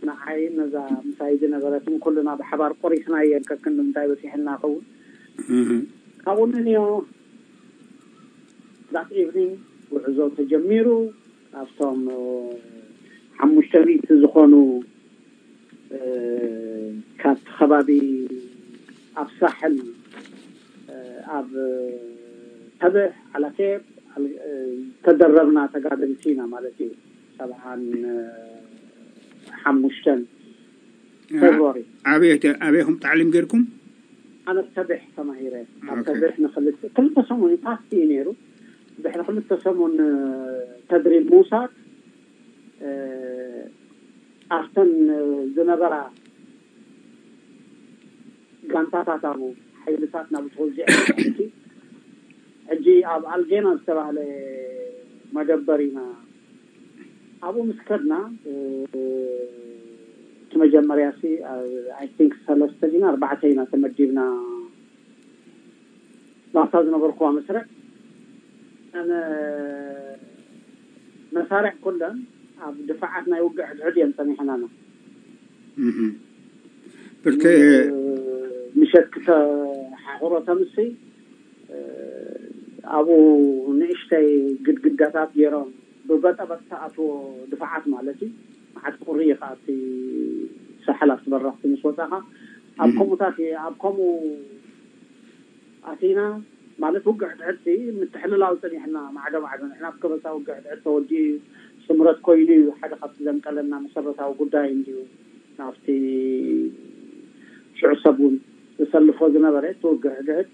ንዓይን ነዛ ምሳይ ዝነበረትን ኩልና ብሓባር ቆሪስናየን። ከክንዲ ምንታይ በፂሕና ኸውን? ካብኡ ንንዮ that evening ጉዕዞ ተጀሚሩ። ኣብቶም ሓሙሽተ ሚእቲ ዝኾኑ ካብቲ ከባቢ ኣብ ሳሕል ኣብ ተብዕ ዓላቴ ተደረብና ተጋደልቲ ኢና ማለት እዩ። ሰብዓን ሓሙሽተን ፌብሩዋሪ። ኣበይ ኣበይኹም ታዕሊም ጌርኩም? ኣነ ተብሕ ተማሂረ ኣብ ተብሕ ንክልተ ክልተ ሰሙን ፓስቲ እዩ ነይሩ። ድሕሪ ክልተ ሰሙን ተድሪብ ምውሳድ ኣብተን ዝነበራ ጋንታታት ኣብኡ ሓይልታት ናብ ተወዚዐ። ሕጂ ኣብ ኣልጌና ዝተባህለ መደበር ኢና ኣብኡ ምስ ከድና እቲ መጀመርያ ሲ I think ሰለስተ ዲና ኣርባዕተ ኢና ተመዲብና ናብታ ዝነበርኩዋ መስርዕ። ኣነ መሳርዕ ኩለን ኣብ ድፋዓት ናይ ውግእ ሕድሕድ እየን ጸኒሐናና። ብርከ ምሸት ክተሓሕሮ ተምሲ ኣብኡ ንእሽተይ ግድግዳታት ገይሮም ብበጠበጥ ተኣትዎ ድፋዓት ማለት እዩ። መዓት ቁሪ ከኣቲ ሳሕል ኣብቲ በራኽቲ ምስ ወፃኻ ኣብ ከምኡታት ኣብ ከምኡ ኣቲና ማለት ውግዕ ሕድሕድቲ ምትሕልላው ፀኒሕና። ማዕዶ ማዕዶ ንሕና ኣብ ከበሳ ውግዕ ሕድሕድ ተወዲኡ እዩ። ስምረት ኮይኑ እዩ ሓደ ካብቲ ዘንቀለና መሰረታዊ ጉዳይ እንዲዩ ናብቲ ሽዑ ሰብ እውን ዝሰልፎ ዝነበረ እቲ ውግዕ ሕድሕድ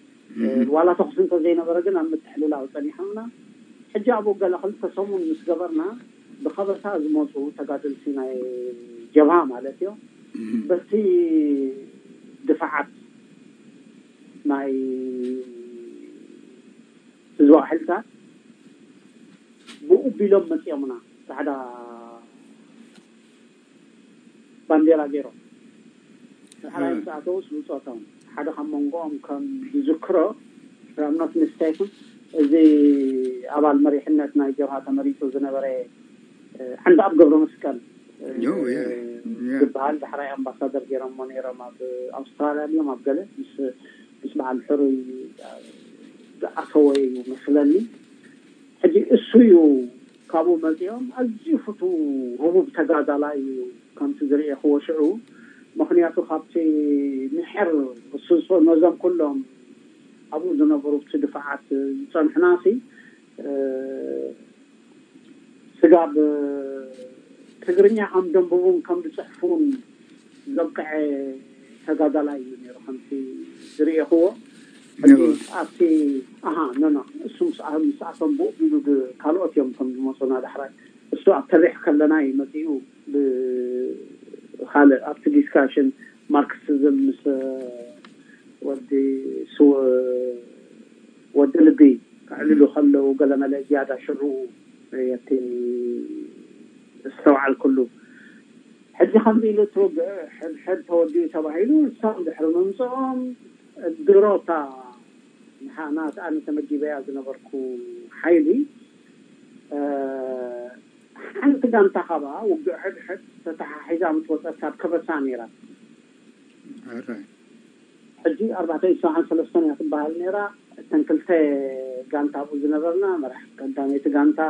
ዋላ ተኹሲ እንተዘይነበረ ግን ኣብ ምትሕልላው ፀኒሖምና። ሕጂ ኣብኡ ገለ ክልተ ሰሙን ምስ ገበርና ብኸበሳ ዝመፁ ተጋደልቲ ናይ ጀብሃ ማለት እዮም በቲ ድፋዓት ናይ ህዝባዊ ሓይልታት ብኡ ቢሎም መፂኦምና ፃዕዳ ባንዴራ ገይሮም። ዳሕራይ ምስ ኣተውስ ብፆቶም ሓደ ካብ መንጎኦም ከም ዝዝክሮ I'm not mistaken እዚ ኣባል መሪሕነት ናይ ጀብሃ ተመሪፁ ዝነበረ ዓንዲ ኣብ ገብረ መስቀል ዝበሃል ዳሕራይ ኣምባሳደር ገይሮሞ ነይሮም ኣብ ኣውስትራልያ ድዮም ኣብ ገለ ምስ በዓል ሕሩይ ዝኣተወ እዩ መስለኒ። ሕጂ እሱ እዩ ካብኡ መፂኦም ኣዝዩ ፍቱ ህቡብ ተጋዳላይ እዩ ከምቲ ዝርኤኽዎ ሽዑ። ምኽንያቱ ካብቲ ምሕር ስሶ ነዞም ኩሎም ኣብኡ ዝነበሩ ብቲ ድፋዓት ዝፀንሑና ሲ ስጋብ ትግርኛ ከም ደንብቡን ከም ዝፅሕፉን ዘብቅዐ ተጋዳላይ እዩ ነይሩ ከምቲ ዝርኤኽዎ። ኣብቲ ኣሃ ኖኖ እሱ ምስኣቶም ብኡ ቢሉ ካልኦት እዮም ከም ዝመፁና ዳሕራይ እሱ ኣብ ተሪሕ ከለና እዩ መፂኡ። ብካልእ ኣብቲ ዲስካሽን ማርክሲዝም ምስ ወዲ ስው ወዲ ልቢ ከዕልሉ ከለዉ ገለመለ ዝያዳ ሽዑ እቲ ዝተውዓልኩሉ። ሕጂ ከምዚ ኢሉ እቲ ውግእ ሕድሕድ ተወዲኡ ተባሂሉ ንሶም ድሕሪ ምምፅኦም ድሮታ ንሓ- ናት ኣነ ተመዲበያ ዝነበርኩ ሓይሊ ሓንቲ ጋንታ ካባ ውግእ ሕድሕድ ተተሓሒዛ ምስ ወፀት ካብ ከበሳ ነይራ። ሕጂ ኣርባዕተ ሰብዓን ሰለስተን እያ ትበሃል ነይራ። እተን ክልተ ጋንታ ኣብኡ ዝነበርና መራሕ ቀዳመይቲ ጋንታ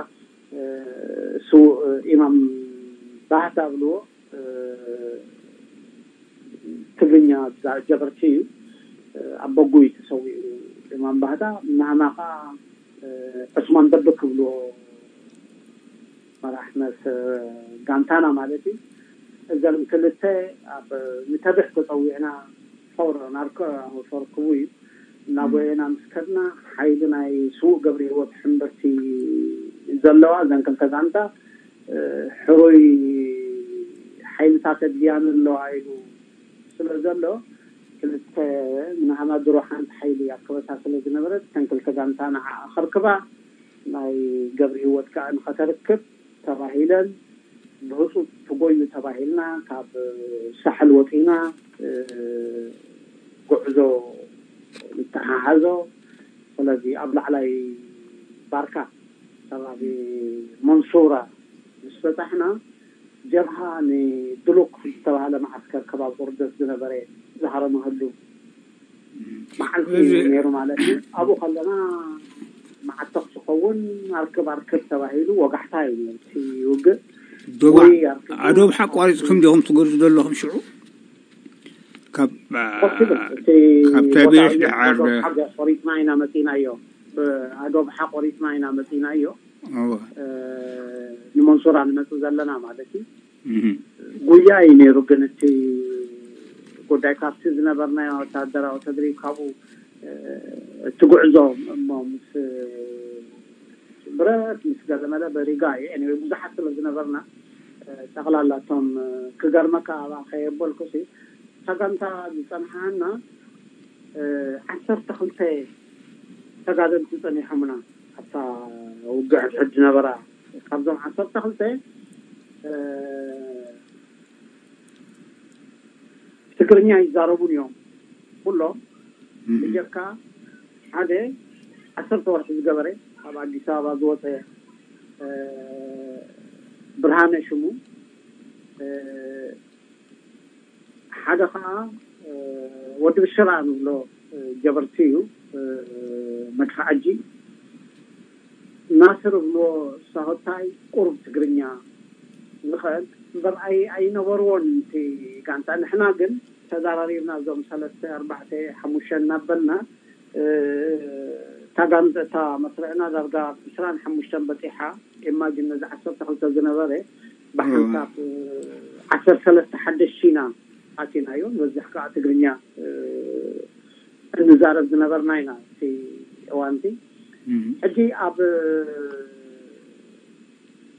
ስዉእ ኢማም ባህታ ብልዎ ትግርኛ ጀበርቲ እዩ። ኣብ በጉ እዩ ተሰዊኡ ኢማም ባህታ። ናህና ከዓ ዑስማን ደበ ክብልዎ መራሕ መስ ጋንታና ማለት እዩ። እዘን ክልተ ኣብ ንተብሕ ተፀዊዕና ፈውረ ናርከ ፈርክቡ እዩ እናጎየና ምስ ከድና ሓይሊ ናይ ስዉእ ገብረ ህይወት ሕምብርቲ ዘለዋ እዘን ክልተ ጋንታ ሕሩይ ሓይልታት ኣድልያኒ ኣለዋ ኢሉ ስለ ዘሎ ክልተ ምናህና ድሮ ሓንቲ ሓይሊ ኣብ ከበሳ ስለ ዝነበረት እተን ክልተ ጋንታ ንዓ ኣኸርክባ ናይ ገብሪ ህይወት ከዓ ንኸተርክብ ተባሂለን ብህፁፅ ትጎዩ ተባሂልና ካብ ሳሕል ወፂና ጉዕዞ ንተሓሓዞ። ስለዚ ኣብ ላዕላይ ባርካ ከባቢ መንሱራ ምስ በፃሕና ጀብሃ ንድሉክ ዝተባሃለ መዓስከር ከባቢ ቁርደስ ዝነበረ ዝሃረመህሉ መዓልቲ ነይሩ ማለት እዩ። ኣብኡ ከለና መዓት ተኩሲ ክኸውን ኣርክብ ኣርክብ ተባሂሉ ወጋሕታ እዩ ነይሩ እቲ ውግእ። ዶብ ወይ ኣርክብ ኣዶብ ሓቋሪፅኩም ዲኹም ትገርዙ ዘለኹም ሽዑ? ካብ ካብ ተቢሕ ደዓር ሓገ ቆሪፅና ኢና መፂናዮ። ኣዶብ ሓቆሪፅና ኢና መፂናዮ። ንመንሱራ ንመፅእ ዘለና ማለት እዩ። ጉያ እዩ ነይሩ። ግን እቲ ጉዳይ ካብቲ ዝነበርናዮ ወታደራዊ ተድሪብ ካብኡ እቲ ጉዕዞ እሞ ምስ ብረት ምስ ገለመለ በሪጋ እዩ። ኤኒወይ ብዙሓት ስለ ዝነበርና ጠቕላላ እቶም ክገርመካ ኣብኣ ከየበልኩ ሲ እታ ጋንታ ዝፀንሓና ዓሰርተ ክልተ ተጋደልቲ ፀኒሖምና ኣብታ ውግዕ ሕድሕድ ዝነበራ ካብዞም ዓሰርተ ክልተ ትግርኛ ይዛረቡን እዮም ኩሎም ብጀካ ሓደ ዓሰርተ ወርሒ ዝገበረ ኣብ ኣዲስ ኣበባ ዝወፀ ብርሃነ ሽሙ ሓደ ከዓ ወዲ ብሽራ ንብሎ ጀበርቲ እዩ። መድፍዓጂ ናስር ብሎ ሳሆታይ ቁሩብ ትግርኛ ዝኽእል እምበር ኣይነበርዎን እቲ ጋንታ። ንሕና ግን ተዘራሪብና እዞም ሰለስተ ኣርባዕተ ሓሙሽተ እናበልና እታ ጋንታ እታ መስርዕና ዳርጋ ዕስራን ሓሙሽተን በፂሓ። ኢማጅን ነዚ ዓሰርተ ክልተ ዝነበረ ብሓንሳብ ዓሰርተ ሰለስተ ሓደሽቲ ኢና ኣቲናዮ። ንበዝሕ ከዓ ትግርኛ እንዛረብ ዝነበርና ኢና እቲ እዋንቲ። ሕጂ ኣብ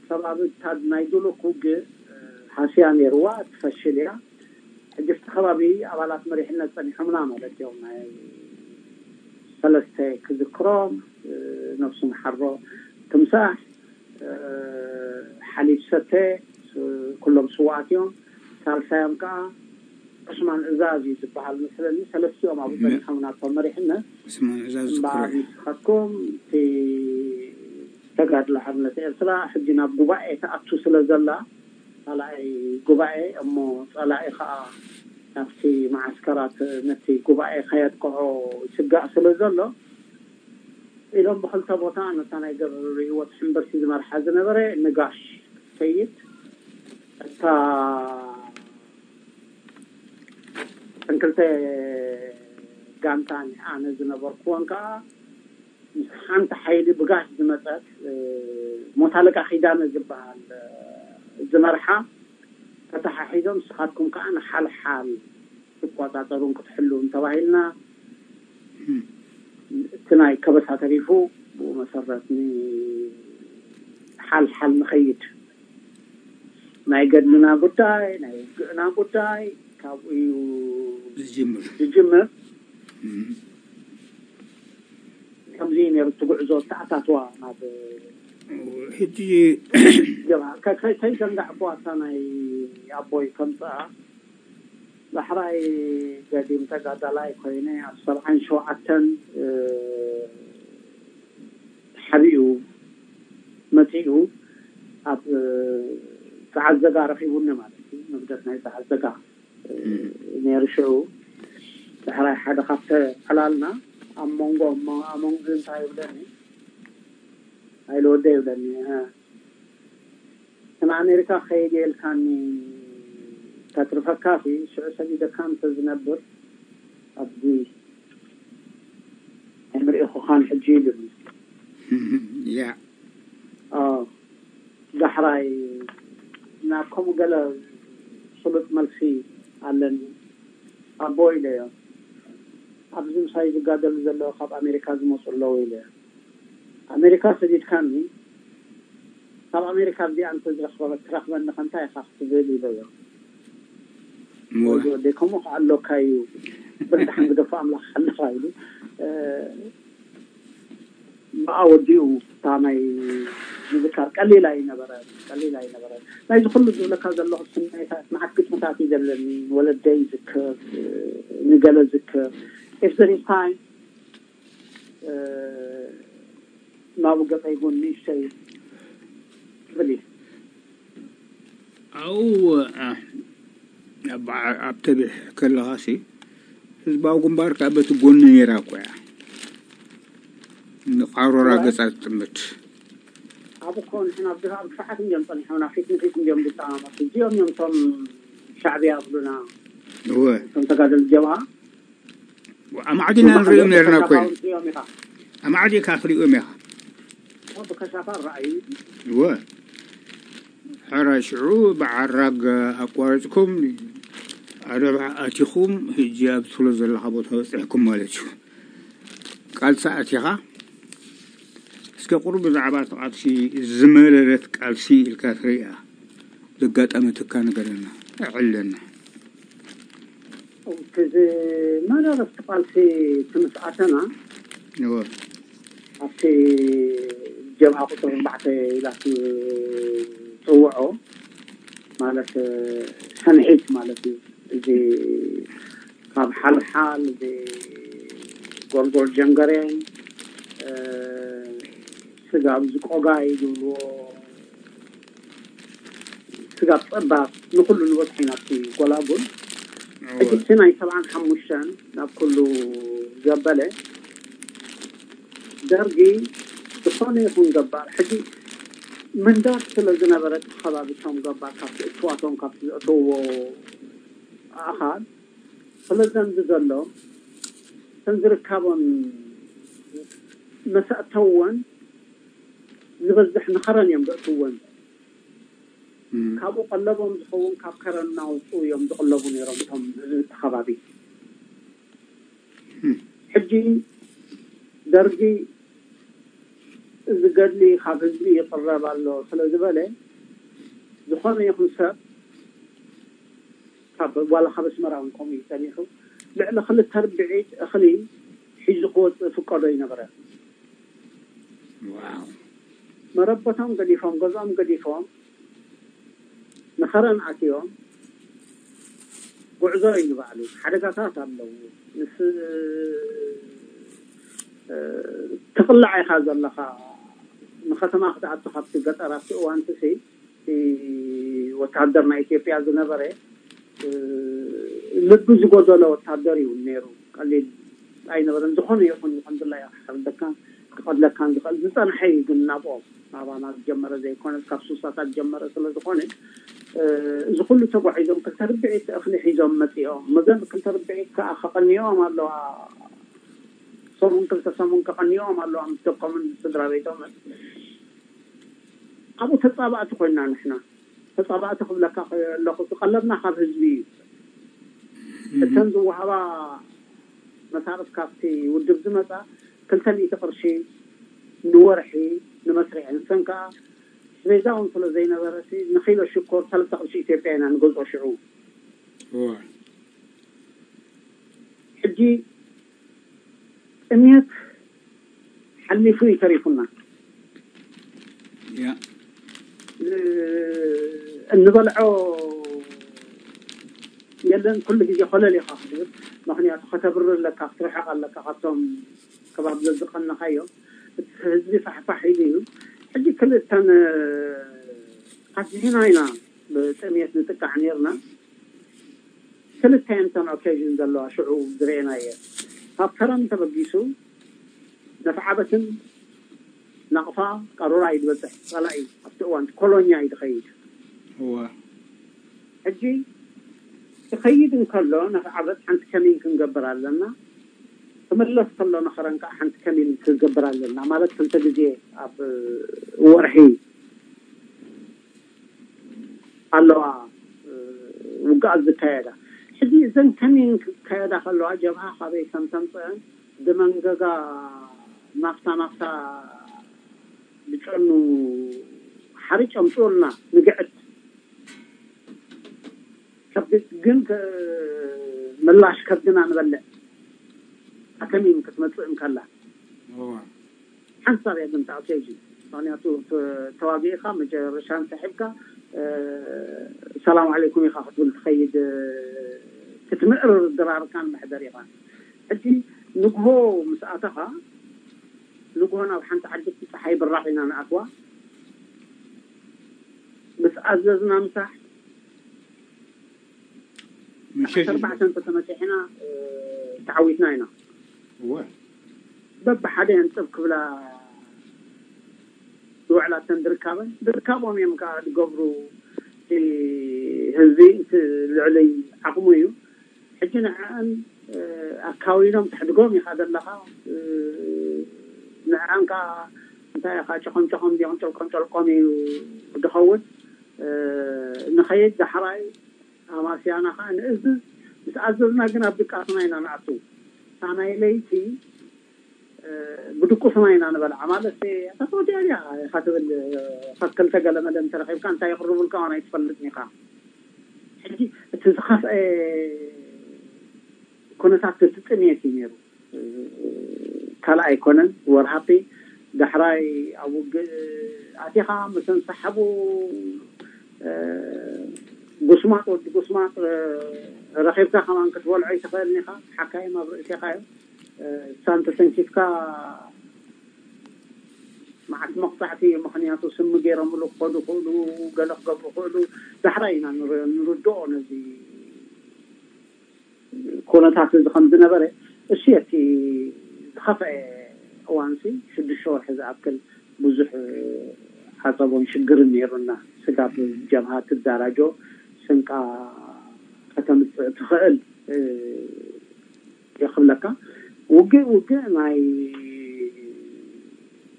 ከባቢ ታድ ናይ ዱሉክ ውግእ ሃስያ ነይርዋ ትፈሽል እያ። ሕጂ ኣብቲ ከባቢ ኣባላት መሪሕነት ፀኒሖምና ማለት እዮም። ናይ ሰለስተ ክዝክሮም ነብሱ መሓሮ ትምሳሕ ሓሊብ ሰተ ኩሎም ስዋኣት እዮም። ሳልሳዮም ከዓ ዑስማን እዛዝ እዩ ዝበሃል መስለኒ። ሰለስቲኦም ኣብኡ ፀኒሖም ናብቶም መሪሕነት። ዑስማን እዛዝ እምበኣር ዝክረ ንስኻትኩም እቲ ተጋድሎ ሓርነት ኤርትራ ሕጂ ናብ ጉባኤ ተኣቱ ስለ ዘላ ካልኣይ ጉባኤ እሞ ጸላኢ ከዓ ናብቲ መዓስከራት ነቲ ጉባኤ ከየጥቅዖ ይስጋእ ስለ ዘሎ ኢሎም ብክልተ ቦታ ነታ ናይ ገብረ ህይወት ሕምብርቲ ዝመርሓ ዝነበረ ንጋሽ ሰይድ እታ እተን ክልተ ጋንታን ኣነ ዝነበርኩወን ከዓ ምስ ሓንቲ ሓይሊ ብጋሽ ዝመፀት ሞት ኣለቃ ኪዳነ ዝበሃል ዝመርሓ ተተሓሒዞም ንስኻትኩም ከዓ ንሓልሓል ክትቆፃፀሩን ክትሕልውን ተባሂልና እቲ ናይ ከበሳ ተሪፉ ብኡ መሰረት ንሓልሓል ንኸይድ ናይ ገድልና ጉዳይ ናይ ውግእና ጉዳይ ካብኡ እዩ ዝጅምር። ዝጅምር። ከምዚ ነይሩ እቲ ጉዕዞ ተኣታትዋ ናብ ሕጂ ጀብሃ ከይዘንጋዕኩዋ እታ ናይ ኣቦይ ከምፅኣ ዳሕራይ ገዲም ተጋዳላይ ኮይነ ኣብ ሰብዓን ሸውዓተን ሓቢኡ መፂኡ ኣብ ፀዓት ዘጋ ረኺቡኒ ማለት እዩ። ንግደት ናይ ፀዓት ዘጋ ነይሩ ሽዑ። ዳሕራይ ሓደ ካብተ ዕላልና ኣብ መንጎ ኣብ መንጎ እንታይ ይብለኒ ኣይልወደ ይብለኒ ንኣሜሪካ ከይድ የልካኒ ተትርፈካ ሲ ሽዑ ሰጊደካ እንተ ዝነብር ኣብዚ ኣይምርኢኹኻን ሕጂ ኢሉኒ። ያ ዳሕራይ ናብ ከምኡ ገለ ስሉጥ መልሲ ኣለኒ ኣቦ ኢለዮ። ኣብዚ ምሳይ ዝጋደሉ ዘለዉ ካብ ኣሜሪካ ዝመፁ ኣለዉ ኢለዮ። ኣሜሪካ ሰዲድካኒ ካብ ኣሜሪካ እዚኣ እንተዝረኽበ ትረኽበኒ ከ እንታይ ኢኻ ክትብል ኢለዮ። እሞ ወዲ ወደይ ከምኡ ከዓ ኣሎካ እዩ ብርድሓን ግደፎ ኣምላኽ ሓልኻ ኢሉ ብኣወዲኡ እታ ናይ ምዝካር ቀሊል ኣይነበረ ቀሊል ኣይነበረ ናይዚ ኩሉ ዝብለካ ዘለኹ ስምዒታት መዓት ግጥምታት እዩ ዘለኒ። ወለደይ ይዝክር፣ ንገለ ዝክር። If there is time ናብኡ ገጸ ይኹን ንእሽተይ ትብል እዩ። ኣብኡ ኣብ ተቢሕ ከለኻሲ ህዝባዊ ግንባር ከዓ በቲ ጎኒ ነይራ እኮ እያ። ንቃሮራ ገጻ ትጥምት። ኣብ እኮ ንሕና ኣብ ኣብ ክፍዓት እንዲዮም ጸኒሖምና፣ ፊት ንፊት እንዲዮም ዝጠማመቱ። እዚኦም እዮም እቶም ሻዕብያ ኣብሉና እወ እቶም ተጋደልቲ ጀብሃ። ኣማዕዲና ንሪኦም ነርና ኮይና እዮም ኢኻ ኣማዕዲካ ክሪኦም ኢኻ ብከሻፋ ረኣዩ። እወ ሕራይ ሽዑ ብዓራግ ኣቋሪፅኩም ኣረብዓ ኣቲኹም ህጂ ኣብ ትብሎ ዘለኻ ቦታ በፅሕኩም ማለት እዩ። ቃልሲ ኣቲኻ እስከ ቁሩብ ብዛዕባ እቲ ቃልሲ ዝመረረት ቃልሲ ኢልካ ትሪኣ ዘጋጠመትካ ንገረና። ኣዕለና። እቲ መረረት ቃልሲ ትምስኣተና እወ ኣብቲ ጀብሃ ቁፅሪ ኣርባዕተ ኢላ ትፅውዖ ማለት ሰንሒት ማለት እዩ። እዚ ካብ ሓልሓል እዚ ጎልጎል ጀንገሬን ስጋብ ዝቆጋይ ዝብልዎ ስጋብ ፀባብ ንኩሉ ንበፅሒ ናብቲ ጎላጉል ሕጂ እቲ ናይ ሰብዓን ሓሙሽተን ናብ ኩሉ ዘበለ ደርጊ ዝኾነ ይኹን ገባር ሕጂ ምንዳድ ስለ ዝነበረ እቲ ከባቢ እቶም ገባር ካብቲ እትዋቶም ካብቲ ዘእተውዎ ኣኻል ስለ ዘንዲ ዘሎ ከም ዝርከቦን መሰእተወን ዝበዝሕ ንኸረን እዮም ዘእትወን። ካብኡ ቀለቦም ዝኸውን ካብ ከረን እናውፅኡ እዮም ዝቕለቡ ነይሮም እቶም ህዝቢ እቲ ከባቢ። ሕጂ ደርጊ እዚ ገድሊ ካብ ህዝቢ ይቕረብ ኣሎ ስለ ዝበለ ዝኾነ ይኹን ሰብ ካብ ዋላ ካብ ኣስመራ እውን ከምኡ እዩ ጸኒሑ ልዕሊ ክልተ ርብዒት እኽሊ ሒዙ ክወፅእ ፍቀዶ ይነበረ። ዋው መረበቶም ገዲፎም ገዝኦም ገዲፎም ንኸረን ኣትዮም ጉዕዞ እዩ ንባዕሉ። ሓደጋታት ኣለዉ። ምስ ትቕላዕ ኢኻ ዘለኻ ንከተማ ክትኣቱ ካብቲ ገጠር ኣብቲ እዋንቲ ሲ ወታደር ናይ ኢትዮጵያ ዝነበረ ልቢ ዝጎደሎ ወታደር እዩ ነይሩ። ቀሊል ኣይነበረን። ዝኾነ ይኹን ይኹን ድላ ክሓርደካን ክቐድለካን ዝኽእል ዝፀንሐ እዩ። ግን ናብኦም ናባና ዝጀመረ ዘይኮነስ ካብ ሱሳታት ጀመረ ስለ ዝኾነ እዚ ኩሉ ተጓዒዞም ክልተ ርብዒት እኽሊ ሒዞም መፂኦም። መዘን ክልተ ርብዒት ከዓ ከቐንዮም ኣለዋ። ሰሙን ክልተ ሰሙን ከቐንዮም ኣለዋ ምስ ደቆምን ስድራ ቤቶምን። ኣብኡ ተፃባእቲ ኮይና ንሕና ተፃባእቲ ክብለካ ኣለኹ ዝቀለብና ካብ ህዝቢ እዩ። እተን ዝወሃባ መሳርፍ ካብቲ ውድብ ዝመፃ ክልተ ሚእቲ ቅርሺ ንወርሒ ንመስርሒ ንሰን ከዓ ኣስቤዛ እውን ስለ ዘይነበረ ንኪሎ ሽኮር ሰለስተ ቅርሺ ኢትዮጵያ ኢና ንገዝኦ ሽዑ። ሕጂ ጥሜት ሓሊፉ እዩ ተሪፉና። እንበልዖ የለን። ኩሉ ግዜ ኮለል ኢኻ ክትብል፣ ምኽንያቱ ከተብርር ኣለካ፣ ክትርሕቕ ኣለካ ካብቶም ከባቢ ዘዝቐነኻዮ። እቲ ህዝቢ ፋሕፋሕ ኢሉ እዩ። ሕጂ ክልተን ኣስሒና ኢና ብጥሜት ንጥቃዕ ነይርና። ክልተ እየን እተን ኦኬዥን ዘለዋ ሽዑ ዝረኤናየን። ካብ ከረን ተበጊሱ ነፍዓበትን ናቕፋ ቀሩራ እዩ ዝበፅሕ። ፀላኢ ኣብቲ እዋን ኮሎኛ እዩ ዝኸይድ። ሕጂ ክኸይድ እንከሎ ነፍዓበት ሓንቲ ከሚን ክንገብር ኣለና። ክምለስ ከሎ ንኸረን ከዓ ሓንቲ ከሚን ክንገብር ኣለና። ማለት ክልተ ግዜ ኣብ ወርሒ ኣለዋ ውግኣት ዝካየዳ። ሕጂ እዘን ከሚን ክካየዳ ከለዋ ጀብሃ ካበይ ከም ተምፅአን ብመንገጋ ናፍታ ናፍታ ብጨኑ ሓሪጭ ኣምፅኡልና ንግዕት ከብዲ ግን ምላሽ ከብድና ንበልዕ። ከሚን ክትመፅእ እንከላ ሓንሳብ እያ ግን ትኣትዮ እዩ። ምክንያቱ ተ- ተዋጊእካ መጨረሻ እንተሒብካ ሰላም ዓለይኩም ኢኻ ክትብል ትኸይድ። ክትምዕር ድራርካን መሕደር ኢኻ። ሕጂ ንግሆ ምስ ኣተኻ ንግሆ ናብ ሓንቲ ዓዲ ፀሓይ ብራቕ ኢና ንኣትዋ። ምስ ኣዘዝና ምሳሕ ምሸት ዓሰርተ ኣርባዕተ እንተተመፂሕና ተዓዊትና ኢና። እወ። በብሓደ የንፅብ ክብላ ዝውዕላ እተን ድርካበን ድርካቦም እዮም ከዓ ዝገብሩ። እቲ ህዝቢ እቲ ልዕሊ ዓቕሙ እዩ። ሕጂ ንዕአን ኣካዊኖም ተሕድጎም ኢኻ ዘለኻ። ንዕኣን ከዓ እንታይ ኢኻ ጨኾም ጨኾም ዲኦም ጨልቆም ጨልቆም እዩ ዝኸውን። ንኸይድ ዳሕራይ ኣማስያና ከዓ ንእዝዝ። ምስ ኣዘዝና ግን ኣብ ድቃስና ኢና ንኣቱ። ሳናይ ለይቲ ብድቁስና ኢና ንበልዓ ማለት እታ ተወዲኣ ድያ ኢኻ ትብል። ካብ ክልተ ገለ መለ እንተረኺብካ እንታይ የቕርቡልካ ዋና ኣይትፈልጥን ኢኻ። ሕጂ እቲ ዝኸፍአ ኩነታት እቲ ጥምየት እዩ ነይሩ። ካልእ ኣይኮነን። ወርሃፒ ዳሕራይ ኣብ ውግእ ኣቲኻ ምስ እንሰሓቡ ጉስማጥ ወዲ ጉስማጥ ረኺብካ ከማን ክትበልዖ ይትኽእልን ኢኻ። ሓካይም ኣብ ርእሲኻ እዮም። እሳ እንተተንኪፍካ መዓት መቕፃዕቲ እዩ። ምክንያቱ ስሚ ገይሮምሉ ክኸዱ ክእሉ ገለ ክገብሩ ክእሉ ዳሕራይ ኢና ንርድኦ ነዚ ኩነታት እዚ ከም ዝነበረ። እሺ እቲ ዝኸፍአ እዋንሲ ሽዱሽተ ወርሒ ዝኣክል ብዙሕ ሓፀቦን ሽግርን ነይሩና። ስጋብ ጀብሃ ትዳራጆ ስንቃ ከተምፅእ ትኽእል የኽብለካ። ውግእ ውግእ ናይ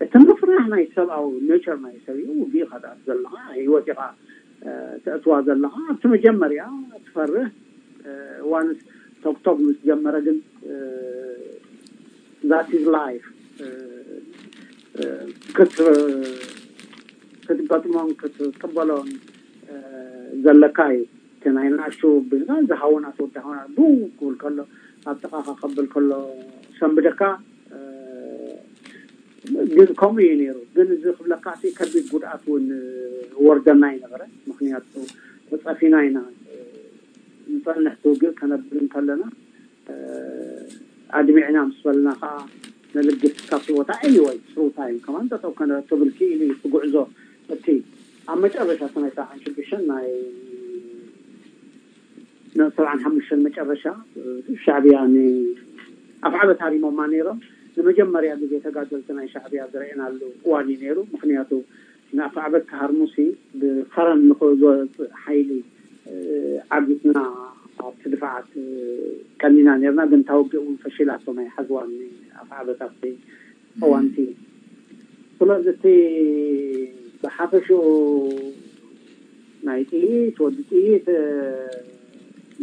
እቲ ምፍራህ ናይ ሰብኣዊ ኔቸር ናይ ሰብ እዩ። ውግእ ኢኻ ትኣቱ ዘለኻ፣ ህይወት ኢኻ ተእትዋ ዘለኻ። ኣብቲ መጀመርያ ትፈርህ። ዋንስ ቶክቶክ ምስ ጀመረ ግን that is life ክትገጥሞን ክትቅበሎን ዘለካ እዩ። እቲ ናይ ንኣሽቱ ብዝና ዝሃውና ተወዳኸና ዱ ክብል ከሎ ኣብ ጥቓኻ ከብል ከሎ ሰንብደካ። ግን ከምኡ እዩ ነይሩ። ግን እዚ ክብለካ እቲ ከቢድ ጉድኣት እውን ወርደና ይነበረ። ምክንያቱ ተፀፊና ኢና ንፀንሕ ትውግእ ከነብል እንከለና ኣድሚዕና ምስ በልና ከዓ ንልግስ ካብቲ ቦታ። Anyway through time ከማን ጠጠው ከነ ትብል ክኢሉ እዩ እቲ ጉዕዞ። እቲ ኣብ መጨረሻ ሰናይ ሰብዓን ሽዱሽተን ናይ ሰብዓን ሓሙሽተን መጨረሻ ሻዕብያ ኣፍዓበት ሃሪሞማ ነይሮም። ንመጀመርያ ግዜ ተጋደልቲ ናይ ሻዕብያ ዝረአናሉ እዋን እዩ ነይሩ። ምክንያቱ ንኣፍዓበት ክሃርሙሲ ብኸረን ንክወፅእ ሓይሊ ዓጊትና ኣብቲ ድፋዓት ቀኒና ነርና። ግን እታ ውግእ እውን ፈሺላቶም ኣይሓዝዋን ኣፍዓበት ኣብቲ እዋንቲ። ስለዚ እቲ ብሓፈሽኡ ናይ ጥይት ወዲ ጥይት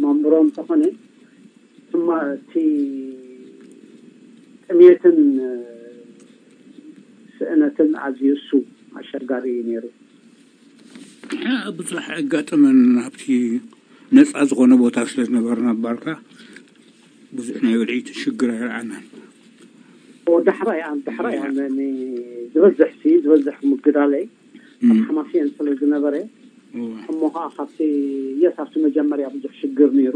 መንብሮ እንተኾነ፣ እማ እቲ ጥሜትን ስእነትን ኣዝዩ እሱ ኣሸጋሪ እዩ ነይሩ። ብዙሕ ኣጋጠመን። ኣብቲ ነፃ ዝኾነ ቦታ ስለ ዝነበርና ባርካ ብዙሕ ናይ ብልዒ ሽግር ኣይረኣናን። ዳሕራይ ዳሕራይ ዝበዝሕ ዝበዝሕ ምግዳለይ ኣብ ሓማሴን ስለ ዝነበረ እሞ ከዓ ካብቲ የስ ኣብቲ መጀመርያ ብዙሕ ሽግር ነይሩ።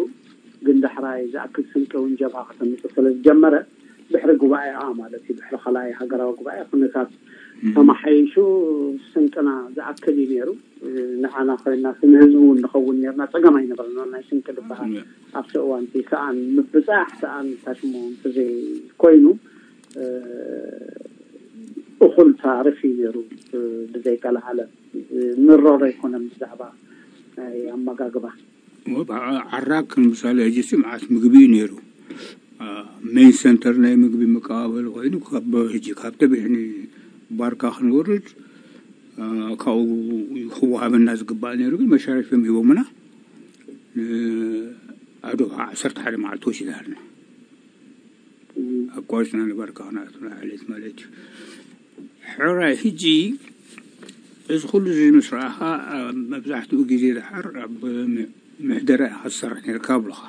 ግን ዳሕራይ ዝኣክል ስንቂ እውን ጀብሃ ከተምፅእ ስለ ዝጀመረ ድሕሪ ጉባኤኣ ማለት እዩ ድሕሪ ካልኣይ ሃገራዊ ጉባኤ ኩነታት ተመሓይሹ ስንቅና ዝኣክል እዩ ነይሩ። ንዓና ኮይና ንህዝቢ እውን ንኸውን ነርና ፀገም ኣይነበረና ናይ ስንቂ ዝበሃል ኣብቲ እዋን እቲ ሰኣን ምብፃሕ ሰኣን ታሽሞ እንተዘይ ኮይኑ እኹል ታሪፍ እዩ ነይሩ። ብዘይቀልዓለም ንሮሮ ኣይኮነን ብዛዕባ ናይ ኣመጋግባ። ዓራክ ንምሳሌ ሕጂ ሲ መዓት ምግቢ እዩ ነይሩ። ሜን ሰንተር ናይ ምግቢ መቀባበሊ ኮይኑ ካብ ሕጂ ካብ ተቢሕኒ ባርካ ክንወርድ ካብኡ ክወሃበና ዝግባእ ነይሩ። ግን መሻረፊ እዮም ሂቦምና። ኣዶ ዓሰርተ ሓደ መዓልቲ ወሲዳልና። ኣቋሪፅና ንባርካ ክንኣቱ ንዓሌት ማለት እዩ። ሕራይ ሕጂ እዚ ኩሉ እዚ ምስ ረኣኻ መብዛሕትኡ ግዜ ድሓር ኣብ ምሕደራ ኢኻ ትሰርሕ ነርካ ብለኻ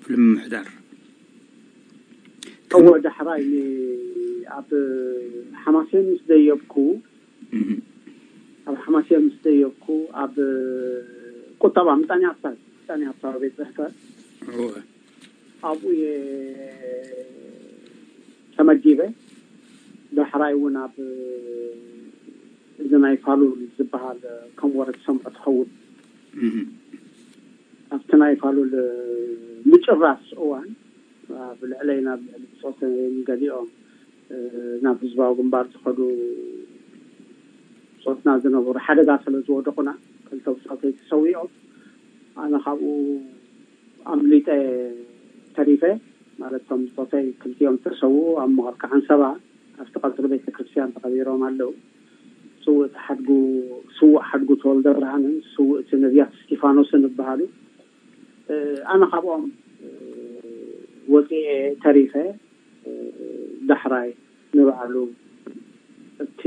ፍልሚ ምሕዳር እወ ዳሕራይ ኣብ ሓማሴን ምስ ደየብኩ ኣብ ሓማሴን ምስ ደየብኩ ኣብ ቁጠባ ምጣኔ ሃብታዊ ምጣኔ ሃብታዊ ቤት ጽሕፈት ኣብኡ እየ ተመዲበ። ዳሕራይ እውን ኣብ እዚ ናይ ፋሉል ዝበሃል ከም ወረ ትሰምዖ ትኸውን ኣብቲ ናይ ፋሉል ምጭራስ እዋን ኣብ ልዕለይ ናብ ልዕሊ ብፆተይን ገሊኦም ናብ ህዝባዊ ግንባር ዝኸዱ ብፆትና ዝነበሩ ሓደጋ ስለ ዝወደቑና ክልተ ብፆተይ ተሰዊኦም ኣነ ካብኡ ኣምሊጠ ተሪፈ። ማለት እቶም ብፆተይ ክልቲኦም ዝተሰውኡ ኣብ መቐርካ ዓንሰባ ኣብቲ ቀፅሪ ቤተክርስትያን ተቐቢሮም ኣለዉ። ስውእ ሓድጉ ስውእ ሓድጉ ተወልደ ብርሃንን ስውእቲ ነቢያት እስጢፋኖስን ይበሃሉ። ኣነ ካብኦም ወፂኤ ተሪፈ። ዳሕራይ ንባዕሉ እቲ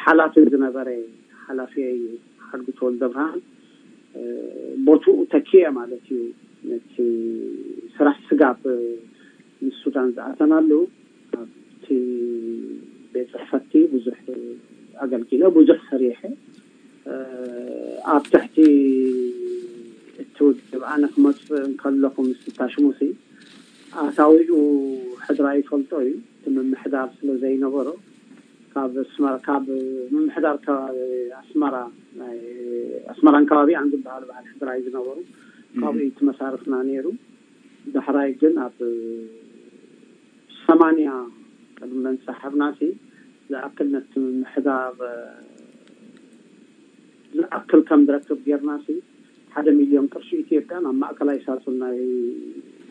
ሓላፊ ዝነበረ ሓላፊ ሓድጉ ተወልደ ብርሃን ቦትኡ ተኪኤ ማለት እዩ። ነቲ ስራሕ ስጋብ ምስ ሱዳን ዝኣተናሉ ኣብቲ ቤት ፅሕፈቲ ብዙሕ ኣገልጊለ ብዙሕ ሰሪሐ። ኣብ ትሕቲ እቲ ውድብ ኣነ ክመፅእ እንከለኹ ምስ ታሽሙሲ ኣታዊኡ ሕድራ ይፈልጦ እዩ። እቲ ምምሕዳር ስለ ዘይነበሮ ካብ ኣስመራ ካብ ምምሕዳር ከባቢ ኣስመራ ናይ ኣስመራን ከባቢኣን ዝበሃሉ በዓል ሕድራ እዩ ዝነበሩ። ካብኡ እዩ እቲ መሳርፍና ነይሩ። ዳሕራይ ግን ኣብ ሰማንያ ቅድሚ ምንጻሕ ኣብናሲ ዝኣክል ነቲ ምምሕዳር ዝኣክል ከም ዝረክብ ጌርናሲ ሓደ ሚልዮን ቅርሺ ኢትዮጵያ ናብ ማእከላይ ሳጹን ናይ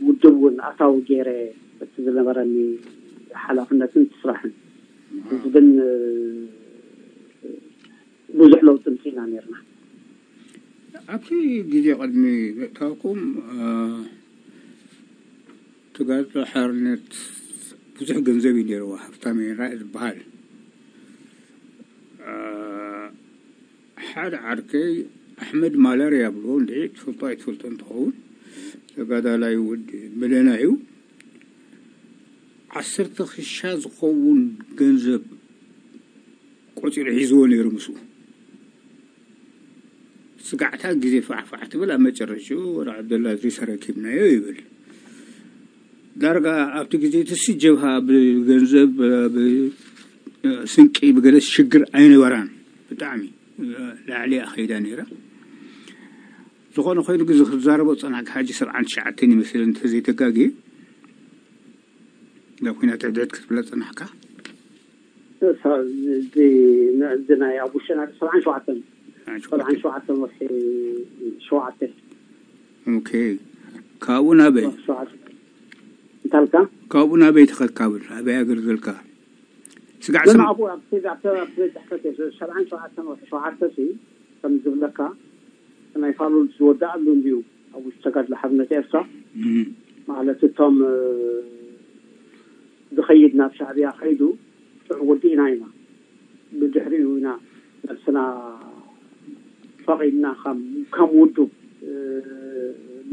ውድብ እውን ኣታዊ ገይረ እቲ ዝነበረኒ ሓላፍነትን ስራሕን ህዝብን ብዙሕ ለውጢ ምፅእና ነርና። ኣብቲ ግዜ ቅድሚ ምእታውኩም ተጋድሎ ሓርነት ብዙሕ ገንዘብ እዩ ነይርዎ። ሃፍታም ነይራ ዝበሃል ሓደ ዓርከይ ኣሕመድ ማለር ያብሎ እንደ ትፈልጦ ኣይትፈልጦ እንትኸውን ተጋዳላይ ውድ ምለና እዩ። ዓሰርተ ክሻ ዝኸውን ገንዘብ ቆፂሩ ሒዝዎ ነይሩ ምስኡ። ስጋዕታ ግዜ ፋዕፋዕ ትብል ኣብ መጨረሽኡ ወደ ዓብደላ እድሪስ ረኪብናዮ ይብል። ዳርጋ ኣብቲ ግዜ እቲ ሲ ጀብሃ ብገንዘብ ብስንቂ ብገለ ሽግር ኣይነበራን። ብጣዕሚ ላዕሊ እያ ከይዳ ነይራ። ዝኾነ ኮይኑ ግዜ ክዛረቦ ፀናሕካ ሕጂ ሰብዓን ትሽዓተን ይመስል እንተዘይተጋጊ ናብ ኩናት ሕድሕድ ክትብላ ፀናሕካ። እዚ ናይ ኣብ ውሽጢ ናይ ሰብዓን ሸውዓተን ሰብዓን ሸውዓተን ወርሒ ሸውዓተ። ኦኬ። ካብኡ ናበይ? እንታልካ? ካብኡ ናበይ ተኸካብል ኣበይ ኣገልገልካ? ስጋዕ ግን ኣብኡ ኣብ ኣብ ጽሕፈት እየ ሰብዓን ሸውዓተን ወርሒ ሸውዓተ ሲ ከም ዝብለካ ናይ ፋሉል ዝወዳእሉ እንድዩ ኣብ ውሽጢ ተጋድሎ ሓርነት ኤርትራ ማለት እቶም ዝኸይድ ናብ ሻዕብያ ከይዱ ሽዑ ወዲእና ኢና። ብድሕሪኡ ኢና ነብስና ፈቒድና ከም ውዱብ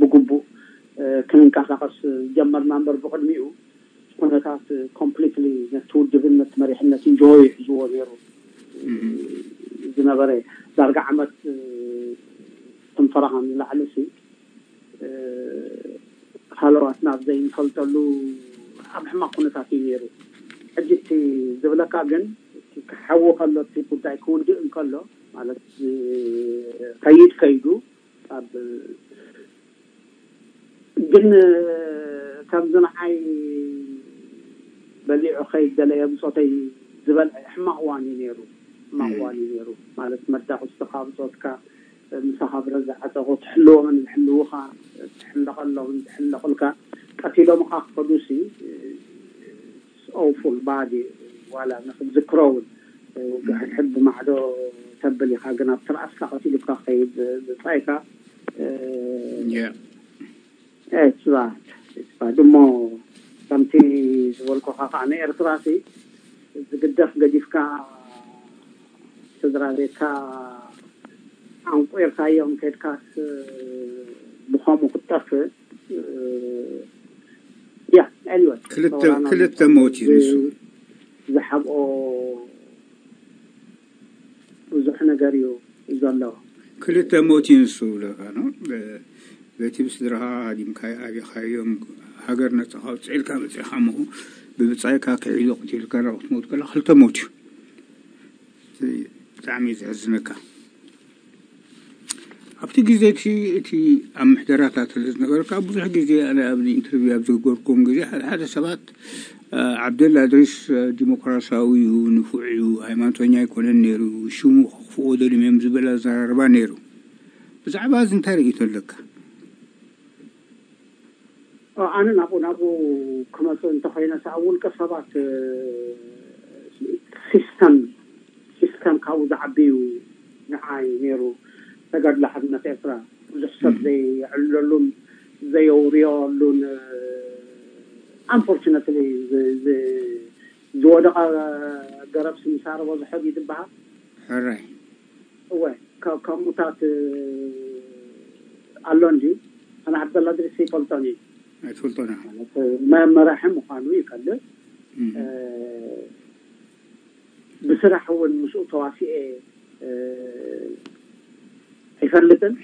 ብግቡእ ክንንቀሳቐስ ዝጀመርና እምበር ብቕድሚኡ ኩነታት ኮምፕሊትሊ ነቲ ውድብን ነቲ መሪሕነትን ጅሆ ይሕዝዎ ነይሩ ዝነበረ ዳርጋ ዓመት ትንፈረኻ ንላዕሊ ሲ ሃለዋትና ኣብ ዘይንፈልጠሉ ኣብ ሕማቕ ኩነታት እዩ ነይሩ። ሕጂ እቲ ዝብለካ ግን እቲ ክሓዊ ከሎ እቲ ጉዳይ ክውድእ እንከሎ ማለት ከይድ ከይዱ ኣብ ግን ከምዚ ንዓይ በሊዑ ከይድ ገለ የብፆተይ ዝበልዐ ሕማቕ ዋን እዩ ነይሩ። ሕማቕ ዋን እዩ ነይሩ ማለት መዳቕ ውስጥካ ብፆትካ ምሳኻ ብረት ዝዓፀቑ ትሕልዎምን ዝሕልውኻ ትሕለቐሎምን ዝሕለቕልካ ቀቲሎምኻ ክኸዱሲ ኦውፉል ባዲ ዋላ ንክትዝክሮ እውን ሕድሕድ ብማዕዶ ተብል ኢኻ ግን ኣብ ትርኣስካ ቀቲሉካ ክኸይድ ዝፃይካ እፅባት እፅባት እሞ ከምቲ ዝበልኩኻ ከዓ ንኤርትራ ሲ ዝግደፍ ገዲፍካ ስድራ ቤትካ ኣንቁርካዮም ከድካስ ብኸምኡ ክትጠፍእ ያ ኤኒወይ ክልተ ሞት እዩ ንሱ ኣብኦ ብዙሕ ነገር እዩ ዘሎ። ክልተ ሞት እዩ ንሱ ብለካ ነው። በቲ ብስድራኻ ሃዲምካዮ ኣቢኻዮም፣ ሃገር ነፃ ካውፅዕ ኢልካ መፂእኻ እሞ ብብፃይካ ክዒሉ ቅትልካ ክትሞት ከላ ክልተ ሞት እዩ። ብጣዕሚ እዩ ዘሕዝነካ። ኣብቲ ግዜ እቲ እቲ ኣብ ምሕደራታት ስለ ዝነበርካ ብዙሕ ግዜ ኣነ ኣብዚ ኢንተርቪው ኣብ ዝገበርኩም ግዜ ሓደ ሓደ ሰባት ዓብደላ እድሪስ ዲሞክራሲያዊ እዩ፣ ንፉዕ እዩ፣ ሃይማኖተኛ ኣይኮነን ነይሩ፣ ሽሙ ክኽፍኦ ደልዮም እዮም ዝበል ኣዘራርባ ነይሩ። ብዛዕባ እዚ እንታይ ርእይቶ ኣለካ? ኣነ ናብኡ ናብኡ ክመፅእ እንተኮይነ ኣብ ውልቀ ሰባት ሲስተም ሲስተም ካብኡ ዝዓቢ እዩ። ንዓይ ነይሩ ተጋድሎ ሓርነት ኤርትራ ብዙሕ ሰብ ዘየዕልለሉን ዘየውርየሉን፣ ኣንፎርችነትሊ ዝወደቐ ገረብ ስምሳር በዝሖ ድዩ ዝበሃል? ሕራይ። እወ፣ ከምኡታት ኣሎ እንዲ ኣነ ዓብደላ ድሪስ ይፈልጦን እዩ። ኣይትፈልጦን ኢኻ። መራሒ ምዃኑ ይፈልጥ። ብስራሕ እውን ምስኡ ተዋሲኤ ኣይፈልጥን።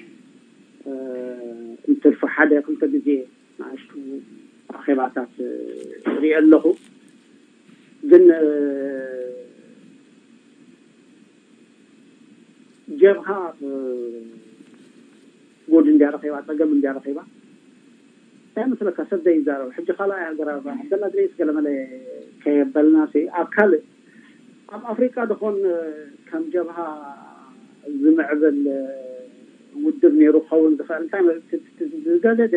እንትርፎ ሓደ ክልተ ግዜ ንኣሽቱ ኣኼባታት ሪኦ ኣለኹ። ግን ጀብሃ ጉድ እንድያ ረኺባ፣ ጸገም እንድያ ረኺባ። እንታይ መስለካ ሰብ ዘይዛረብ ሕጂ ካልኣይ ሃገራዊ ዓብደላ ድሬስ ገለመለ ከየበልና ሲ ኣብ ካልእ ኣብ ኣፍሪቃ ድኾን ከም ጀብሃ ዝምዕብል ውድብ ነይሩ ክኸውን ዝኽእል እንታይ ዝገደደ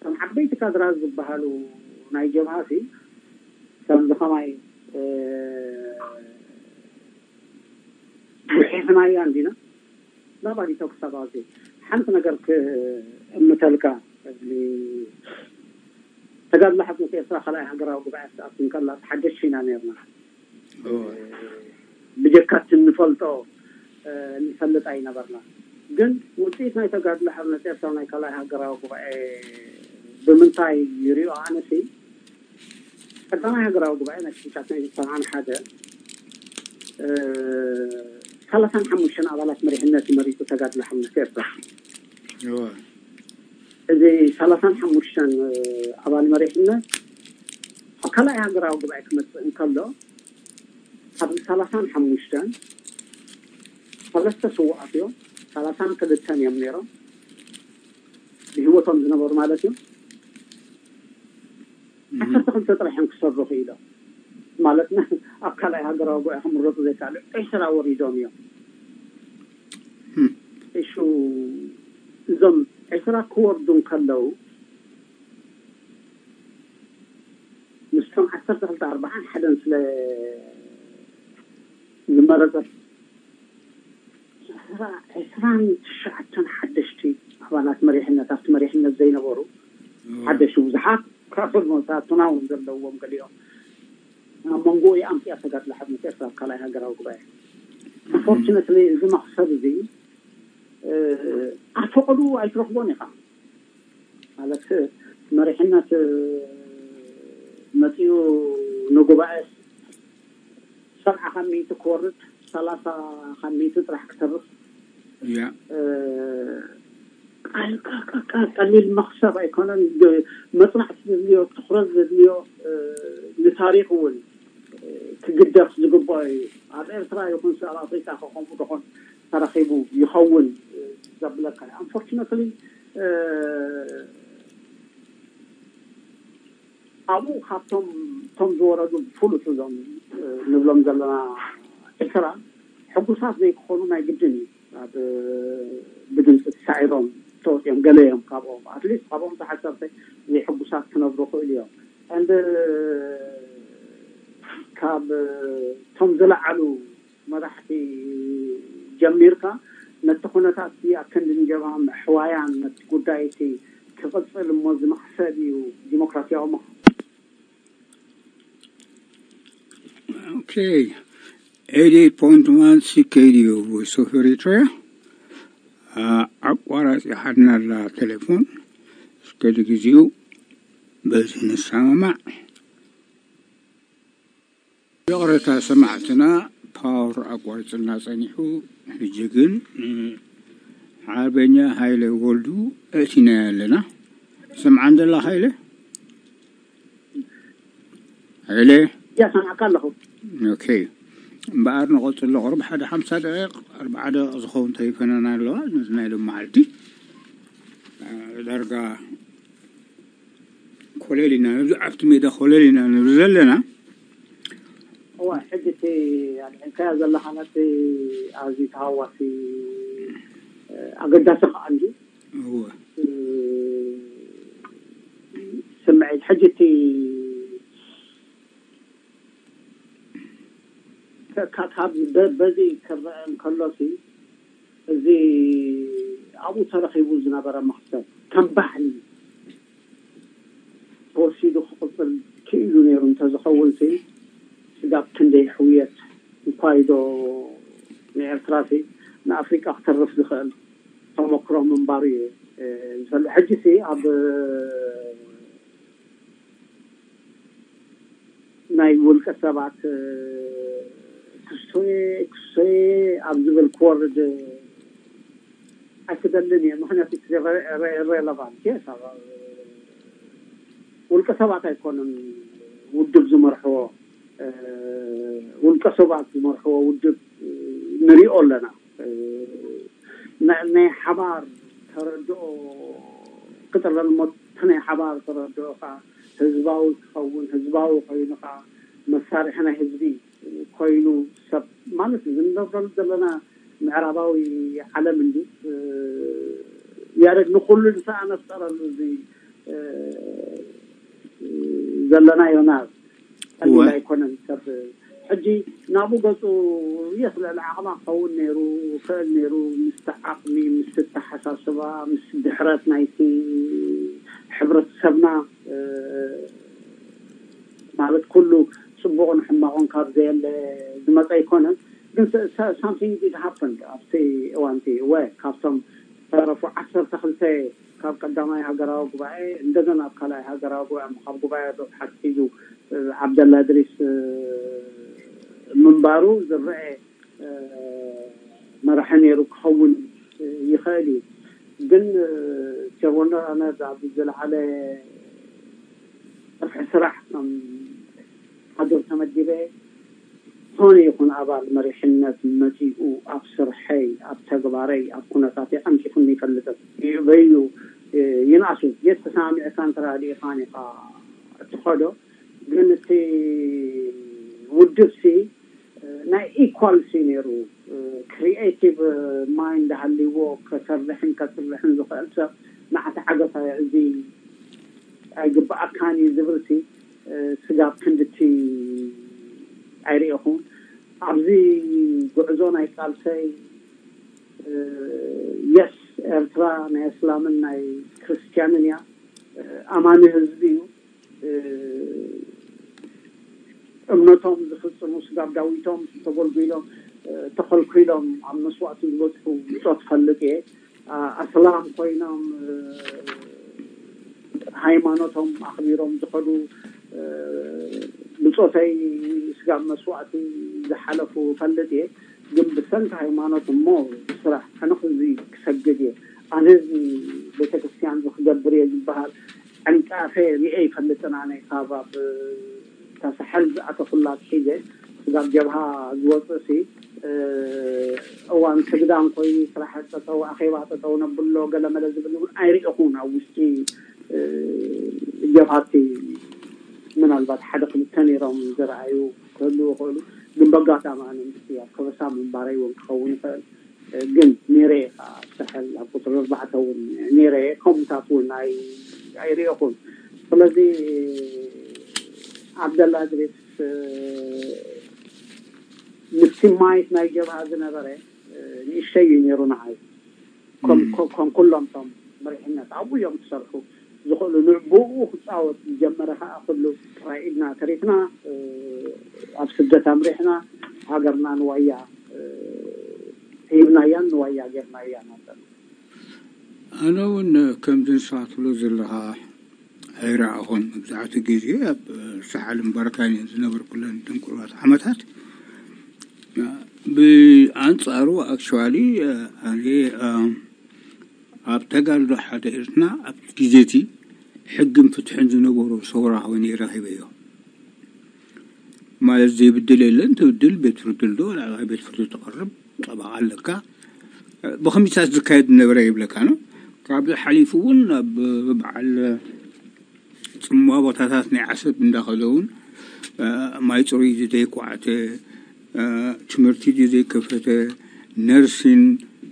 ከም ዓበይቲ ካድራት ዝበሃሉ ናይ ጀብሃ ሲ ከምዚ ከማይ ጉሒፍናያ እንዲና ናባዲቶ ክሳብ ኣብዚ ሓንቲ ነገር ክእምተልካ ተጋድሎ ሓርነት ኤርትራ ካልኣይ ሃገራዊ ጉባኤ ክትኣቱ እንከላ ተሓደሽቲ ኢና ነርና። ብጀካ እቲ እንፈልጦ ንፈልጥ ኣይነበርና። ግን ውፅኢት ናይ ተጋድሎ ሓርነት ኤርትራ ናይ ካልኣይ ሃገራዊ ጉባኤ ብምንታይ ይሪኦ ኣነሲ ቀዳማይ ሃገራዊ ጉባኤ ናይ ሽሻት ናይ ሰብዓን ሓደ ሰላሳን ሓሙሽተን ኣባላት መሪሕነት መሪጡ ተጋድሎ ሓርነት ኤርትራ። እዚ ሰላሳን ሓሙሽተን ኣባል መሪሕነት ኣብ ካልኣይ ሃገራዊ ጉባኤ ክመፅእ እንከሎ ካብዚ ሰላሳን ሓሙሽተን ሰለስተ ስውኣት እዮም። ሰላሳን ክልተን እዮም ነይሮም ብህይወቶም ዝነበሩ ማለት እዩ። ዓሰርተ ክልተ ጥራሕ እዮም ክሰርሑ ክኢሎም ማለት ኣብ ካልኣይ ሃገራዊ ጉባኤ ክምረፁ ዘይከኣሉ ዕስራ ወሪዶም እዮም። እሹ እዞም ዕስራ ክወርዱ እንከለዉ ምስቶም ዓሰርተ ክልተ ኣርባዓን ሓደን ስለ ዝመረፀ ዕስራን ትሽዓተን ሓደሽቲ ኣባላት መሪሕነት ኣብቲ መሪሕነት ዘይነበሩ ሓደሽቲ ብዙሓት ካብቶም መሳቱና እውን ዘለዎም ገሊኦም ኣብ መንጎ ይኣምፅያ ተጋድሎ ሓርነት ኤርትራ ኣብ ካልኣይ ሃገራዊ ጉባኤ። ኣንፎርችነትሊ እዚ መክሰብ እዚ ኣፈቀዱ ኣይትረክቦን ኢኻ ማለት መሪሕነት መፂኡ ንጉባኤ ሰብዓ ካብ ሚእቲ ክወርድ ሰላሳ ካብ ሚእቲ ጥራሕ ክተርፍ ቀሊል መክሰብ ኣይኮነን። መፅናዕቲ ዘድልዮ ትኩረት ዘድልዮ ንታሪክ እውን ክግደፍ ዝግብኦ እዩ። ኣብ ኤርትራ ይኹን ኣብ ኣፍሪካ ከከምኡ ደኾን ተረኺቡ ይኸውን ዘብለካ እዩ። ኣንፎርችነትሊ ኣብኡ ካብቶም ቶም ዝወረዱ ብፍሉጥ እዞም ንብሎም ዘለና ኤርትራ ሕጉሳት ዘይክኾኑ ናይ ግድን እዩ። ኣብ ብድምፂ ተሳዒሮም ተወፂኦም ገለ እዮም ካብኦም ኣትሊስት ካብኦም ተዓሰርተ ዘይሕጉሳት ክነብሩ ክእሉ እዮም። እንድ ካብ ቶም ዝለዓሉ መራሕቲ ጀሚርካ ነቲ ኩነታት ኣብ ክንዲ ንጀብሃ ምሕዋያን ነቲ ጉዳይ እቲ ክቕፅል እሞ ዝመኽሰብ እዩ ዲሞክራሲያዊ ምኽ Okay. Eighty-eight point one C K D O Voice of Eritrea. ኣቋራፂ ሓድና ኣላ ቴሌፎን እስከ ግዜኡ በዚ ንሰማማዕ። ይቕረታ ሰማዕትና፣ ፓወር ኣቋሪጽና ጸኒሑ። ሕጂ ግን ሓርበኛ ሃይለ ወልዱ እቲና ኣለና። ሰምዓን ደላ ሃይለ? ሃይለ? እያ ሰማዕካ ኣለኹ። ኦኬ። እምበኣር ንቐጽሎ፣ ቅርብ ሓደ ሓምሳ ደቂቕ፣ ኣርብዓ ደቂቕ ዝኸውን ተሪፈናና ኣለዋ። ነዚ ናይ ሎም መዓልቲ ዳርጋ ኮለል ኢና ንብዚ ኣብቲ ሜዳ ኮለል ኢና ንብዚ ዘለና። እዋ ሕጂ እቲ ኣልዒልካዮ ዘለኻ ነቲ ኣዝዩ ተሃዋሲ ኣገዳሲ ከዓ እንዲ ስምዒት ሕጂ እቲ ካብ በዚ ክረአ እንከሎ ሲ እዚ ኣብኡ ተረኺቡ ዝነበረ መኽሰብ ከም ባህሊ ተወሲዱ ክቕፅል ክኢሉ ነይሩ እንተዝኸውን ሲ ስጋብ ክንደይ ሕውየት እንኳይዶ ንኤርትራ ሲ ንኣፍሪቃ ክተርፍ ዝኽእል ተመክሮ ምንባሩ እዩ ዝፈልጥ። ሕጂ ሲ ኣብ ናይ ውልቀ ሰባት ክስቶየ ክስቶየ ኣብ ዝብል ክወርድ ኣይክደልን እየ። ምክንያቱ relevant ውልቀ ሰባት ኣይኮኑን ውድብ ዝመርሕዎ፣ ውልቀ ሰባት ዝመርሕዎ ውድብ ንሪኦ ኣለና። ናይ ሓባር ተረድኦ ክጥረል እሞ እቲ ናይ ሓባር ተረድኦ ከዓ ህዝባዊ ክኸውን፣ ህዝባዊ ኮይኑ ከዓ መሳርሒ ናይ ህዝቢ ኮይኑ ሰብ ማለት እዩ። ዝንነብረሉ ዘለና ምዕራባዊ ዓለም እንዲ ያደግ ንኩሉ ንሰኣ ነፍጠረሉ እዚ ዘለናዮ ናብ ቀሊል ኣይኮነን። ሰብ ሕጂ ናብኡ ገፁ የስ ልዕሊ ዓቕማ ክኸውን ነይሩ ክእል ነይሩ ምስቲ ዓቕሚ ምስቲ ተሓሳስባ ምስ ድሕረት ናይቲ ሕብረተሰብና ማለት ኩሉ ፅቡቕን ሕማቕን ካብ ዘየለ ዝመፀ ኣይኮነን። ግን something did happen ኣብቲ እዋንቲ ወ ካብቶም ተረፉ ዓሰርተ ክልተ ካብ ቀዳማይ ሃገራዊ ጉባኤ እንደገና ኣብ ካልኣይ ሃገራዊ ጉባኤ ካብ ጉባኤ ዶብ ሓትሒዙ ዓብደላ እድሪስ ምንባሩ ዝረአ መራሒ ነይሩ ክኸውን ይኽእል እዩ። ግን ቸርወንዶ ኣነ ኣብ ዝለዓለ ስርሒ ስራሕ ከም ሃገር ተመዲበ ዝኾነ ይኹን ኣባል መሪሕነት መፂኡ ኣብ ስርሐይ ኣብ ተግባረይ ኣብ ኩነታተይ ኣንቂፉኒ ይፈልጥን ይበዩ ይንኣሱ ጌት ተሰማሚዕካን ተራዲእኻን ኢኻ እትኸዶ። ግን እቲ ውድብ ሲ ናይ equals እዩ ነይሩ። Creative mind ሃልይዎ ከሰርሕን ከፅርሕን ዝኽእል ሰብ ንዓቲ ዓገሳ እዚ ኣይግብኣካን እዩ ዝብል ሲ ስጋብ ክንድቲ ኣይርእኹን። ኣብዚ ጉዕዞ ናይ ቃልሰይ የስ ኤርትራ ናይ እስላምን ናይ ክርስትያንን እያ። ኣማኒ ህዝቢ እዩ። እምነቶም ዝፍፅሙ ስጋብ ዳዊቶም ተጎልጒሎም ተኸልኪሎም ኣብ መስዋእቲ ዝበፅሑ ብፆት ፈልጥ እየ። ኣስላም ኮይኖም ሃይማኖቶም ኣኽቢሮም ዝኸዱ ብፆተይ ስጋብ መስዋእቲ ዝሓለፉ ፈልጥ እየ። ግን ብሰንኪ ሃይማኖት እሞ ስራሕ ኣነ ክዚ ክሰግድ እየ ኣነ እዚ ቤተክርስትያን ክገብር እየ ዝበሃል ዕንቃፈ ሪኤ ይፈልጥን ኣነ ካብ ኣብ እታ ሳሕል ዝኣተኹላ ኣትሒዘ ስጋብ ጀብሃ ዝወፅእ ሲ እዋን ስግዳን ኮይኑ ስራሕ ጠጠው ኣኼባ ጠጠው ነብሎ ገለመለ ዝብል እውን ኣይርኢኹን ኣብ ውሽጢ ጀብሃቲ ምናልባት ሓደ ክልተ ነይሮም ዝረኣዩ ክህልዉ ይኽእሉ። ግን በጋጣሚ ኣነ ምስቲ ኣብ ከበሳ ምንባረይ እውን ክኸውን ይኽእል። ግን ኔረ ከዓ ኣብ ሳሕል ኣብ ቁፅሪ ኣርባዕተ እውን ኔረ ከምኡታት እውን ኣይርኢኹን። ስለዚ ዓብደላ እድሪስ ምስቲ ማየት ናይ ጀብሃ ዝነበረ ንእሽተይ እዩ ነይሩ ንዓይ። ከም ኩሎም ቶም መሪሕነት ኣብኡ እዮም ክሰርሑ ዝኽእሉ ንብኡ ክፃወት ዝጀመረ ከዓ ኩሉ ጥራይ ኢድና ተሪፍና ኣብ ስደት ኣምሪሕና ሃገርና ንዋያ ሂብናያን ንዋያ ጌርናያን ኣለና። ኣነ እውን ከምዚ ንስኻ ትብሎ ዘለኻ ኣይረኣኹን። መብዛሕትኡ ግዜ ኣብ ሳሕልን በረካይን ዝነበርኩለን ድንቁርባት ዓመታት። ብኣንጻሩ፣ ኣክቹዋሊ፣ ኣነ ኣብ ተጋድሎ ሓደ ኤርትራ ኣብ ግዜቲ ሕግን ፍትሕን ዝነበሮ ሰውራ ኮይነ ረኺበዮ። ማለት፣ ዘይብድል የለን። ትብድል፣ ቤት ፍርዲ ኣሎ፣ ላዕለዋይ ቤት ፍርዲ ትቐርብ፣ ጠበቓ ኣለካ። ብኸምዚታት ዝካየድ ነበረ ይብለካ ነው። ካብዚ ሓሊፉ እውን ኣብ በዓል ጽምዋ ቦታታት ናይ ዓሰብ እንዳኸደ እውን፣ እ፣ ማይ ጽሩይ ድዩ ዘይኳዕተ፣ እ፣ ትምህርቲ ድዩ ዘይከፈተ፣ ነርሲን፣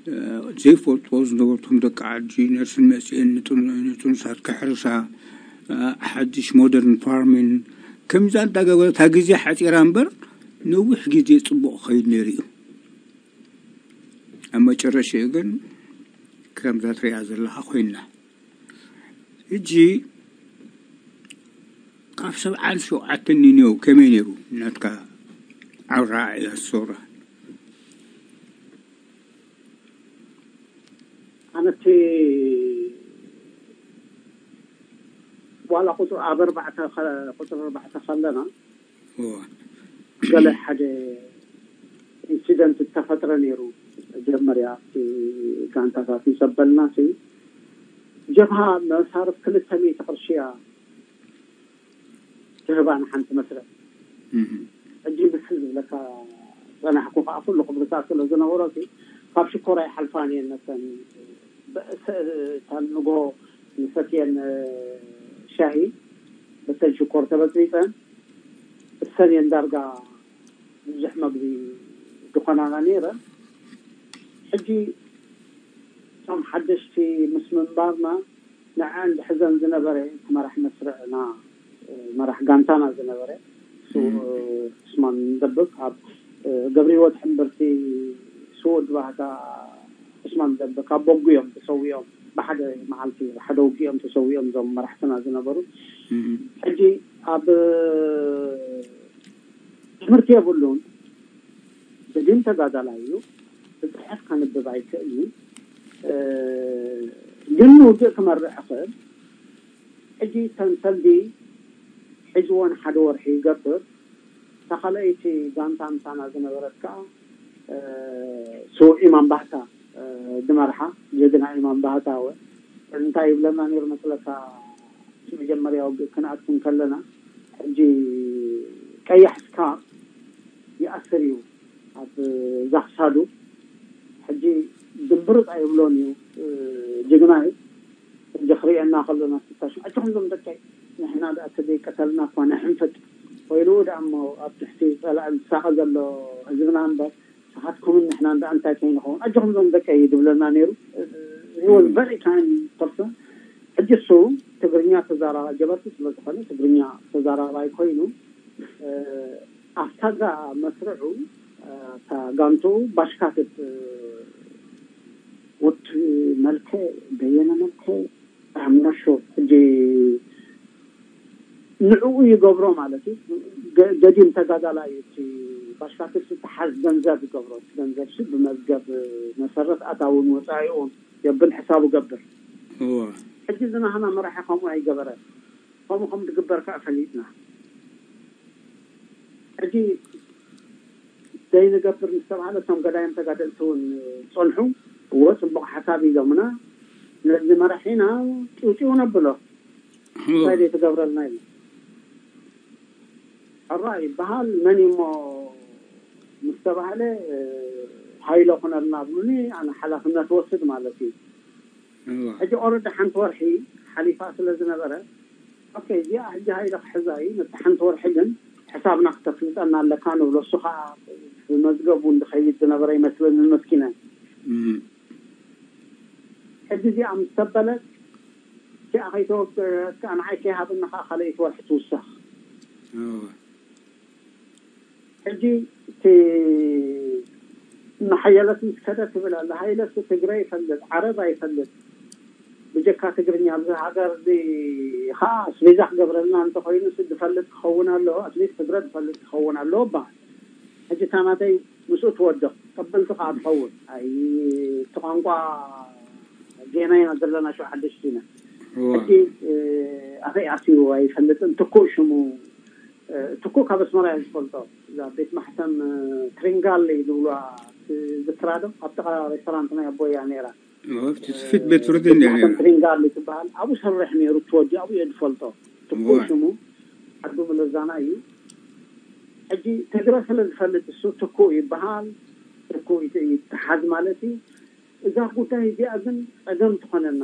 እ፣ ዘይፈልጥዎ ዝነበርቶም ደቂ ዓዲ ነርሲን መጽኤን ንጥኑ-፣ ንጥኑሳት ከሕርሳ፣ እ፣ ሓድሽ ሞደርን ፋርሚን ከምዛ እንዳገበረ እታ ግዜ ሓጺራ እምበር ነዊሕ ግዜ ጽቡቕ ክኸይድ ነይሩ እዩ። ኣብ መጨረሽኡ ግን ከምዛ ትሪኣ ዘለኻ ኮይና። ሕጂ ካብ ሰብዓን ሸውዓተን ንኔው ከመይ ነይሩ ናትካ ኣረኣእያ ሶራ? ኣነቲ ዋላ ቁፅሪ ኣብ ኣርባዕተ ከ- ቁፅሪ ኣርባዕተ ከለና እወ። ገለ ሓደ ኢንሲደንት ዝተፈጥረ ነይሩ። መጀመርያ እቲ ጋንታታት ይጸበልና ሲ ጀብሃ መሳርፍ ክልተ ሚእቲ ቅርሺ እያ ትህባ ንሓንቲ መስርዕ። እህ። ሕጂ ብስ ዝብለካ ጸናሕኩ ከዓ ኩሉ ክብርታት ስለ ዝነበሮ ሲ ካብ ሽኮር ኣይሓልፋን እየን ነተን በ- ሰ- እታ ንጎ ንሰትየን ሻሂ በተን ሽኮር ተበፅቢፀን እሰን እየን ዳርጋ ብዙሕ መግቢ ዝኾናና ነይረን። ሕጂ እቶም ሓደሽቲ ምስ ምንባርና ንዐን ዝሕዘን ዝነበረ እቲ መራሕ መስርዕና መራሕ ጋንታና ዝነበረ ስውእ ዑስማን ደብብ ኣብ ገብረ ህይወት ሕምብርቲ ስውእ ድባህታ ዑስማን ደብብ ካብ በጉ እዮም ተሰዊኦም ብሓደ መዓልቲ ብሓደ ውግእ እዮም ተሰዊኦም እዞም መራሕትና ዝነበሩ። ሕጂ ኣብ ትምህርቲ የብሉን ብድን ተጋዳላይ እዩ። ዝፅሕፍ ከንብብ ኣይክእል እዩ። ግን ንውግእ ክመርሕ ይኽእል። ሕጂ ተንሰልዲ ሒዝዎን ሓደ ወርሒ ይገብር። እታ ካልኣይቲ ጋንታ ምሳና ዝነበረት ከዓ ስው ኢማም ባህታ ድመርሓ ጀግና ኢማም ባህታ ወ እንታይ ይብለና ነይሩ መስለካ? መጀመርያ ውግእ ክንኣቱ እንከለና ሕጂ ቀያሕ ስካር ይኣስር እዩ ኣብ ዛኽሳዱ። ሕጂ ድንብርጥ ኣይብሎን እዩ። ጅግና እዩ። ሕጂ ክሪኤና ከሎ ናብ ስታሽን ኣጆኹም ዞም ደቀይ ንሕና ደኣ ተዘይቀተልና እኳ ንሕንፍጥ ወይሉ ደኣ እሞ ኣብ ትሕቲ ፀላእ ዝሳቐ ዘሎ ህዝብና እምበር ንስኻትኩምን ንሕናን ደኣ እንታይ ከይንኸውን ኣጆኹም ዞም ደቀይ ድብለና ነይሩ። He was very kind person። ሕጂ እሱ ትግርኛ ተዛራባይ ጀበርቲ ስለ ዝኾነ ትግርኛ ተዛራባይ ኮይኑ ኣብታ እዛ መስርዑ እታ ጋንትኡ ባሽካትት ወዲ መልከ በየነ መልከ ኣምናሾ ሕጂ ንዕኡ ይገብሮ ማለት እዩ። ገዲም ተጋዳላይ እቲ ባሽካትት ዝተሓዝ ገንዘብ ይገብሮ። እቲ ገንዘብ ሲ ብመዝገብ መሰረት ኣታውን ወፃኢኡን የብል ሕሳቡ ገብር። ሕጂ ዝናህና መራሒ ከምኡ ኣይገበረ። ከምኡ ከም ዝግበር ከዓ ፈሊጥና። ሕጂ ዘይንገብር ምስ ተባሃለ እቶም ገዳይም ተጋደልቲ እውን ፀንሑ። እዎ ፅቡቕ ሓሳብ ኢሎምና ነዚ መራሒና ጢውጢው ነብሎ እንታይ ዘይትገብረልና ኢሉ ሕራ ይበሃል። መን እሞ ምስ ተባህለ ሃይሎ ኩነልና ብሉኒ ኣነ ሓላፍነት ወስድ ማለት እዩ። ሕጂ ኦረዲ ሓንቲ ወርሒ ሓሊፋ ስለ ዝነበረ ኦኬ እዚኣ ሕጂ ሃይለ ክሕዛ እዩ ነቲ ሓንቲ ወርሒ ግን ሕሳብና ክተፍልጠና ኣለካ ንብሎ። እሱ ከዓ ብመዝገቡ እንድኸይድ ዝነበረ ይመስለኒ መስኪነ። ሕጂ እዚኣ ምስ ተበለት እቲኣ ከይተወገት ከዓ ንዓይ ከይሃብኒ ከዓ ካልኣይቲ ወርሒ ትውሰኽ። ሕጂ እቲ እናሓየለት ምስ ከደ ትብል ኣላ። ሃይለስ ትግረ ይፈልጥ ዓረብ ኣይፈልጥ ብጀካ ትግርኛ ኣብዚ ሃገር እዚ ከዓ ኣስቤዛ ክገብረልና እንተኮይኑ ዝፈልጥ ክኸውን ኣለዎ። ኣትሊስት ትግረ ዝፈልጥ ክኸውን ኣለዎ በሃል። ሕጂ እታ ናተይ ምስኡ ትወድቕ ቀበልቲ ከዓ ትኸውን። ኣይ እቲ ቋንቋ ጌና ኢና ዘለና ሽው ሓደሽቲ ኢና። ሕጂ ኣበይ ኣትዩ ኣይፈልጥን ትኩእ ሽሙ እኮ ካብ ኣስመራ እየ ዝፈልጦ። እዛ ቤት ማሕተም ትሪንጋሊ ዝብሉዋ ትዝክራ ዶ? ኣብ ጥቓ ሬስቶራንት ናይ ኣቦያ ነይራ። ኣብቲ ፊት ቤት ፍርዲ እንደ ነይሩ። ትሪንጋሊ ትበሃል፣ ኣብኡ ሰርሕ ነይሩ። ትወዲ ኣብኡ እየ ዝፈልጦ። ትኩ ሽሙ ዓዱ ምለዛና እዩ። ሕጂ ትግረ ስለ ዝፈልጥ እሱ ትኩ ይበሃል። ትኩ ይተሓዝ ማለት እዩ። እዛ ጉዳይ እዚኣ ግን ጸገም ትኾነና።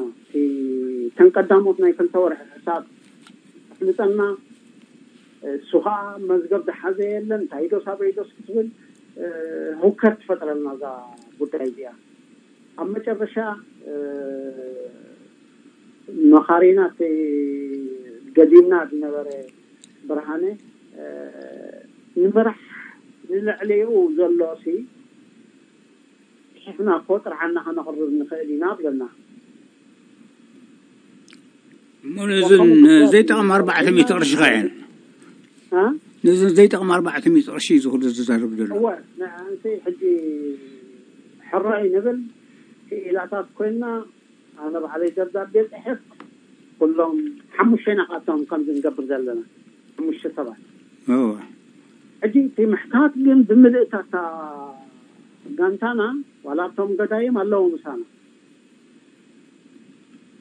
ተን ቀዳሞት ናይ ክልተ ወርሒ ሕሳብ ኣፍልጠና። እሱ ከዓ መዝገብ ዝሓዘ የለን። እንታይ ዶስ ኣበይ ዶስ ክትብል፣ ሁከት ትፈጥረልና እዛ ጉዳይ እዚኣ። ኣብ መጨረሻ መኻሪና፣ እቲ ገዲምና ዝነበረ ብርሃነ፣ ንምራሕ ንልዕሊኡ ዘሎ ሲ ጽሒፍና እኮ ጥርዓና ከነቕርብ ንኽእል ኢና ብለና። እሞ ነዝን ዘይጠቕም ኣርባዕተ ሚእቲ ቅርሺ ኸ እየን? ነዝን ዘይጠቕም ኣርባዕተ ሚእቲ ቅርሺ እዩ ዝኹሉ ዝዛረብ ዘሎ። እወ፣ ንኣንሰይ ሕጂ ሕራይ ንብል ክኢላታት ኮይንና፣ ኣነ ባዕለይ ደብዳቤ ጽሕፍ፣ ኩሎም ሓሙሽተ ኢና ካብቶም ከምዚ ንገብር ዘለና፣ ሓሙሽተ ሰባት። እወ። ሕጂ እቲ ምሕታት ግን ብምልእታታ ጋንታና ዋላ እቶም ገዳይም ኣለዉ ምሳና።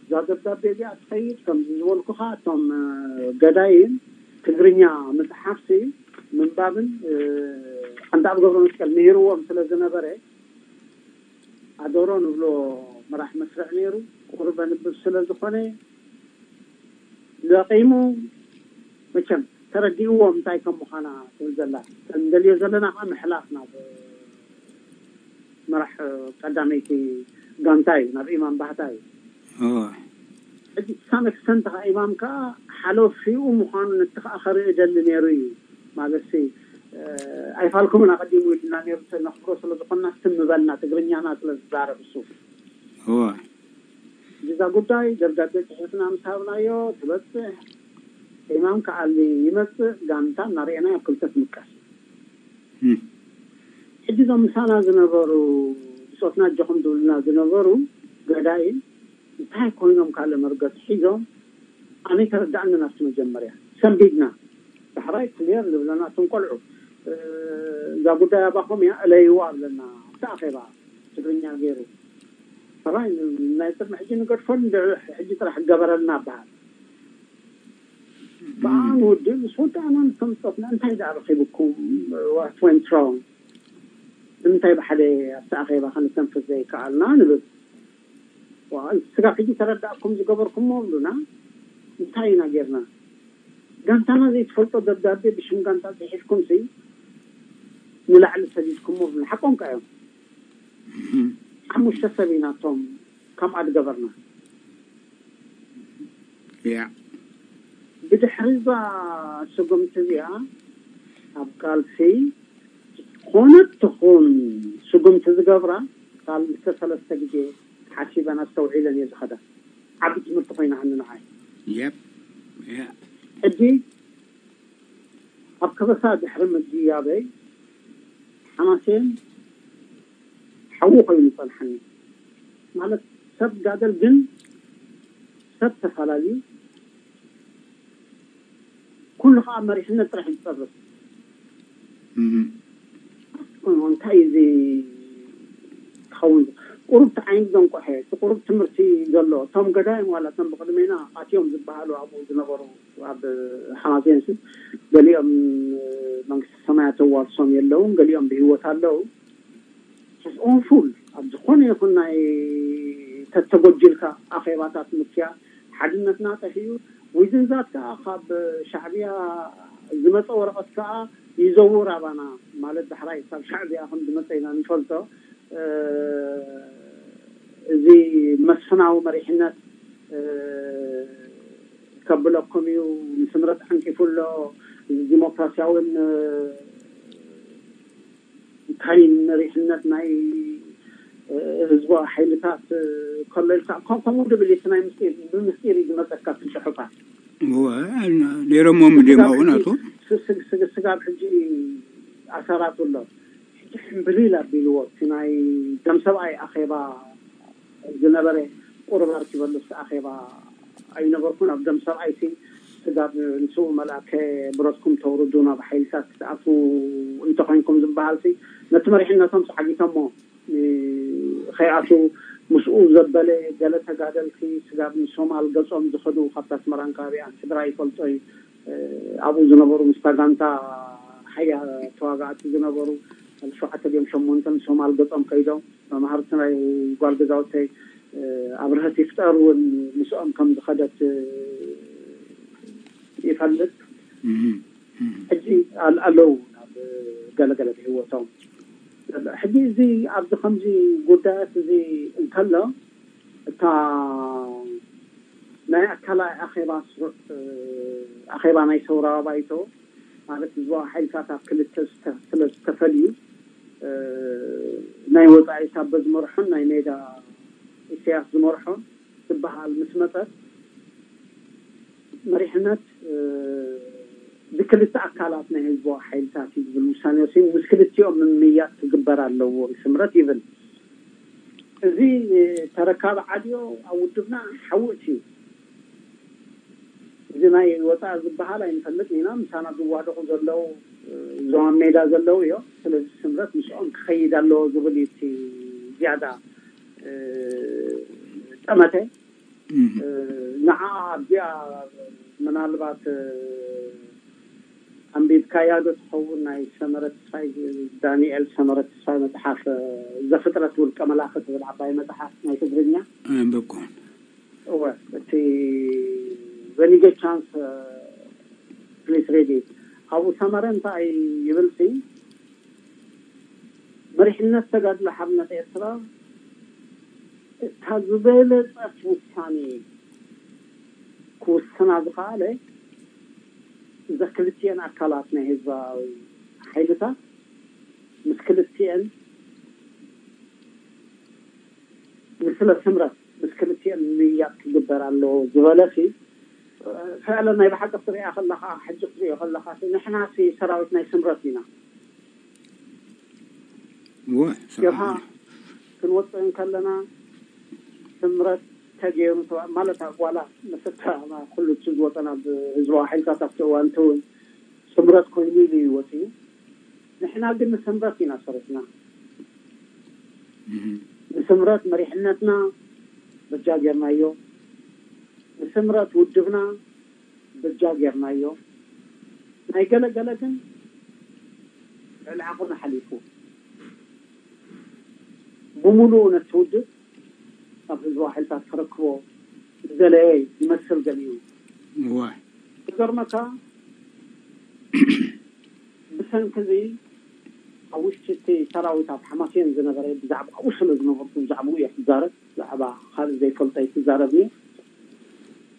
እዛ ደብዳቤ እዚኣ ትኸይድ ከምዚ ዝበልኩኻ፣ እቶም ገዳይም ትግርኛ ምፅሓፍሲ ምንባብን፣ ሓንቲ ኣብ ገብረ መስቀል ምሂርዎም ስለ ዝነበረ፣ ኣዶሮ ንብሎ መራሕ መስርዕ ነይሩ። ቁርበ ንብብ ስለ ዝኾነ ለቂሙ፣ መቸም ተረዲእዎም እንታይ ከም ምዃና ትብል ዘላ። ንደልዮ ዘለና ከዓ ምሕላፍ ናብ መራሕ ቀዳመይቲ ጋንታ እዩ፣ ናብ ኢማም ባህታ እዩ። ሕጂ ሳመክሰንት ከዓ ኢማም ከዓ ሓለፊኡ ምዃኑ ነቲ ከዓ ከርኢ ደሊ ነይሩ እዩ። ማለት ሲ ኣይፋልኩምን ኣቐዲሙ ኢልና ነይሩ። ነኽብሮ ስለ ዝኾንና ስም በልና፣ ትግርኛና ስለ ዝዛረብ እሱ። እዛ ጉዳይ ደብዳቤ ጽሒፍና ምስ ሃብናዮ ትበጽሕ፣ ኢማም ከኣሊ ይመጽእ፣ ጋንታ እናርኤና ኣብ ክልተ ትምቀስ። ሕጂ እዞም ምሳና ዝነበሩ፣ ብጾትና ኣጆኹም ዝብሉና ዝነበሩ ገዳይ እንታይ ኮይኖም ካልእ መርገጽ ሒዞም? ኣነ ተረዳእኒ ናብቲ መጀመርያ። ሰንቢድና። ዳሕራይ ክሊየር ዝብለና እቶም ቆልዑ፣ እዛ ጉዳይ ኣባኹም እያ፣ እለይዋ ብለና። ኣብቲ ኣኼባ ትግርኛ ገይሩ። ሰብኣይ ናይ ቅድሚ ሕጂ ንገድፈሉ፣ እንድዒ ሕጂ ጥራሕ ገበረልና በሃል። ብኣን ውድብ ምስ ወዳእና ንተምፀትና እንታይ ደኣ ረኺብኩም? What went wrong? ንምንታይ ብሓደ ኣብቲ ኣኼባ ከነተንፍስ ዘይከኣልና ንብል። ስጋብ ሕጂ ተረዳእኩም ዝገበርኩሞ ብሉና። እንታይ ኢና ጌርና? ጋንታና ዘይትፈልጦ ደብዳቤ ብሽም ጋንታ ጽሒፍኩም ሲ ንላዕሊ ሰዲድኩሞ ብሉና። ሓቆም ቃ እዮም። ሓሙሽተ ሰብ ኢና እቶም ከምኣ ዝገበርና። ያ ብድሕሪ እዛ ስጉምቲ እዚኣ ኣብ ቃልሲ ዝኾነት ትኹን ስጉምቲ ዝገብራ ካልተ ሰለስተ ግዜ ሓሲበን ኣስተውዒለን እየ ዝኸዳ። ዓቢ ትምህርቲ ኮይና ሃኒ ንዓይ። የፕ ያ ሕጂ ኣብ ከበሳ ድሕሪ ምድያበይ ሓማሴን ሓዊ ኮይኑ ይጸንሓኒ። ማለት ሰብ ጋደል ግን ሰብ ተፈላለዩ ኩሉ ከዓ መሪሕነት ጥራሕ ይፀርፍ። እንታይ እዚ ክኸውን? ቁሩብ ተዓይን ዘንቆሐ እቲ ቁሩብ ትምህርቲ ዘሎ እቶም ገዳይም ዋላ እቶም ብቅድሜና ኣትዮም ዝበሃሉ ኣብኡ ዝነበሩ ኣብ ሓማሴንሲ ገሊኦም መንግስቲ ሰማያት ተዋርሶም የለውን፣ ገሊኦም ብህይወት ኣለዉ። ኦንፉል ኣብ ዝኾነ ይኹን ናይ ተተጎጅልካ ኣኼባታት ምክያ ሓድነትና ጠፊኡ። ዊዝንዛት ከዓ ካብ ሻዕብያ ዝመፀ ወረቐት ከዓ ይዘውር ኣባና ማለት ዳሕራይ ካብ ሻዕብያ ከም ዝመፀ ኢና ንፈልጦ። እዚ መስፍናዊ መሪሕነት ከብለኩም እዩ። ንስምረት ዓንቂፉ ኣሎ። እዚ ዲሞክራሲያውን እንታይ መሪሕነት ናይ ህዝባዊ ሓይልታት ከሎ ኢልካ ከምኡ ድብል እቲ ናይ ምስጢር ብምስጢር እዩ ዝመፀካ እቲ ፅሑፋት። ነይሮሞም ድዮም ኣብኡ ናቱ ስጋብ ሕጂ ኣሰራቱ ኣሎ። ሕጂ ሕምብሊል ኣቢልዎ እቲ ናይ ደም ሰብኣይ ኣኼባ ዝነበረ ቁሩብ ኣርኪበሉ እቲ ኣኼባ ኣይነበርኩን ኣብ ደም ሰብኣይ ሲ ስጋብ ንስኡ መልኣከ ብረትኩም ተውርዱ ናብ ሓይልታት ክትኣትዉ እንተኾይንኩም ዝበሃልሲ ነቲ መሪሕነቶም ሰዓጊቶሞ ከይኣትዉ ምስኡ ዘበለ ገለ ተጋደልቲ ስጋብ ንሶማል ገጾም ዝኸዱ ካብታ ኣስመራን ከባቢኣን ስድራ ይፈልጦ እዩ። ኣብኡ ዝነበሩ ምስታ ጋንታ ሓያ ተዋጋእቲ ዝነበሩ ሸውዓተ ድዮም ሸሞንተ ንሶማል ገጾም ከይዶም መማህርቲ ናይ ጓል ገዛውተይ ኣብርሀት ይፍጠር እውን ምስኦም ከም ዝኸደት ይፈልጥ። ሕጂ ኣለዉ ናብ ገለገለ ብህወቶም ሕጂ እዚ ኣብዚ ከምዚ ጉዳያት እዚ እንከሎ እታ ናይ ኣካላዊ ኣኼባ ስሩዕ ኣኼባ ናይ ሰውራዊ ባይቶ ማለት ህዝባዊ ሓይልታት ኣብ ክልተ ስለ ዝተፈልዩ ናይ ወፃኢ ሳበ ዝመርሖን ናይ ሜዳ ኢሳያስ ዝመርሖን ዝበሃል ምስ መፀት መሪሕነት ብክልተ ኣካላት ናይ ህዝባዊ ሓይልታት እዩ ዝብል ውሳኔ ወሲኑ ምስ ክልቲኦም ምምያጥ ክግበር ኣለዎ ስምረት ይብል። እዚ ተረካቢ ዓድዮ ኣብ ውድብና ሓውእት እዩ። እዚ ናይ ወፃኢ ዝበሃል ኣይንፈልጥ ኢና። ምሳና ዝዋደቑ ዘለዉ እዞም ኣብ ሜዳ ዘለዉ እዮም። ስለዚ ስምረት ምስኦም ክኸይድ ኣለዎ ዝብል እዩ እቲ ዝያዳ ጠመተ። ንዓ ኣብዚኣ ምናልባት ኣንቢብካያ ዶ ትኸውን ናይ ሰመረ ተስፋይ ዳንኤል ሰመረ ተስፋይ መፅሓፍ ዘፍጥረት ውልቀ መላእክት ትብል ዓባይ መፅሓፍ ናይ ትግርኛ ኣንበብኩ። እወ እቲ በኒገ ቻንስ ፕሊስ ሬዲ ኣብኡ ሰመረ እንታይ ይብል ሲ መሪሕነት ተጋድሎ ሓርነት ኤርትራ እታ ዝበለፀት ውሳኔ ክውስና ዝኸኣለ እዛ ክልቲኤን ኣካላት ናይ ህዝባዊ ሓይልታት ምስ ክልቲኤን ንስለ ስምረት ምስ ክልቲኤን ምምያጥ ክግበር ኣለዎ ዝበለ ሲ ፍዕለ ናይ ብሓቂ ክትሪኣ ከለኻ ሕጂ ክትሪኦ ከለኻ ንሕና ሲ ሰራዊት ናይ ስምረት ኢና ጀብሃ ክንወፅእ እንከለና ስምረት ተገይሩ ማለት ዋላ መሰታ ኩሉ እቲ ዝወፀና ብህዝባዊ ሓይልታት ኣብቲ እዋን እቲ እውን ስምረት ኮይኑ ኢሉ እዩ ወፂኡ። ንሕና ግን ንስምረት ኢና ሰሪሕና። ንስምረት መሪሕነትና በጃ ጌርናዮ። ንስምረት ውድብና በጃ ጌርናዮ። ናይ ገለ ገለ ግን ልዕሊ ዓቕምና ሓሊፉ ብምሉኡ ነቲ ውድብ ናብ ህዝባዊ ሓይልታት ከረክቦ ዝደለየ ይመስል ገሊኡ። ዋይ ዝገርመካ ብሰንኪ እዚ ኣብ ውሽጢ እቲ ሰራዊት ኣብ ሓማሴን ዝነበረ ብዛዕባ ኣብኡ ስለ ዝነበርኩ ብዛዕባኡ እየ ክዛረብ። ብዛዕባ ካልእ ዘይፈልጦ ኣይክዛረብን እየ።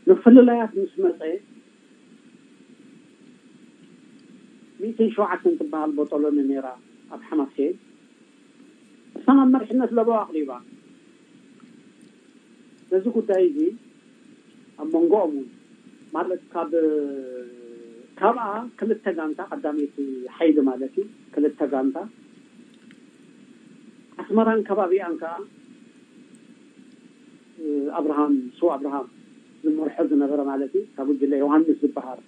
ምፍልላያት ምስ መፀ ሚእትን ሸውዓተን ትበሃል ቦጦሎኒ ነይራ ኣብ ሓማሴን። እሳ ናብ መሪሕነት ለበዋ ኣቕሪባ። ነዚ ጉዳይ እዚ ኣብ መንጎኦም እውን ማለት ካብ ካብኣ ክልተ ጋንታ ቀዳመይቲ ሓይሊ ማለት እዩ ክልተ ጋንታ ኣስመራን ከባቢኣን ከዓ ኣብርሃም ስው ኣብርሃም ዝመርሖ ዝነበረ ማለት እዩ ካብ ጉጅለ ዮሃንስ ዝበሃል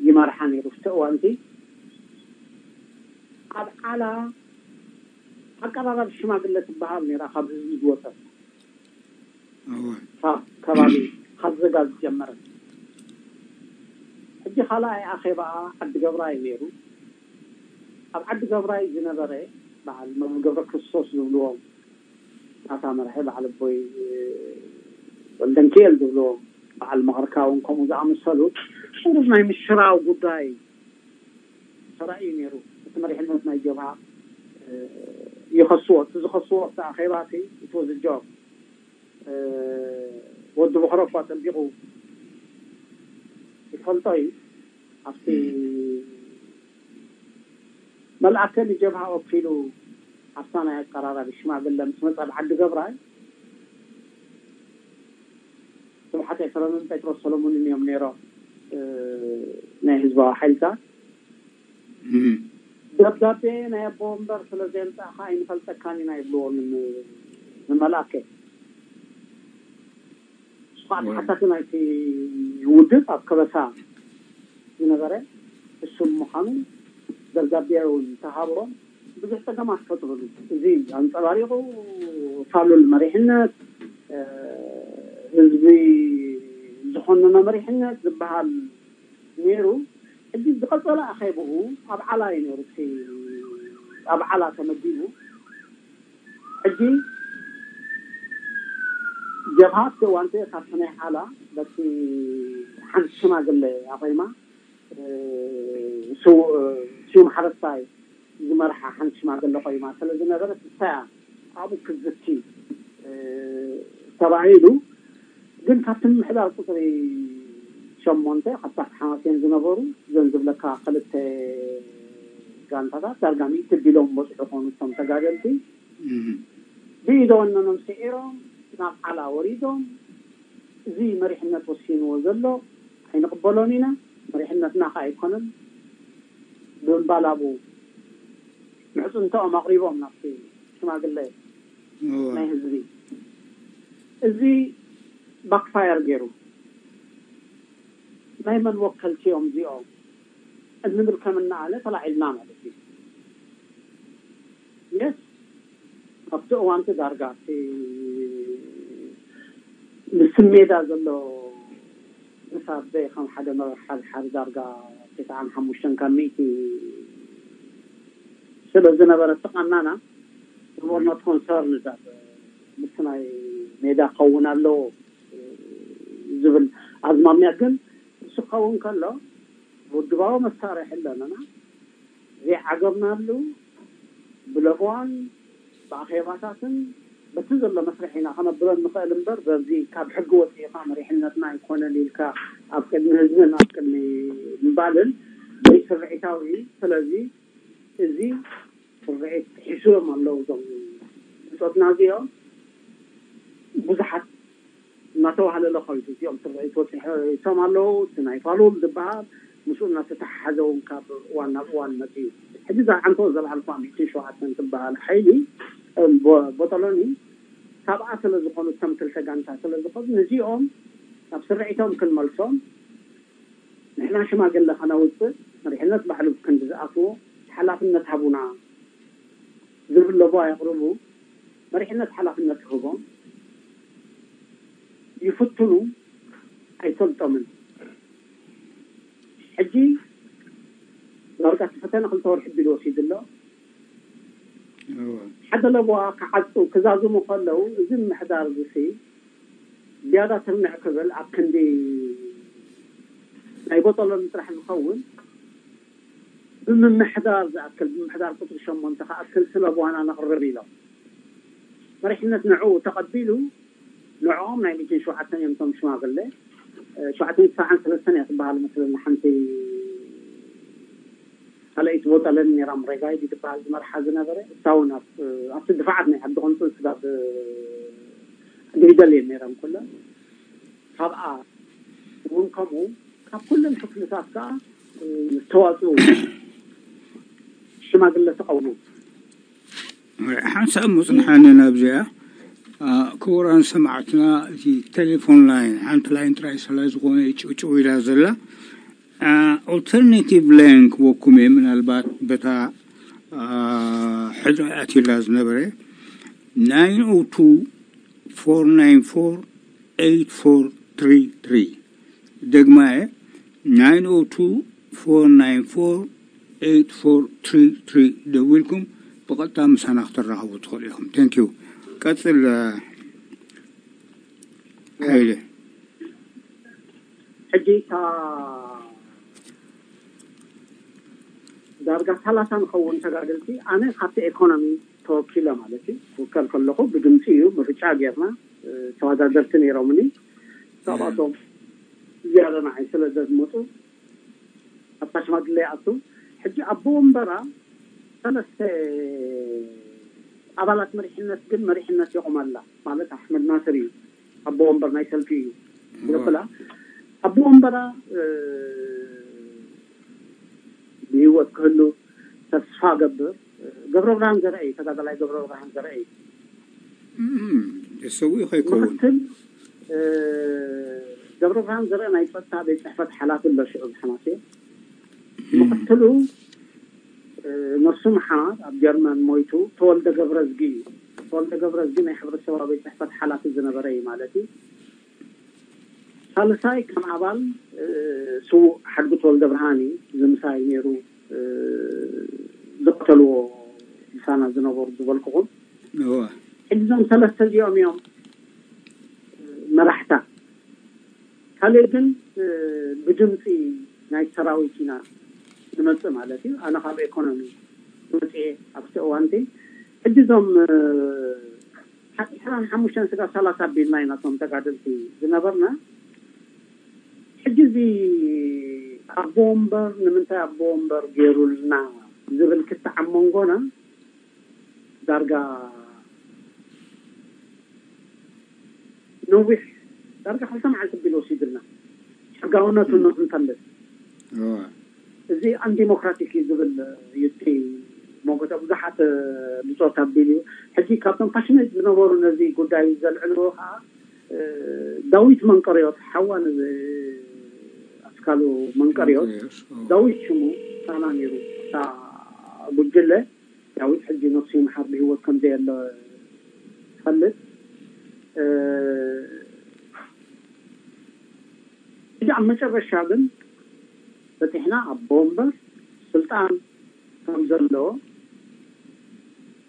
ይመርሓ ነይሩ እቲ እዋንቲ ኣብ ዓላ ኣቀራራብ ሽማግለ ትበሃል ነይራ ካብ ህዝቢ ዝወፀት እወ ካብ ከባቢ ካብ ዘጋ ዝጀመረ ሕጂ ካልኣይ ኣኼባኣ ዓዲ ገብራይ ነይሩ ኣብ ዓዲ ገብራይ ዝነበረ በዓል መምህር ገብረ ክርስቶስ ዝብልዎም ናታ መርሒ በዓል ኣቦይ ወልደንኪኤል ዝብልዎም በዓል መኸርካ እውን ከምኡ ዝኣመሰሉ ቁሩብ ናይ ምሽራው ጉዳይ ተራእዩ ነይሩ እቲ መሪሕነት ናይ ጀብሃ ይኸስዎ እቲ ዝኸስዎ ኣብቲ ኣኼባ እቲ እቲ ወዝጃው ወዲ በኽሮ እኳ ፀቢቑ ይፈልጦ እዩ ኣብቲ መልኣከ ንጀብሃ ወኪሉ ኣብታ ናይ ኣቀራራቢ ሽማግለ ምስ መፀ ኣብ ዓዲ ገብራይ ስብሓት ኤፍረምን ጴጥሮስ ሰሎሞንን እዮም ነይሮም ናይ ህዝባዊ ሓይልታት ደብዳቤ ናይ ኣቦ ወንበር ስለ ዘየምፃእካ ኣይንፈልጠካን ኢና ይብልዎ ንመልኣከ ተሓታቲ ናይቲ ውድብ ኣብ ከበሳ ዝነበረ እሱም ምዃኑ ደብዳቤ እውን ተሃብሮም ብዙሕ ጸገማት ፈጥሩሉ። እዚ ኣንጸባሪቑ ፋሉል መሪሕነት፣ ህዝቢ ዝኾነኖ መሪሕነት ዝበሃል ነይሩ። ሕጂ ዝቐጸለ ኣኼብኡ ኣብ ዓላ እዩ ነይሩ። እቲ ኣብ ዓላ ተመዲቡ። ሕጂ ጀብሃ ኣብቲ እዋንቲ ካብቲ ናይ ዓላ በቲ ሓንቲ ሽማግለ ኣኾይማ ስዩም ሓረስታይ ዝመርሓ ሓንቲ ሽማግለ ኮይማ ስለ ዝነበረት እሳያ ኣብኡ ክዝቲ ተባሂሉ። ግን ካብቲ ምምሕዳር ቁፅሪ ሸሞንተ ካብታ ሓማሴን ዝነበሩ ዘን ዝብለካ ክልተ ጋንታታት ዳርጋ ሚእቲ ቢሎም በፅሑ ኮኑ እቶም ተጋደልቲ ብኢደ ወነኖም ስዒሮም ናብ ዓላ ወሪዶም እዚ መሪሕነት ወሲንዎ ዘሎ ኣይንቕበሎን ኢና፣ መሪሕነትና ከ ኣይኮነን ብምባል ኣብኡ ምሕፅንተኦም ኣቕሪቦም ናብቲ ሽማግለ ናይ ህዝቢ። እዚ ባክፋየር ገይሩ ናይ መን ወከልቲ እዮም እዚኦም እንብል ከም እናኣለ ተላዒልና ማለት እዩ። የስ ኣብቲ እዋንቲ ዳርጋ እቲ ምስ ሜዳ ዘሎ ምሳብ ከም ሓደ መራር ሓደ ሓደ ዳርጋ ተስዓን ሓሙሽተን ካብ ሚእቲ ስለ ዝነበረ ተቐናና ዝቦርኖት ኮንሰርን ዳር ምስ ናይ ሜዳ ክኸውን ኣለዎ ዝብል ኣዝማሚያ ግን እሱ ክኸውን ከሎ ውድባዊ መሳርሒ ኣለና ዘይዓገብናሉ ብለበዋን ብኣኼባታትን በቲ ዘሎ መስርሕ ኢና ከነብሎ ንኽእል እምበር በዚ ካብ ሕጊ ወፂእኻ መሪሕነትና ኣይኮነን ኢልካ ኣብ ቅድሚ ህዝብን ኣብ ቅድሚ ምባልን ዘይስርዒታዊ እዩ። ስለዚ እዚ ስርዒት ሒስዎም ኣለዉ እዞም ብፆትና እዚኦም ብዙሓት እናተባህለለ ከይዱ እዚኦም ስርዒት ወፂሖም ኣለዉ። እቲ ናይ ፋሉል ዝበሃል ምስኡ እናተተሓሓዘ እውን ካብ እዋን ናብ እዋን መፅኡ። ሕጂ እዛ ዓንቶ ዘልዓልኳ ሚእትን ሸውዓተን ትበሃል ሓይሊ ቦጠሎኒ ካብኣ ስለ ዝኾኑ እቶም ክልተ ጋንታ ስለ ዝኾኑ ነዚኦም ናብ ስርዒቶም ክንመልሶም ንሕና ሽማግለ ከነውፅእ መሪሕነት ባዕሉ ክንዲ ዝኣትዎ ሓላፍነት ሃቡና ዝብል ለበዋ የቕርቡ። መሪሕነት ሓላፍነት ይህቦም ይፍትኑ ኣይሰልጦምን። ሕጂ ዳርጋ ተፈተነ ክልተ ወርሒ ቢሉ ወሲዱ ኣሎ። ሓደ ለበዋ ክዓፁ ክዛዝሙ ከለዉ እዚ ምምሕዳር እዚ ዝያዳ ትርንዕ ክብል ኣብ ክንዲ ናይ ቦጠሎኒ ጥራሕ ዝኸውን ብምምሕዳር ዝኣክል ብምምሕዳር ቁፅሪ ሸሞንተ ክኣክል ስለ በዋና ነቕርብ ኢሎም መሪሕነት ንዕኡ ተቐቢሉ ንዕኦም ናይ ሚእትን ሸውዓተን እዮም እቶም ሽማግለ ሸውዓተን ሰዓን ሰለስተን እያ ትበሃል መስለኒ ሓንቲ ካልኣይቲ ቦጠለኒ ነይራ ምሬጋይ ዝበሃል ዝመርሓ ዝነበረ እሳ እውን ኣብቲ ድፋዓት ናይ ዓዲ ቁንፅን ስጋብ ግሪደል እየን ነይረን ኩለን ካብኣ እውን ከምኡ ካብ ኩለን ክፍልታት ከዓ ዝተዋፅኡ ሽማግለ ተቐውሞ ሓንሳብ ምፅንሓኒ ናብዚኣ ክቡራን ሰማዕትና እቲ ቴሌፎን ላይን ሓንቲ ላይን ጥራይ ስለ ዝኾነ ጭውጭው ኢላ ዘላ ኦልተርኔቲቭ ላይን ክበኩም እየ ምናልባት በታ ሕድሪ ኣትላ ዝነበረ ናይን ኦ ቱ ፎር ናይን ፎር ኤይት ፎር ትሪ ትሪ ደግማ እየ ናይን ኦ ቱ ፎር ናይን ፎር ኤይት ፎር ትሪ ትሪ ደዊልኩም ብቐጥታ ምሳና ክትራኸቡ ትኽእሉ ኢኹም። Thank you። ቀፅል ሓይለ። ሕጂ እታ ዳርጋ ሰላሳ ንኸውን ተጋደልቲ ኣነ ካብቲ ኤኮኖሚ ተወኪለ ማለት እዩ ክውከል ከለኹ ብድምፂ እዩ ምርጫ ጌርና ተወዳደርቲ ነይሮምኒ ካብኣቶም ዝያዳ ንዓይ ስለ ዘድመፁ ኣብታ ሽማግለ ይኣቱ ሕጂ ኣቦ ወንበራ ሰለስተ ኣባላት መሪሕነት ግን መሪሕነት የቑመላ ማለት ኣሕመድ ናስር እዩ ኣቦ ወንበር ናይ ሰልፊ እዩ ዘበላ ኣቦ ወንበራ ብህይወት ክህሉ ተስፋ ገብር ገብረ ብርሃን ዘርአ እዩ ተጋዳላይ ገብረ ብርሃን ዘርአ እዩ ተሰዊኡ ከይከውን ምክትል ገብረ ብርሃን ዘርአ ናይ ጸጥታ ቤት ጽሕፈት ሓላፊ ኣሎ ሽዑ ብሓማሴ። ምክትሉ ነፍሱ ምሓር ኣብ ጀርመን ሞይቱ። ተወልደ ገብረዝጊ እዩ። ተወልደ ገብረዝጊ ናይ ሕብረተሰባዊ ቤት ጽሕፈት ሓላፊ ዝነበረ እዩ ማለት እዩ። ሳልሳይ ከም ኣባል ስዉእ ሓድጉ ተወልደ ብርሃን እዩ። ዝምሳይ ነይሩ ዝቀተልዎ ምሳና ዝነበሩ ዝበልኩኹም። ሕጂ እዞም ሰለስተ እዚኦም እዮም መራሕታ። ካልእ ግን ብድምፂ ናይ ሰራዊት ኢና ንመፅእ ማለት እዩ። ኣነ ካብ ኤኮኖሚ መፅኤ ኣብቲ እዋንቲ ሕጂ እዞም ሓንቲ ዕስራን ሓሙሽተን ስጋ ሰላሳ ኣቢልና ኢና እቶም ተጋደልቲ ዝነበርና። ሕጂ እዚ ኣቦ ወንበር ንምንታይ ኣቦ ወንበር ገይሩልና ዝብል ክታዕ ኣብ መንጎና ዳርጋ ነዊሕ ዳርጋ ክልተ መዓልቲ ቢል ወሲዱልና ሕጋውነቱ ንክንፈልጥ። እዚ ኣንዲሞክራቲክ እዩ ዝብል እዩ እቲ መጎተ። ብዙሓት ብፆት ኣቢሉ እዩ። ሕጂ ካብቶም ፓሽነት ዝነበሩ ነዚ ጉዳይ ዘልዕልዎ ከዓ ዳዊት መንቀርዮት ሓዋ ኣስካሉ መንቀርዮት ዳዊት ሽሙ ሳና ነይሩ። እታ ጉጅለ ዳዊት ሕጂ ነፍሱ ይምሓር ብህይወት ከም ዘየለ ትፈልጥ። ሕጂ ኣብ መጨረሻ ግን በፂሕና ኣቦ ወንበር ስልጣን ከም ዘሎ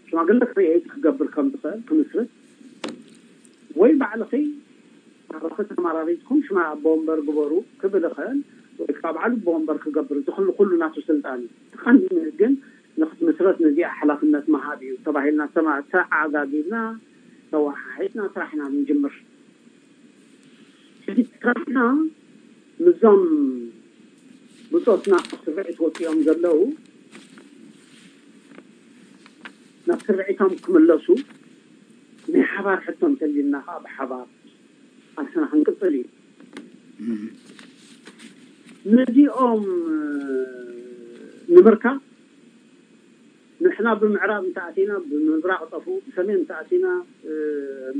ሽማግለ ክሪኤት ክገብር ከም ዝኽእል ክምስርት ወይ ባዕልኺ ባዕልኺ ተመራሪፅኩም ሽማ ኣቦ ወንበር ግበሩ ክብል ይኽእል ወይ ከዓ ባዕሉ ኣቦ ወንበር ክገብር ዝኽእል ኩሉ ናቱ ስልጣን እዩ። እቲ ቀንዲ ግን ንክትምስረት ነዚኣ ሓላፍነት ምሃብ እዩ ተባሂልና ተዓጋጊብና ተወሓሒጥና ስራሕና ንጅምር። ሕጂ ስራሕና ምስዞም ብፆትና ካብ ስርዒት ወፂኦም ዘለዉ ናብ ስርዒቶም ክምለሱ ናይ ሓባር ሕቶ እንተልዩና ከዓ ብሓባር ኣስና ክንቅፅል እዩ። ነዚኦም ንምርካብ ንሕና ብምዕራብ እንተኣቲና ብምብራቕ ጠፍኡ፣ ብሰሜን እንተኣቲና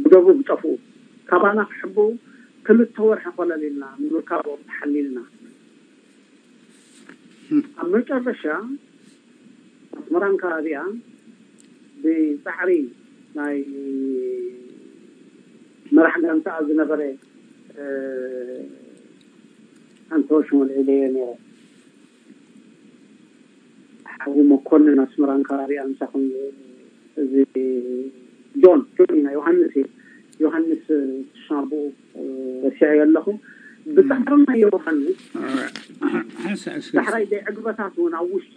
ብደቡብ ጠፍኡ። ካባና ክሕብኡ ክልተ ወርሒ ኮለል ኢልና ንምርካቦም ተሓሊልና። ኣብ መጨረሻ ኣስመራን ከባቢኣ ብፃዕሪ ናይ መራሕ ጋንታኣ ዝነበረ ኣንተ ሽሙ ልዕለዮ ነይረ ሓዊ መኮንን ኣስመራን ከባቢኣ ምሳኹም እዚ ጆን ጆን ኢና ዮሃንስ እዩ። ዮሃንስ ሽናቡ ረሲዐዮ ኣለኹ። ብፃዕሪ ናይ ዮሃንስ ዳሕራይ ዘይዕግበታት እውን ኣብ ውሽጢ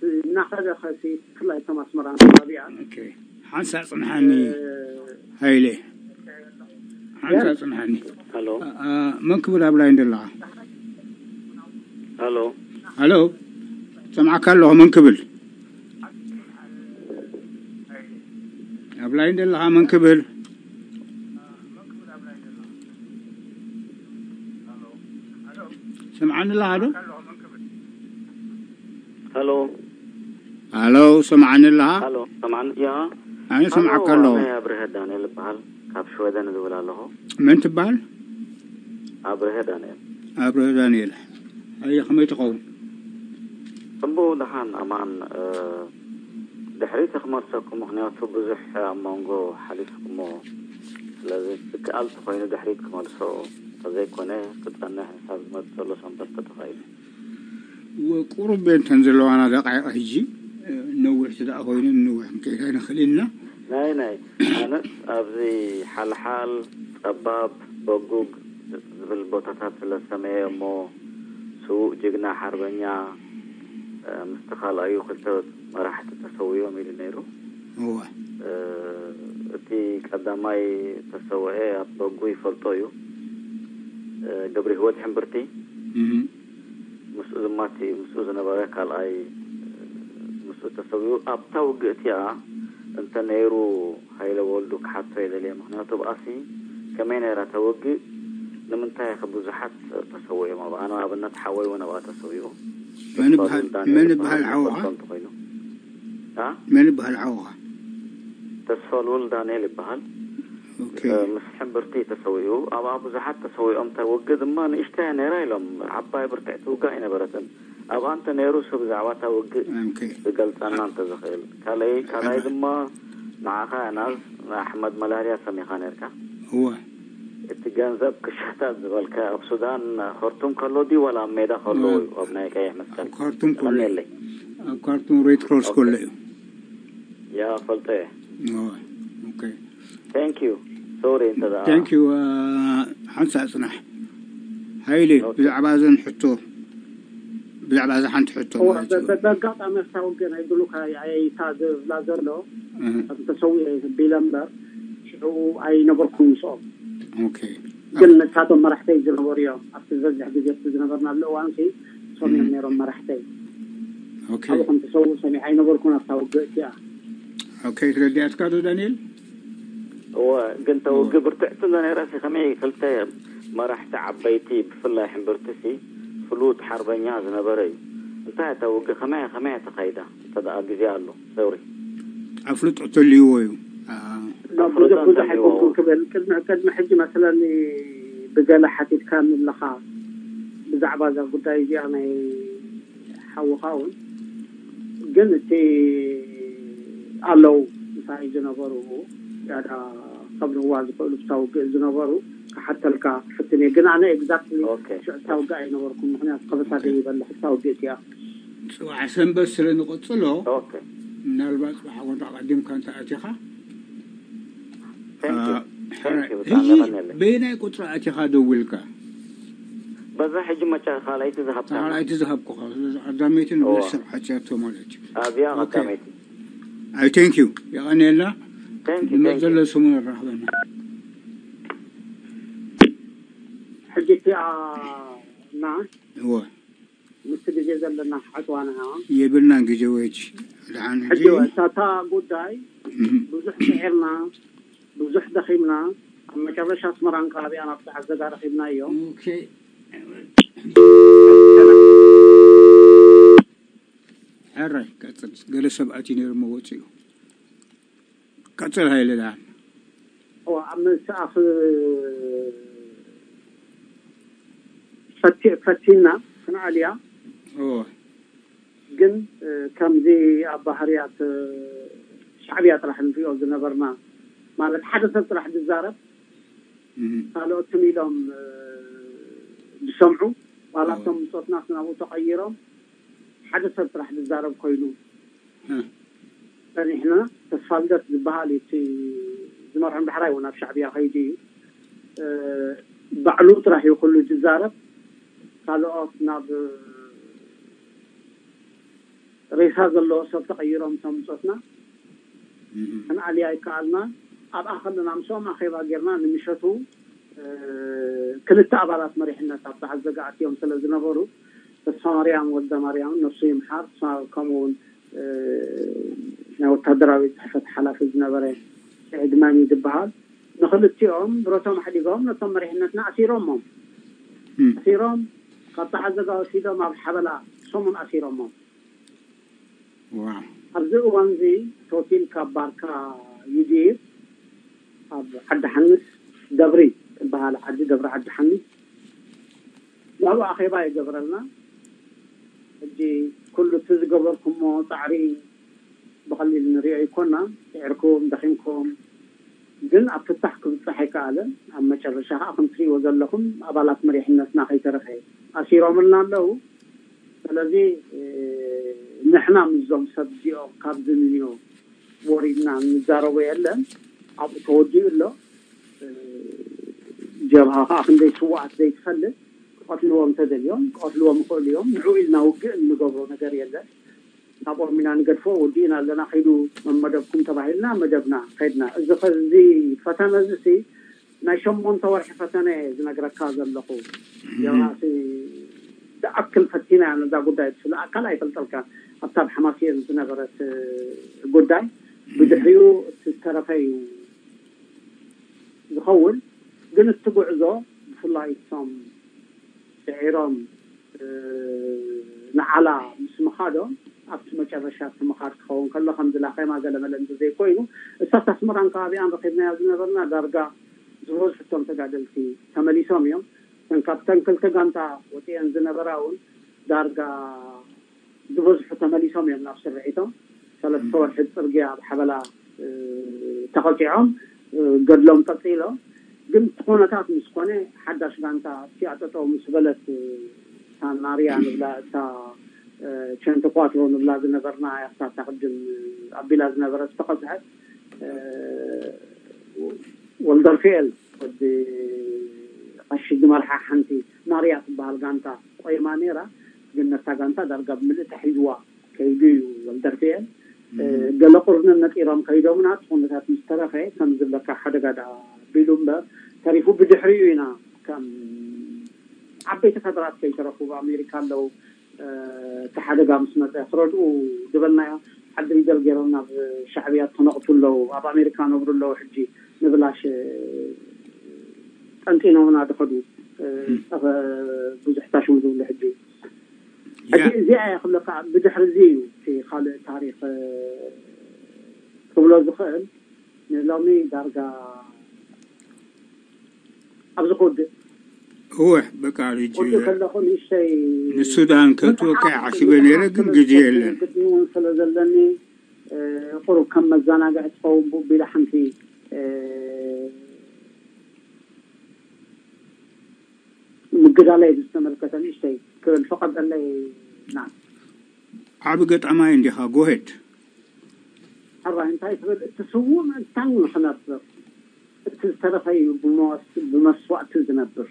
እናኸደ ኸሲ ብፍላይ ከም ኣስመራን ከባቢኣ ሓንሳ ፅንሓኒ ሃይለ ሓንሳ ፅንሓኒ። ሄሎ መን ክብል ኣብ ላይን ዘለኻ? ሄሎ ሄሎ ሰምዓካ ኣለኹ። መን ክብል ኣብ ላይን ዘለኻ? መን ክብል ሰምዓኒ ኣለኻ ዶ? ሄሎ ሄሎ ሰምዓኒ ኣለኻ? ሄሎ ሰምዓኒ ያ ኣነ ሰምዓካ ኣለኹ። ኣነ ኣብርሀ ዳንኤል እበሃል። ካብ ሽወደን ዝብል ኣለኹ። መን ትበሃል? ኣብርሀ ዳንኤል። ኣብርሀ ዳንኤል። ኣየ ከመይ ትኸውን? ጽቡቕ ደሓን ኣማን። ድሕሪት ክመልሰኩም፣ ምኽንያቱ ብዙሕ ኣብ መንጎ ሓሊፍኩሞ። ስለዚ ዝከኣል ተኾይኑ ድሕሪት ክመልሶ፣ ተዘይኮነ ክጸንሕ ንሳብ ዝመጽእ ዘሎ ሰንበት ተተኻኢሉ። ወቁሩብ እንተን ዘለዋና ደቃይቕ ሕጂ ነዊሕ ትደኣ ኮይኑ ንነዊሕ ክንከይድ ኣይንኽእል ኢና። ናይ ናይ ኣነስ ኣብዚ ሓልሓል ጸባብ በጉግ ዝብል ቦታታት ስለዝሰመየ እሞ ስዉእ ጅግና ሓርበኛ ምስቲ ካልኣዩ ክልተ መራሕቲ ተሰዊኦም ኢሉ ነይሩ። እወ እቲ ቀዳማይ ተሰውኤ ኣብ በጉ ይፈልጦ እዩ። ገብረ ህይወት ሕምብርቲ ምስኡ ዝማቲ ምስኡ ዝነበረ ካልኣይ ምስኡ ተሰዊኡ ኣብታ ውግእ እቲኣ እንተ ነይሩ ሃይለ ወልዱ ክሓቶ የደልየ። ምክንያቱ ብኣሲ ከመይ ነይራ እታ ውግእ ንምንታይ ኢኸ ብዙሓት ተሰዊኦም? ኣብኣ ንኣብነት ሓወይ እውን ኣብኣ ተሰዊኡ። መን ይበሃል ሓውኻ? እንተኮይኑ መን ይበሃል ሓውኻ? ተስፋ ልውል ዳንኤል ይበሃል። ኦኬ። እ፣ ምስ ሕምብርቲ ተሰዊኡ። ኣብኣ ብዙሓት ተሰዊኦም። እታ ውግእ ድማ ንእሽተያ ነይራ ኢሎም። ዓባይ ብርትዕቲ ውግእ ኣይነበረትን። ኣብኣ እንተ ነይሩ፣ እሱ ብዛዕባ እታ ውግእ ኦኬ። ክገልጸና እንተ ዝኽእል። ካልኣይ፣ ካልኣይ ሕራይ። ድማ ንዓኻ ናዝ ኣሕመድ መላርያ ሰሚኻ ነርካ። እወ። እቲ ገንዘብ ክሻታት ዝበልካ ኣብ ሱዳን ኸርቱም ከሎ ድዩ ዋላ ኣብ ሜዳ ከሎ እወ። እዩ ኣብ ናይ ቀይሕ መስቀል? ኣብ ካርቱም ከሎ እዩ። የቐንየለይ። ኣብ ካርቱም ሬድ ክሮስ ኦኬ። ከሎ እዩ። ያ ፈልጦ እየ። እወ። ኦኬ። Thank you። ሶሪ እንተ ደኣ Thank you። ሓንሳ ጽናሕ። ሃይለ፣ ኦኬ። ብዛዕባ እዘን ሕቶ፣ ብዛዕባ እዛ ሓንቲ ሕቶ እወ፣ ማለት እዩ። በ-፣ በ-፣ በኣጋጣሚ ኣብታ ውግእ ናይ ብሉክ ኣይ-፣ ኣይ-፣ እታ ዝብላ ዘሎ፣ እህ። ከም ተሰዊኡ ቢለ እምበር፣ ሽዑ ኣይነበርኩን ምስኦም። ኦኬ። ግን ንሳቶም መራሕተይ ዝነበሩ እዮም። ኣብቲ ዝበዝሕ ግዜ ኣብቲ ዝነበርናሉ እዋንሲ፣ እሶም እዮም እህ። ነይሮም መራሕተይ። ኦኬ። ኣብኡ ከም ተሰውኡ ሰሚዐ ኣይነበርኩን ኣብታ ውግእ እቲኣ። ኦኬ፣ ተረዲኣትካ ዶ ዳንኤል? እወ፣ ግን እታ እወ። ውግእ ብርትዕቲ እንተነይራሲ ከመይ ክልተ መራሕቲ ዓበይቲ ብፍላይ ሕምብርትሲ ፍሉጥ ሓርበኛ ዝነበረ እዩ። እንታይ እታ ውግእ ከመይ፣ ከመይ እያ ተኻይዳ? እንተ ደኣ ግዜ ኣሎ፣ ሶሪ። ኣፍልጦ ተልይዎ እዩ። ኣ፣ ኖ፣ ኣፍልጦ ብዙሕ፣ ብዙሕ እንተልይዎ። ኣይኮንኩን ክብል። ቅድሚ፣ ቅድሚ ሕጂ መስለኒ ብገለ ሓቲትካኒ ኣለኻ ብዛዕባ እዛ ጉዳይ እዚኣ ናይ ሓውኻ እውን። ግን እቲ ኣለዉ ምሳይ ዝነበሩ ያዳ ከብርህዋ ዝኽእሉ ብታ ውግእ ዝነበሩ ክሓተልካ ክፍትን እየ። ግን ኣነ ኤግዛክትሊ ኦኬ። ሽዑ እታ ውግእ ኣይነበርኩን፣ ምኽንያቱ ከበሳ ኦኬ። ደይበልሕ እታ ውግእ እቲኣ። ጽባሕ ሰንበት ስለ ንቐጽሎ፣ ኦኬ። ምናልባት ጽባሕ እውን ኣቐዲምካ እንተ ኣቲኻ፣ Thank you። አ፣ Thank you። ብጣዕሚ ሕጂ የቐንየለይ። በየናይ ቁጽሪ ኣቲኻ ደዊልካ? በዛ ሕጂ መጫ-፣ ካልኣይቲ ዝሃብካ። ካልኣይቲ ዝሃብኩኻ፣ ስለዚ ቀዳመይቲ እዋ። ንብዙሕ ሰብ ሓትያቶ ማለት እዩ። ኣብያ ኦኬ። ቀዳመይቲ። ኣይ፣ thank you። የቐንየልና። Thank you፣ ንመጽእ thank you። ዘሎ ሰሙን ንራኸበና። ሕጂ እቲኣ እና እወ። ምስቲ ግዜ ዘለና ዓጽዋና የብልናን ግዜ ወይጅ ደሓን ሕጂ ሕጂ እታ፣ እታ ጉዳይ እህ። ብዙሕ ጽዒርና፣ ብዙሕ ደኺምና፣ ኣብ መጨረሻ ኣስመራን ከባቢኣን ኣብ ሰዓት ዘጋ ረኺብናዮ። ኦኬ። ሕራይ፣ ቀጽል። ገለ ሰብ ኣትዩ ነይሩ እሞ ወጺኡ። ቀጽል ሃይለ ደሓን። እዋ፣ ኣብ ምስኣፍ ፈቲ-፣ ፈቲና ክንኣልያ። እዋ። ግን፣ እ፣ ከምዚ ኣብ ባህርያት፣ እ፣ ሻዕብያ ጥራሕ ንሪኦ ዝነበርና፣ ማለት ሓደ ሰብ ጥራሕ ዝዛረብ፣ እህ። ካልኦት ትም ኢሎም፣ እ፣ ዝሰምዑ፣ ዋላ እዋ። እቶም ብጾትናስ ናብኡ ተቐይሮም፣ ሓደ ሰብ ጥራሕ ዝዛረብ ኮይኑ፣ እ። ጸኒሕና። ተስፋ ልደት ዝበሃል እዩ እቲ ዝመርሖም። ዳሕራይ እውን ኣብ ሻዕብያ ከይዱ እዩ። እ፣ ባዕሉ ጥራሕ እዩ ኩሉ ዝዛረብ። ካልኦት ናብ ሬሳ ዘለዎ ሰብ ተቐይሮም እቶም ብጾትና። እህ። ክንኣልያ ኣይከኣልናን። ኣብኣ ከለና ምስኦም ኣኼባ ጌርና ንምሸቱ፣ እ፣ ክልተ ኣባላት መሪሕነት ኣብ በዓል ዘጋ ኣትዮም ስለ ዝነበሩ፣ ተስፋ ማርያም ወልደ ማርያም ነፍሱ ይምሓር፣ ተስፋ-፣ ከምኡ እውን፣ እ፣ ናይ ወታደራዊ ጽሕፈት ሓላፊ ዝነበረ ስዒድ ማሚ ዝበሃል፣ ንኽልቲኦም ብረቶም ኣሕዲጎም ነቶም መሪሕነትና ኣሲሮሞም። እም። ኣሲሮም ካብ በዓል ዘጋ ወሲዶም ኣብ ሓበላ ሰሙን ኣሲሮሞም። ዋው። ኣብዚ እዋንዚ ቶቲል ካብ ባርካ ዩዲኤፍ ኣብ ዓዲ ሓንስ ደብሪ ትበሃል ዓዲ፣ ደብሪ ዓዲ ሓንስ፣ ናብኡ ኣኼባ ይገብረልና። ሕጂ ኩሉ እቲ ዝገበርኩሞ ጻዕሪ ብቐሊል ንሪኦ ኣይኮና። ጽዒርኩም፣ ደኺምኩም፣ ግን ኣብ ፍታሕ ክብጻሕ ኣይከኣለን። ኣብ መጨረሻ ከኣ ከም ትሪእዎ ዘለኹም ኣባላት መሪሕነትና ከይተረፈ ኣሲሮምልና ኣለዉ። ስለዚ፣ እ፣ ንሕና ምስዞም ሰብ እዚኦም ካብዚ ንንዮ ወሪድና ንዛረቦ የለን። ኣብኡ ተወዲኡ ኣሎ። እ፣ ጀብሃ ከኣ ክንደይ ስዉኣት ዘይትፈልጥ፣ ክቐትልዎም እንተደልዮም ክቐትልዎም ይኽእሉ እዮም። ንዕኡ ኢልና ውግእ እንገብሮ ነገር የለን። ናብኦም ኢና ንገድፎ፣ ወዲእና ኣለና፣ ከይዱ መመደብኩም ተባሂልና መደብና ከድና። እዚ ኸ-፣ እዚ ፈተነ እዚ ሲ ናይ ሸሞንተ ወርሒ ፈተነ እየ ዝነግረካ ዘለኹ። እህ። ጀብሃ ሲ ዝኣክል ፈቲና እያ ነዛ ጉዳይ፣ ብስለ ኣካል ኣይፈልጠልካ። ኣብታ ኣብ ሓማሴን ዝነበረት፣ እ፣ ጉዳይ እህ። ብድሕሪኡ እቲ ዝተረፈ እዩ ዝኸውን። ግን እቲ ጉዕዞ ብፍላይ እቶም ስዒሮም፣ እ፣ ንዓላ ምስ ምኻዶም ኣብቲ መጨረሻ እቲ ምኻድ ክኸውን ከሎ ከም ዝላኸማ ገለመለ እንተዘይኮይኑ፣ እሳት ኣስመራን ከባቢኣን ረኺብናዮ ዝነበርና ዳርጋ ዝበዝሑ እቶም ተጋደልቲ ተመሊሶም እዮም። እተን ካብተን ክልተ ጋንታ ወፂአን ዝነበራ እውን ዳርጋ ዝበዝሑ ተመሊሶም እዮም ናብ ስርሒቶም። ሰለስተ ወርሒ ፅርግያ ኣብ ሓበላ ተቐፂዖም ገድሎም ቀፂሎም። ግን እቲ ኩነታት ምስ ኮነ ሓዳሽ ጋንታ እቲኣ ጠጠው ምስ በለት፣ እታ ናርያ ንብላ፣ እታ ቸንተ ኳትሮ ንብላ ዝነበርና ያሳታ ቅድም ኣቢላ ዝነበረት ዝተቐፅዐት፣ ወልደርፌል ወዲ ቀሺ ዝመርሓ ሓንቲ ናርያ ትበሃል ጋንታ ቆይማ ነይራ። ግን ነታ ጋንታ ዳርጋ ብምልእታ ሒዝዋ ከይዱ እዩ ወልደርፌል። ገለ ቁርንን ነጢሮም ከይዶምና እቲ ኩነታት ምስ ተረፈ ከም ዝብለካ ሓደጋ ደኣ ቢሉ እምበር ተሪፉ። ብድሕሪኡ ኢና ከም ዓበይቲ ከድራት ከይተረፉ ብኣሜሪካ ኣለዉ እቲ ሓደጋ ምስ መፀ ክረድኡ ዝበልናዮ ዓዲ ሪደል ገይሮም ናብ ሻዕብያ ተነቕቱ ኣለዉ። ኣብ ኣሜሪካ ነብሩ ኣለዉ ሕጂ ንብላሽ ጠንጢኖምና ድኸዱ ብዙሕ ታሽሙ ዝብሉ ሕጂ ሕጂ እዚኣ እየ ክብለካ። ብድሕሪ እዚ እዩ እቲ ካልእ ታሪክ ክብሎ ዝኽእል። ንሎሚ ዳርጋ ኣብዚ ክውድእ እወ በቃ ልጅ ክውድእ ከለኹ ንእሽተይ ንሱዳን ከእትወካ ሓሲበ ነይረ፣ ግን ግዜ የለን። ግጥሚ እውን ስለ ዘለኒ ቁሩብ ከም መዘናግዒ ትኸውን ብኡ ቢላ ሓንቲ ምግዳለይ ብዝተመልከተ ንእሽተይ ክብል ፈቐደለይ። ና ዓቢ ገጣማይ እንዲኻ፣ ጎሄድ። ሕራይ እንታይ ትብል? እቲ ስዉእ ምእንታን ንኽነብር፣ እቲ ዝተረፈ እዩ ብመስዋእቲ ዝነብር።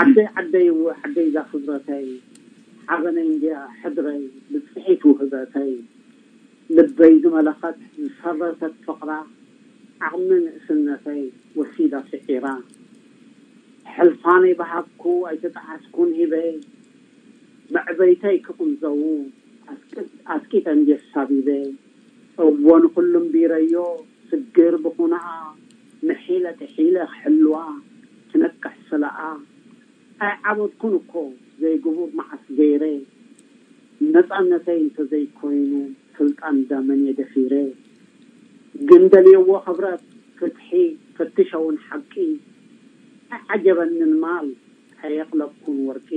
ዓደይ ዓደይ እወ ዓደይ እዛ ክብረተይ፣ ሓበነይ እንድያ ሕድረይ ብጽሒት ውህበተይ፣ ልበይ ዝመለኸት ዝሰረተት ፍቕራ፣ ዓቕሚ ንእስነተይ ወሲዳ ስዒራ። ሕልፋነይ ብሃብኩ ኣይተጠዓስኩን ሂበ፣ መዕበይተይ ክቕንዘዉ ኣስቂጠ እንድየ ሳቢበ። እወ ንኹሉ እምቢረዮ ስግር ብኹናኣ፣ ምሒለ ጥሒለ ክሕልዋ ትነቅሕ ስለኣ። ኣይዓበድኩን እኮ ዘይግቡር መዓስ ገይረ፣ ነፃነተይ እንተዘይኮይኑ ስልጣን ዳመን እየ ደፊረ። ግን ደልየዎ ክብረት ፍትሒ ፈትሸውን ሓቂ፣ ኣይዓጀበንን ማል ኣየቕለብኩን ወርቂ።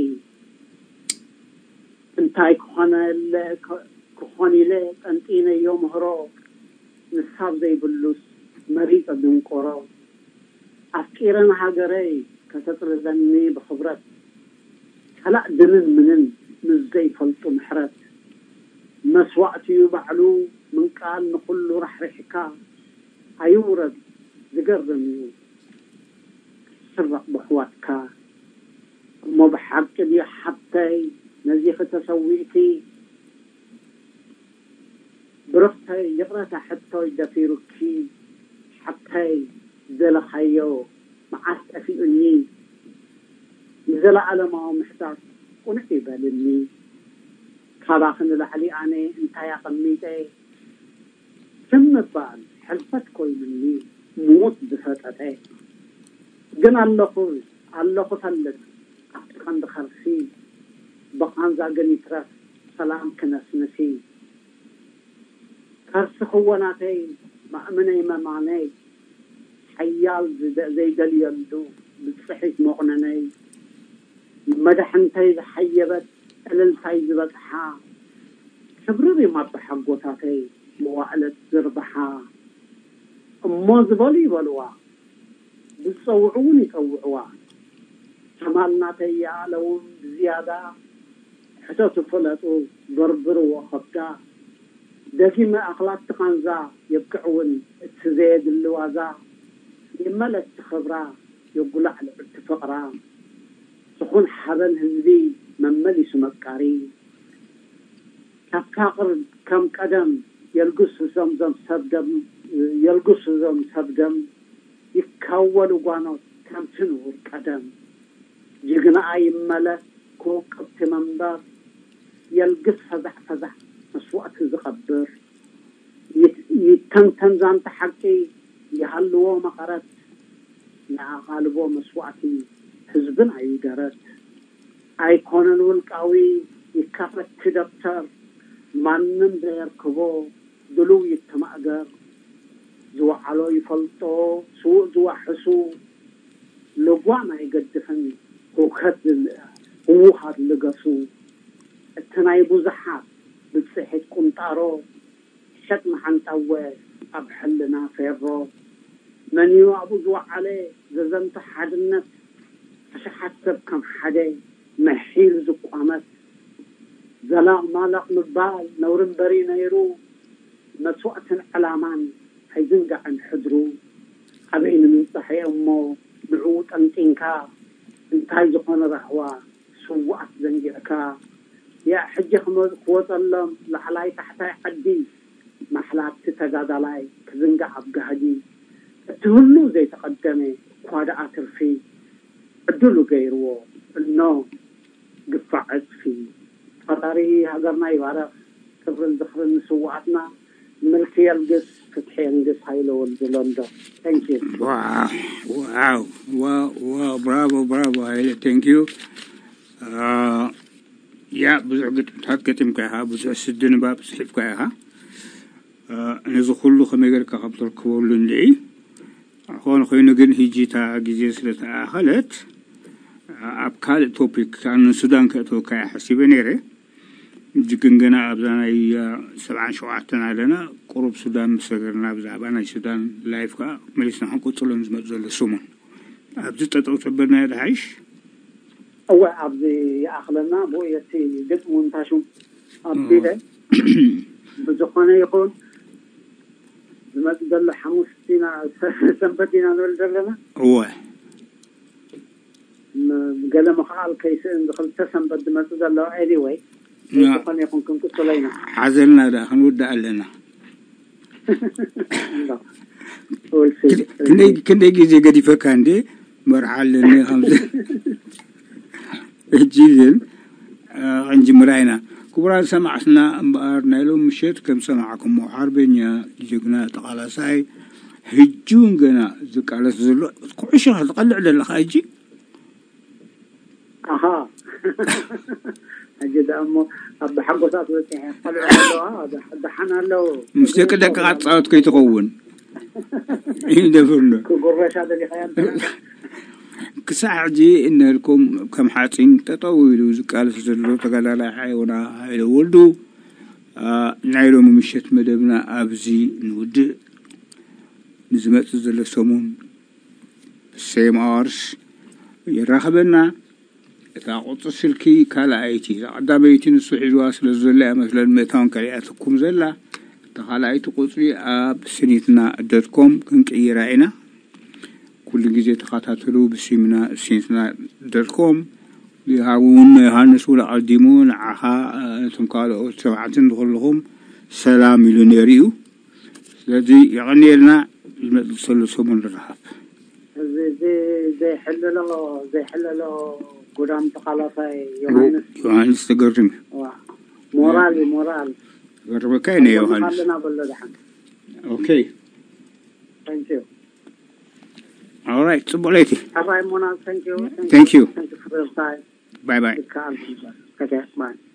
እንታይ ክኾነለ ክኾን ኢለ ጠንጢነዮ ምህሮ፣ ንሳብ ዘይብሉስ መሪጸ ድንቆሮ። ኣፍቂረ ንሃገረይ ከተጥርዘኒ ብኽብረት፣ ከላእ ድንን ምንን ምስ ዘይፈልጡ ምሕረት። መስዋእቲ'ዩ ባዕሉ ምንቃል ንኹሉ ራሕሪሕካ ኣይውረድ ዝገርም እዩ ክትስረቕ በሕዋትካ። እሞ ብሓቂ ድዩ ሓብተይ ነዚኺ ተሰዊእኪ? ብርኽተይ ይቕረታ ሕቶይ ደፊሩኪ ሓብተይ ዝደለኻዮ መዓስ ጠፊኡኒ? ንዘለኣለማዊ ምሕታት ቁንዕ ይበልኒ። ካባኺ ንላዕሊ ኣነ እንታይ ኣቐሚጠ? ስም ምባል ሕልፈት ኮይኑኒ ምዉት ዝፈጠጠ። ግን ኣለኹ ኣለኹ ፈልጥ ኣብቲ ቀንዲ ከርሲ ብቓንዛ ግን ይትረፍ ሰላም ክነስንሲ። ከርሲ ክወናተይ ማእምነይ መማነይ ሓያል ዘይደልየሉ ብፅሒት መቑነነይ መዳሕንተይ ዝሓየበት ዕልልታይ ዝበፅሓ ክብሪ ሪማ ኣቦሓጎታተይ መዋእለት ዝርብሓ እሞ ዝበሉ ይበልዋ ብዝፀውዑ እውን ይፀውዕዋ ተማል ናተይ ይኣለውን ብዝያዳ ሕተቱ ፍለጡ በርብርዎ ከብዳ ደጊመ ኣኽላቲ ቃንዛ የብቅዕውን እቲ ዘየድሊ ዋዛ ይመለስ ክብራ የጉላዕ ልዕልቲ ፍቕራ ስኹን ሓበን ህዝቢ መመሊሱ መቃሪ ካብ ፋቕር ከም ቀደም የልግሱ ዘምዘም ሰብ ደም የልግሱ ዘም ሰብ ደም ይካወሉ ጓኖት ከምቲ ንቡር ቀደም ጅግናኣ ይመለስ ክውቅብቲ መንበር የልግስ ፈዛዕ ፈዛዕ መስዋእቲ ዝቐብር ይተንተን ዛንታ ሓቂ ይሃልዎ መቐረት ንኣቓልቦ መስዋእቲ ህዝብና እዩ ደረት ኣይኮነን ውልቃዊ ይካፈት ክደብተር ማንም ዘየርክቦ ድሉው ይተማእገር ዝወዓሎ ይፈልጦ ስዉእ ዝዋሕሱ ልጓም ኣይገድፍን ህውከት ዝልእ ህውሃት ልገሱ እቲ ናይ ብዙሓት ብጽሒት ቁንጣሮ ሸጥ መሓንጣወ ኣብ ሕልና ፌሮ መን እዩ ኣብኡ ዝወዓለ ዘዘንቱ ሓድነት ኣሽሓት ሰብ ከም ሓደ መሒሉ ዝቋመት ዘላቕ ማላቕ ምባል ነውሪ እምበሪ ነይሩ መስዋእትን ዕላማን ኣይዝንጋዕን ሕድሩ ኣበይ ንምብጻሕ እየ እሞ ንዕኡ ጠንጢንካ እንታይ ዝኾነ ራህዋ ስውኣት ዘንጊዕካ ያእ ሕጂ ክወፀሎም ላዕላይ ታሕታይ ዓዲ ማሕላፍቲ ተጋዳላይ ክዝንጋዕ ኣብ ጋህዲ እቲ ህሉው ዘይተቐደመ እኳ ደኣ ትርፊ ዕድሉ ገይርዎ እኖ ግፋዕ ዕፅፊ ፈጣሪ ሃገርና ይባረኽ ክብርን ዝኽርን ንስውኣትና ምልኪ የልግስ ፍትሒ የንግስ ሃይለ ወልዱ ሎንዶ thank you Wow, wow, wow, wow, bravo, bravo, ሃይለ, thank you. ያ ብዙሕ ግጥምታት ገጢምካ ኢኻ፣ ብዙሕ ስዲ ንባብ ጽሒፍካ ኢኻ። ነዚ ኩሉ ከመይ ጌርካ ከም ተርክበሉ እንድዒ። ዝኾነ ኮይኑ ግን ሕጂ እታ ግዜ ስለ ተኣኸለት ኣብ ካልእ ቶፒክ ንሱዳን ከእትወካ እየ ሓሲበ ነይረ። ሕጂ ግን ገና ኣብዛ ናይ ሰብዓን ሸውዓተን ኣለና። ቁሩብ ሱዳን ምስ ሰገርና ብዛዕባ ናይ ሱዳን ላይፍ ከዓ መሊስና ክንቅፅሎ ንዝመፅ ዘሎ ሰሙን ኣብዚ ጠጠው ተበልና ድሓይሽ። እወ ኣብዚ ይኣኽለና ብኡ የቲ ግጥሙ እንታሹም ኣቢለ ብዝኾነ ይኹን ዝመፅ ዘሎ ሓሙስ ኢና ሰንበት ኢና ንብል ዘለና እወ ገለ ምኽኣል ከይስእን ዝኽልተ ሰንበት ዝመፅ ዘሎ anyway ዝኾነ ይኹን ክንቅፅሎ ኢና ሓዘልና ዳ ክንውዳእ ኣለና ክንደይ ግዜ ገዲፈካ እንዴ መርዓ ኣለኒ ከምዚ ሕጂ ግን ክንጅምራ ኢና ክቡራት ሰማዕትና እምበኣር ናይ ሎም ምሸት ከም ሰማዕኩሞ ሓርበኛ ጀግና ተቃላሳይ ሕጂ እውን ገና ዝቃለስ ዘሎ ኩዕሾ ክትቀልዕ ዘለካ ሕጂ ኣሃ ሕጂ ደኣ እሞ ኣብ ሓጎሳት በፂሐ ቆልዑ ኣለዋ ደሓን ኣለዉ ምስ ደቂ ደቂ ኣፃወት ከይትኸውን ይደፍርዶ ክጉረሻ ደሊኻያ ክሳዕ ሕጂ እነልኩም ከም ሓፂን ጠጠው ኢሉ ዝቃለስ ዘሎ ተጋዳላይ ሓይና ሃይለ ወልዱ ናይ ሎሚ ምሸት መደብና ኣብዚ ንውድእ ንዝመፅእ ዘሎ ሰሙን same hours የራኽበና እታ ቁፅሪ ስልኪ ካልኣይቲ እዛ ቀዳመይቲ ንሱ ሒዝዋ ስለ ዘሎ እያ መስለን ምእታውን ከሪኣትኩም ዘላ እታ ካልኣይቲ ቁፅሪ ኣብ ስኒትና ዶት ኮም ክንቅይራ ኢና ኩሉ ግዜ ተኸታተሉ ብስምና ስኒትና ዶት ኮም ይሃቡን ዮሃንስ እውን ኣቐዲሙ ንዓኻ ነቶም ካልኦት ሰማዕትን ንኩልኹም ሰላም ኢሉ ነይሩ እዩ ስለዚ የቐንየልና ዝመፅእ ዘሎ ሰሙን ንረኸብ እዚ እዚ ዘይሕልሎ ዘይሕልሎ ጉዳም ተቃላሳይ ዮሃንስ ዮሃንስ ተገርም እዩ ዋ፣ ሞራል እዩ ሞራል ተገርመካ እዩ ናይ ዮሃንስ ኣለና በሎ ደሓን okay thank you all right ፅቡቅ ለይቲ ኣባይ ሞራል thank you Thank you. Thank you for your time bye bye ይከኣል okay bye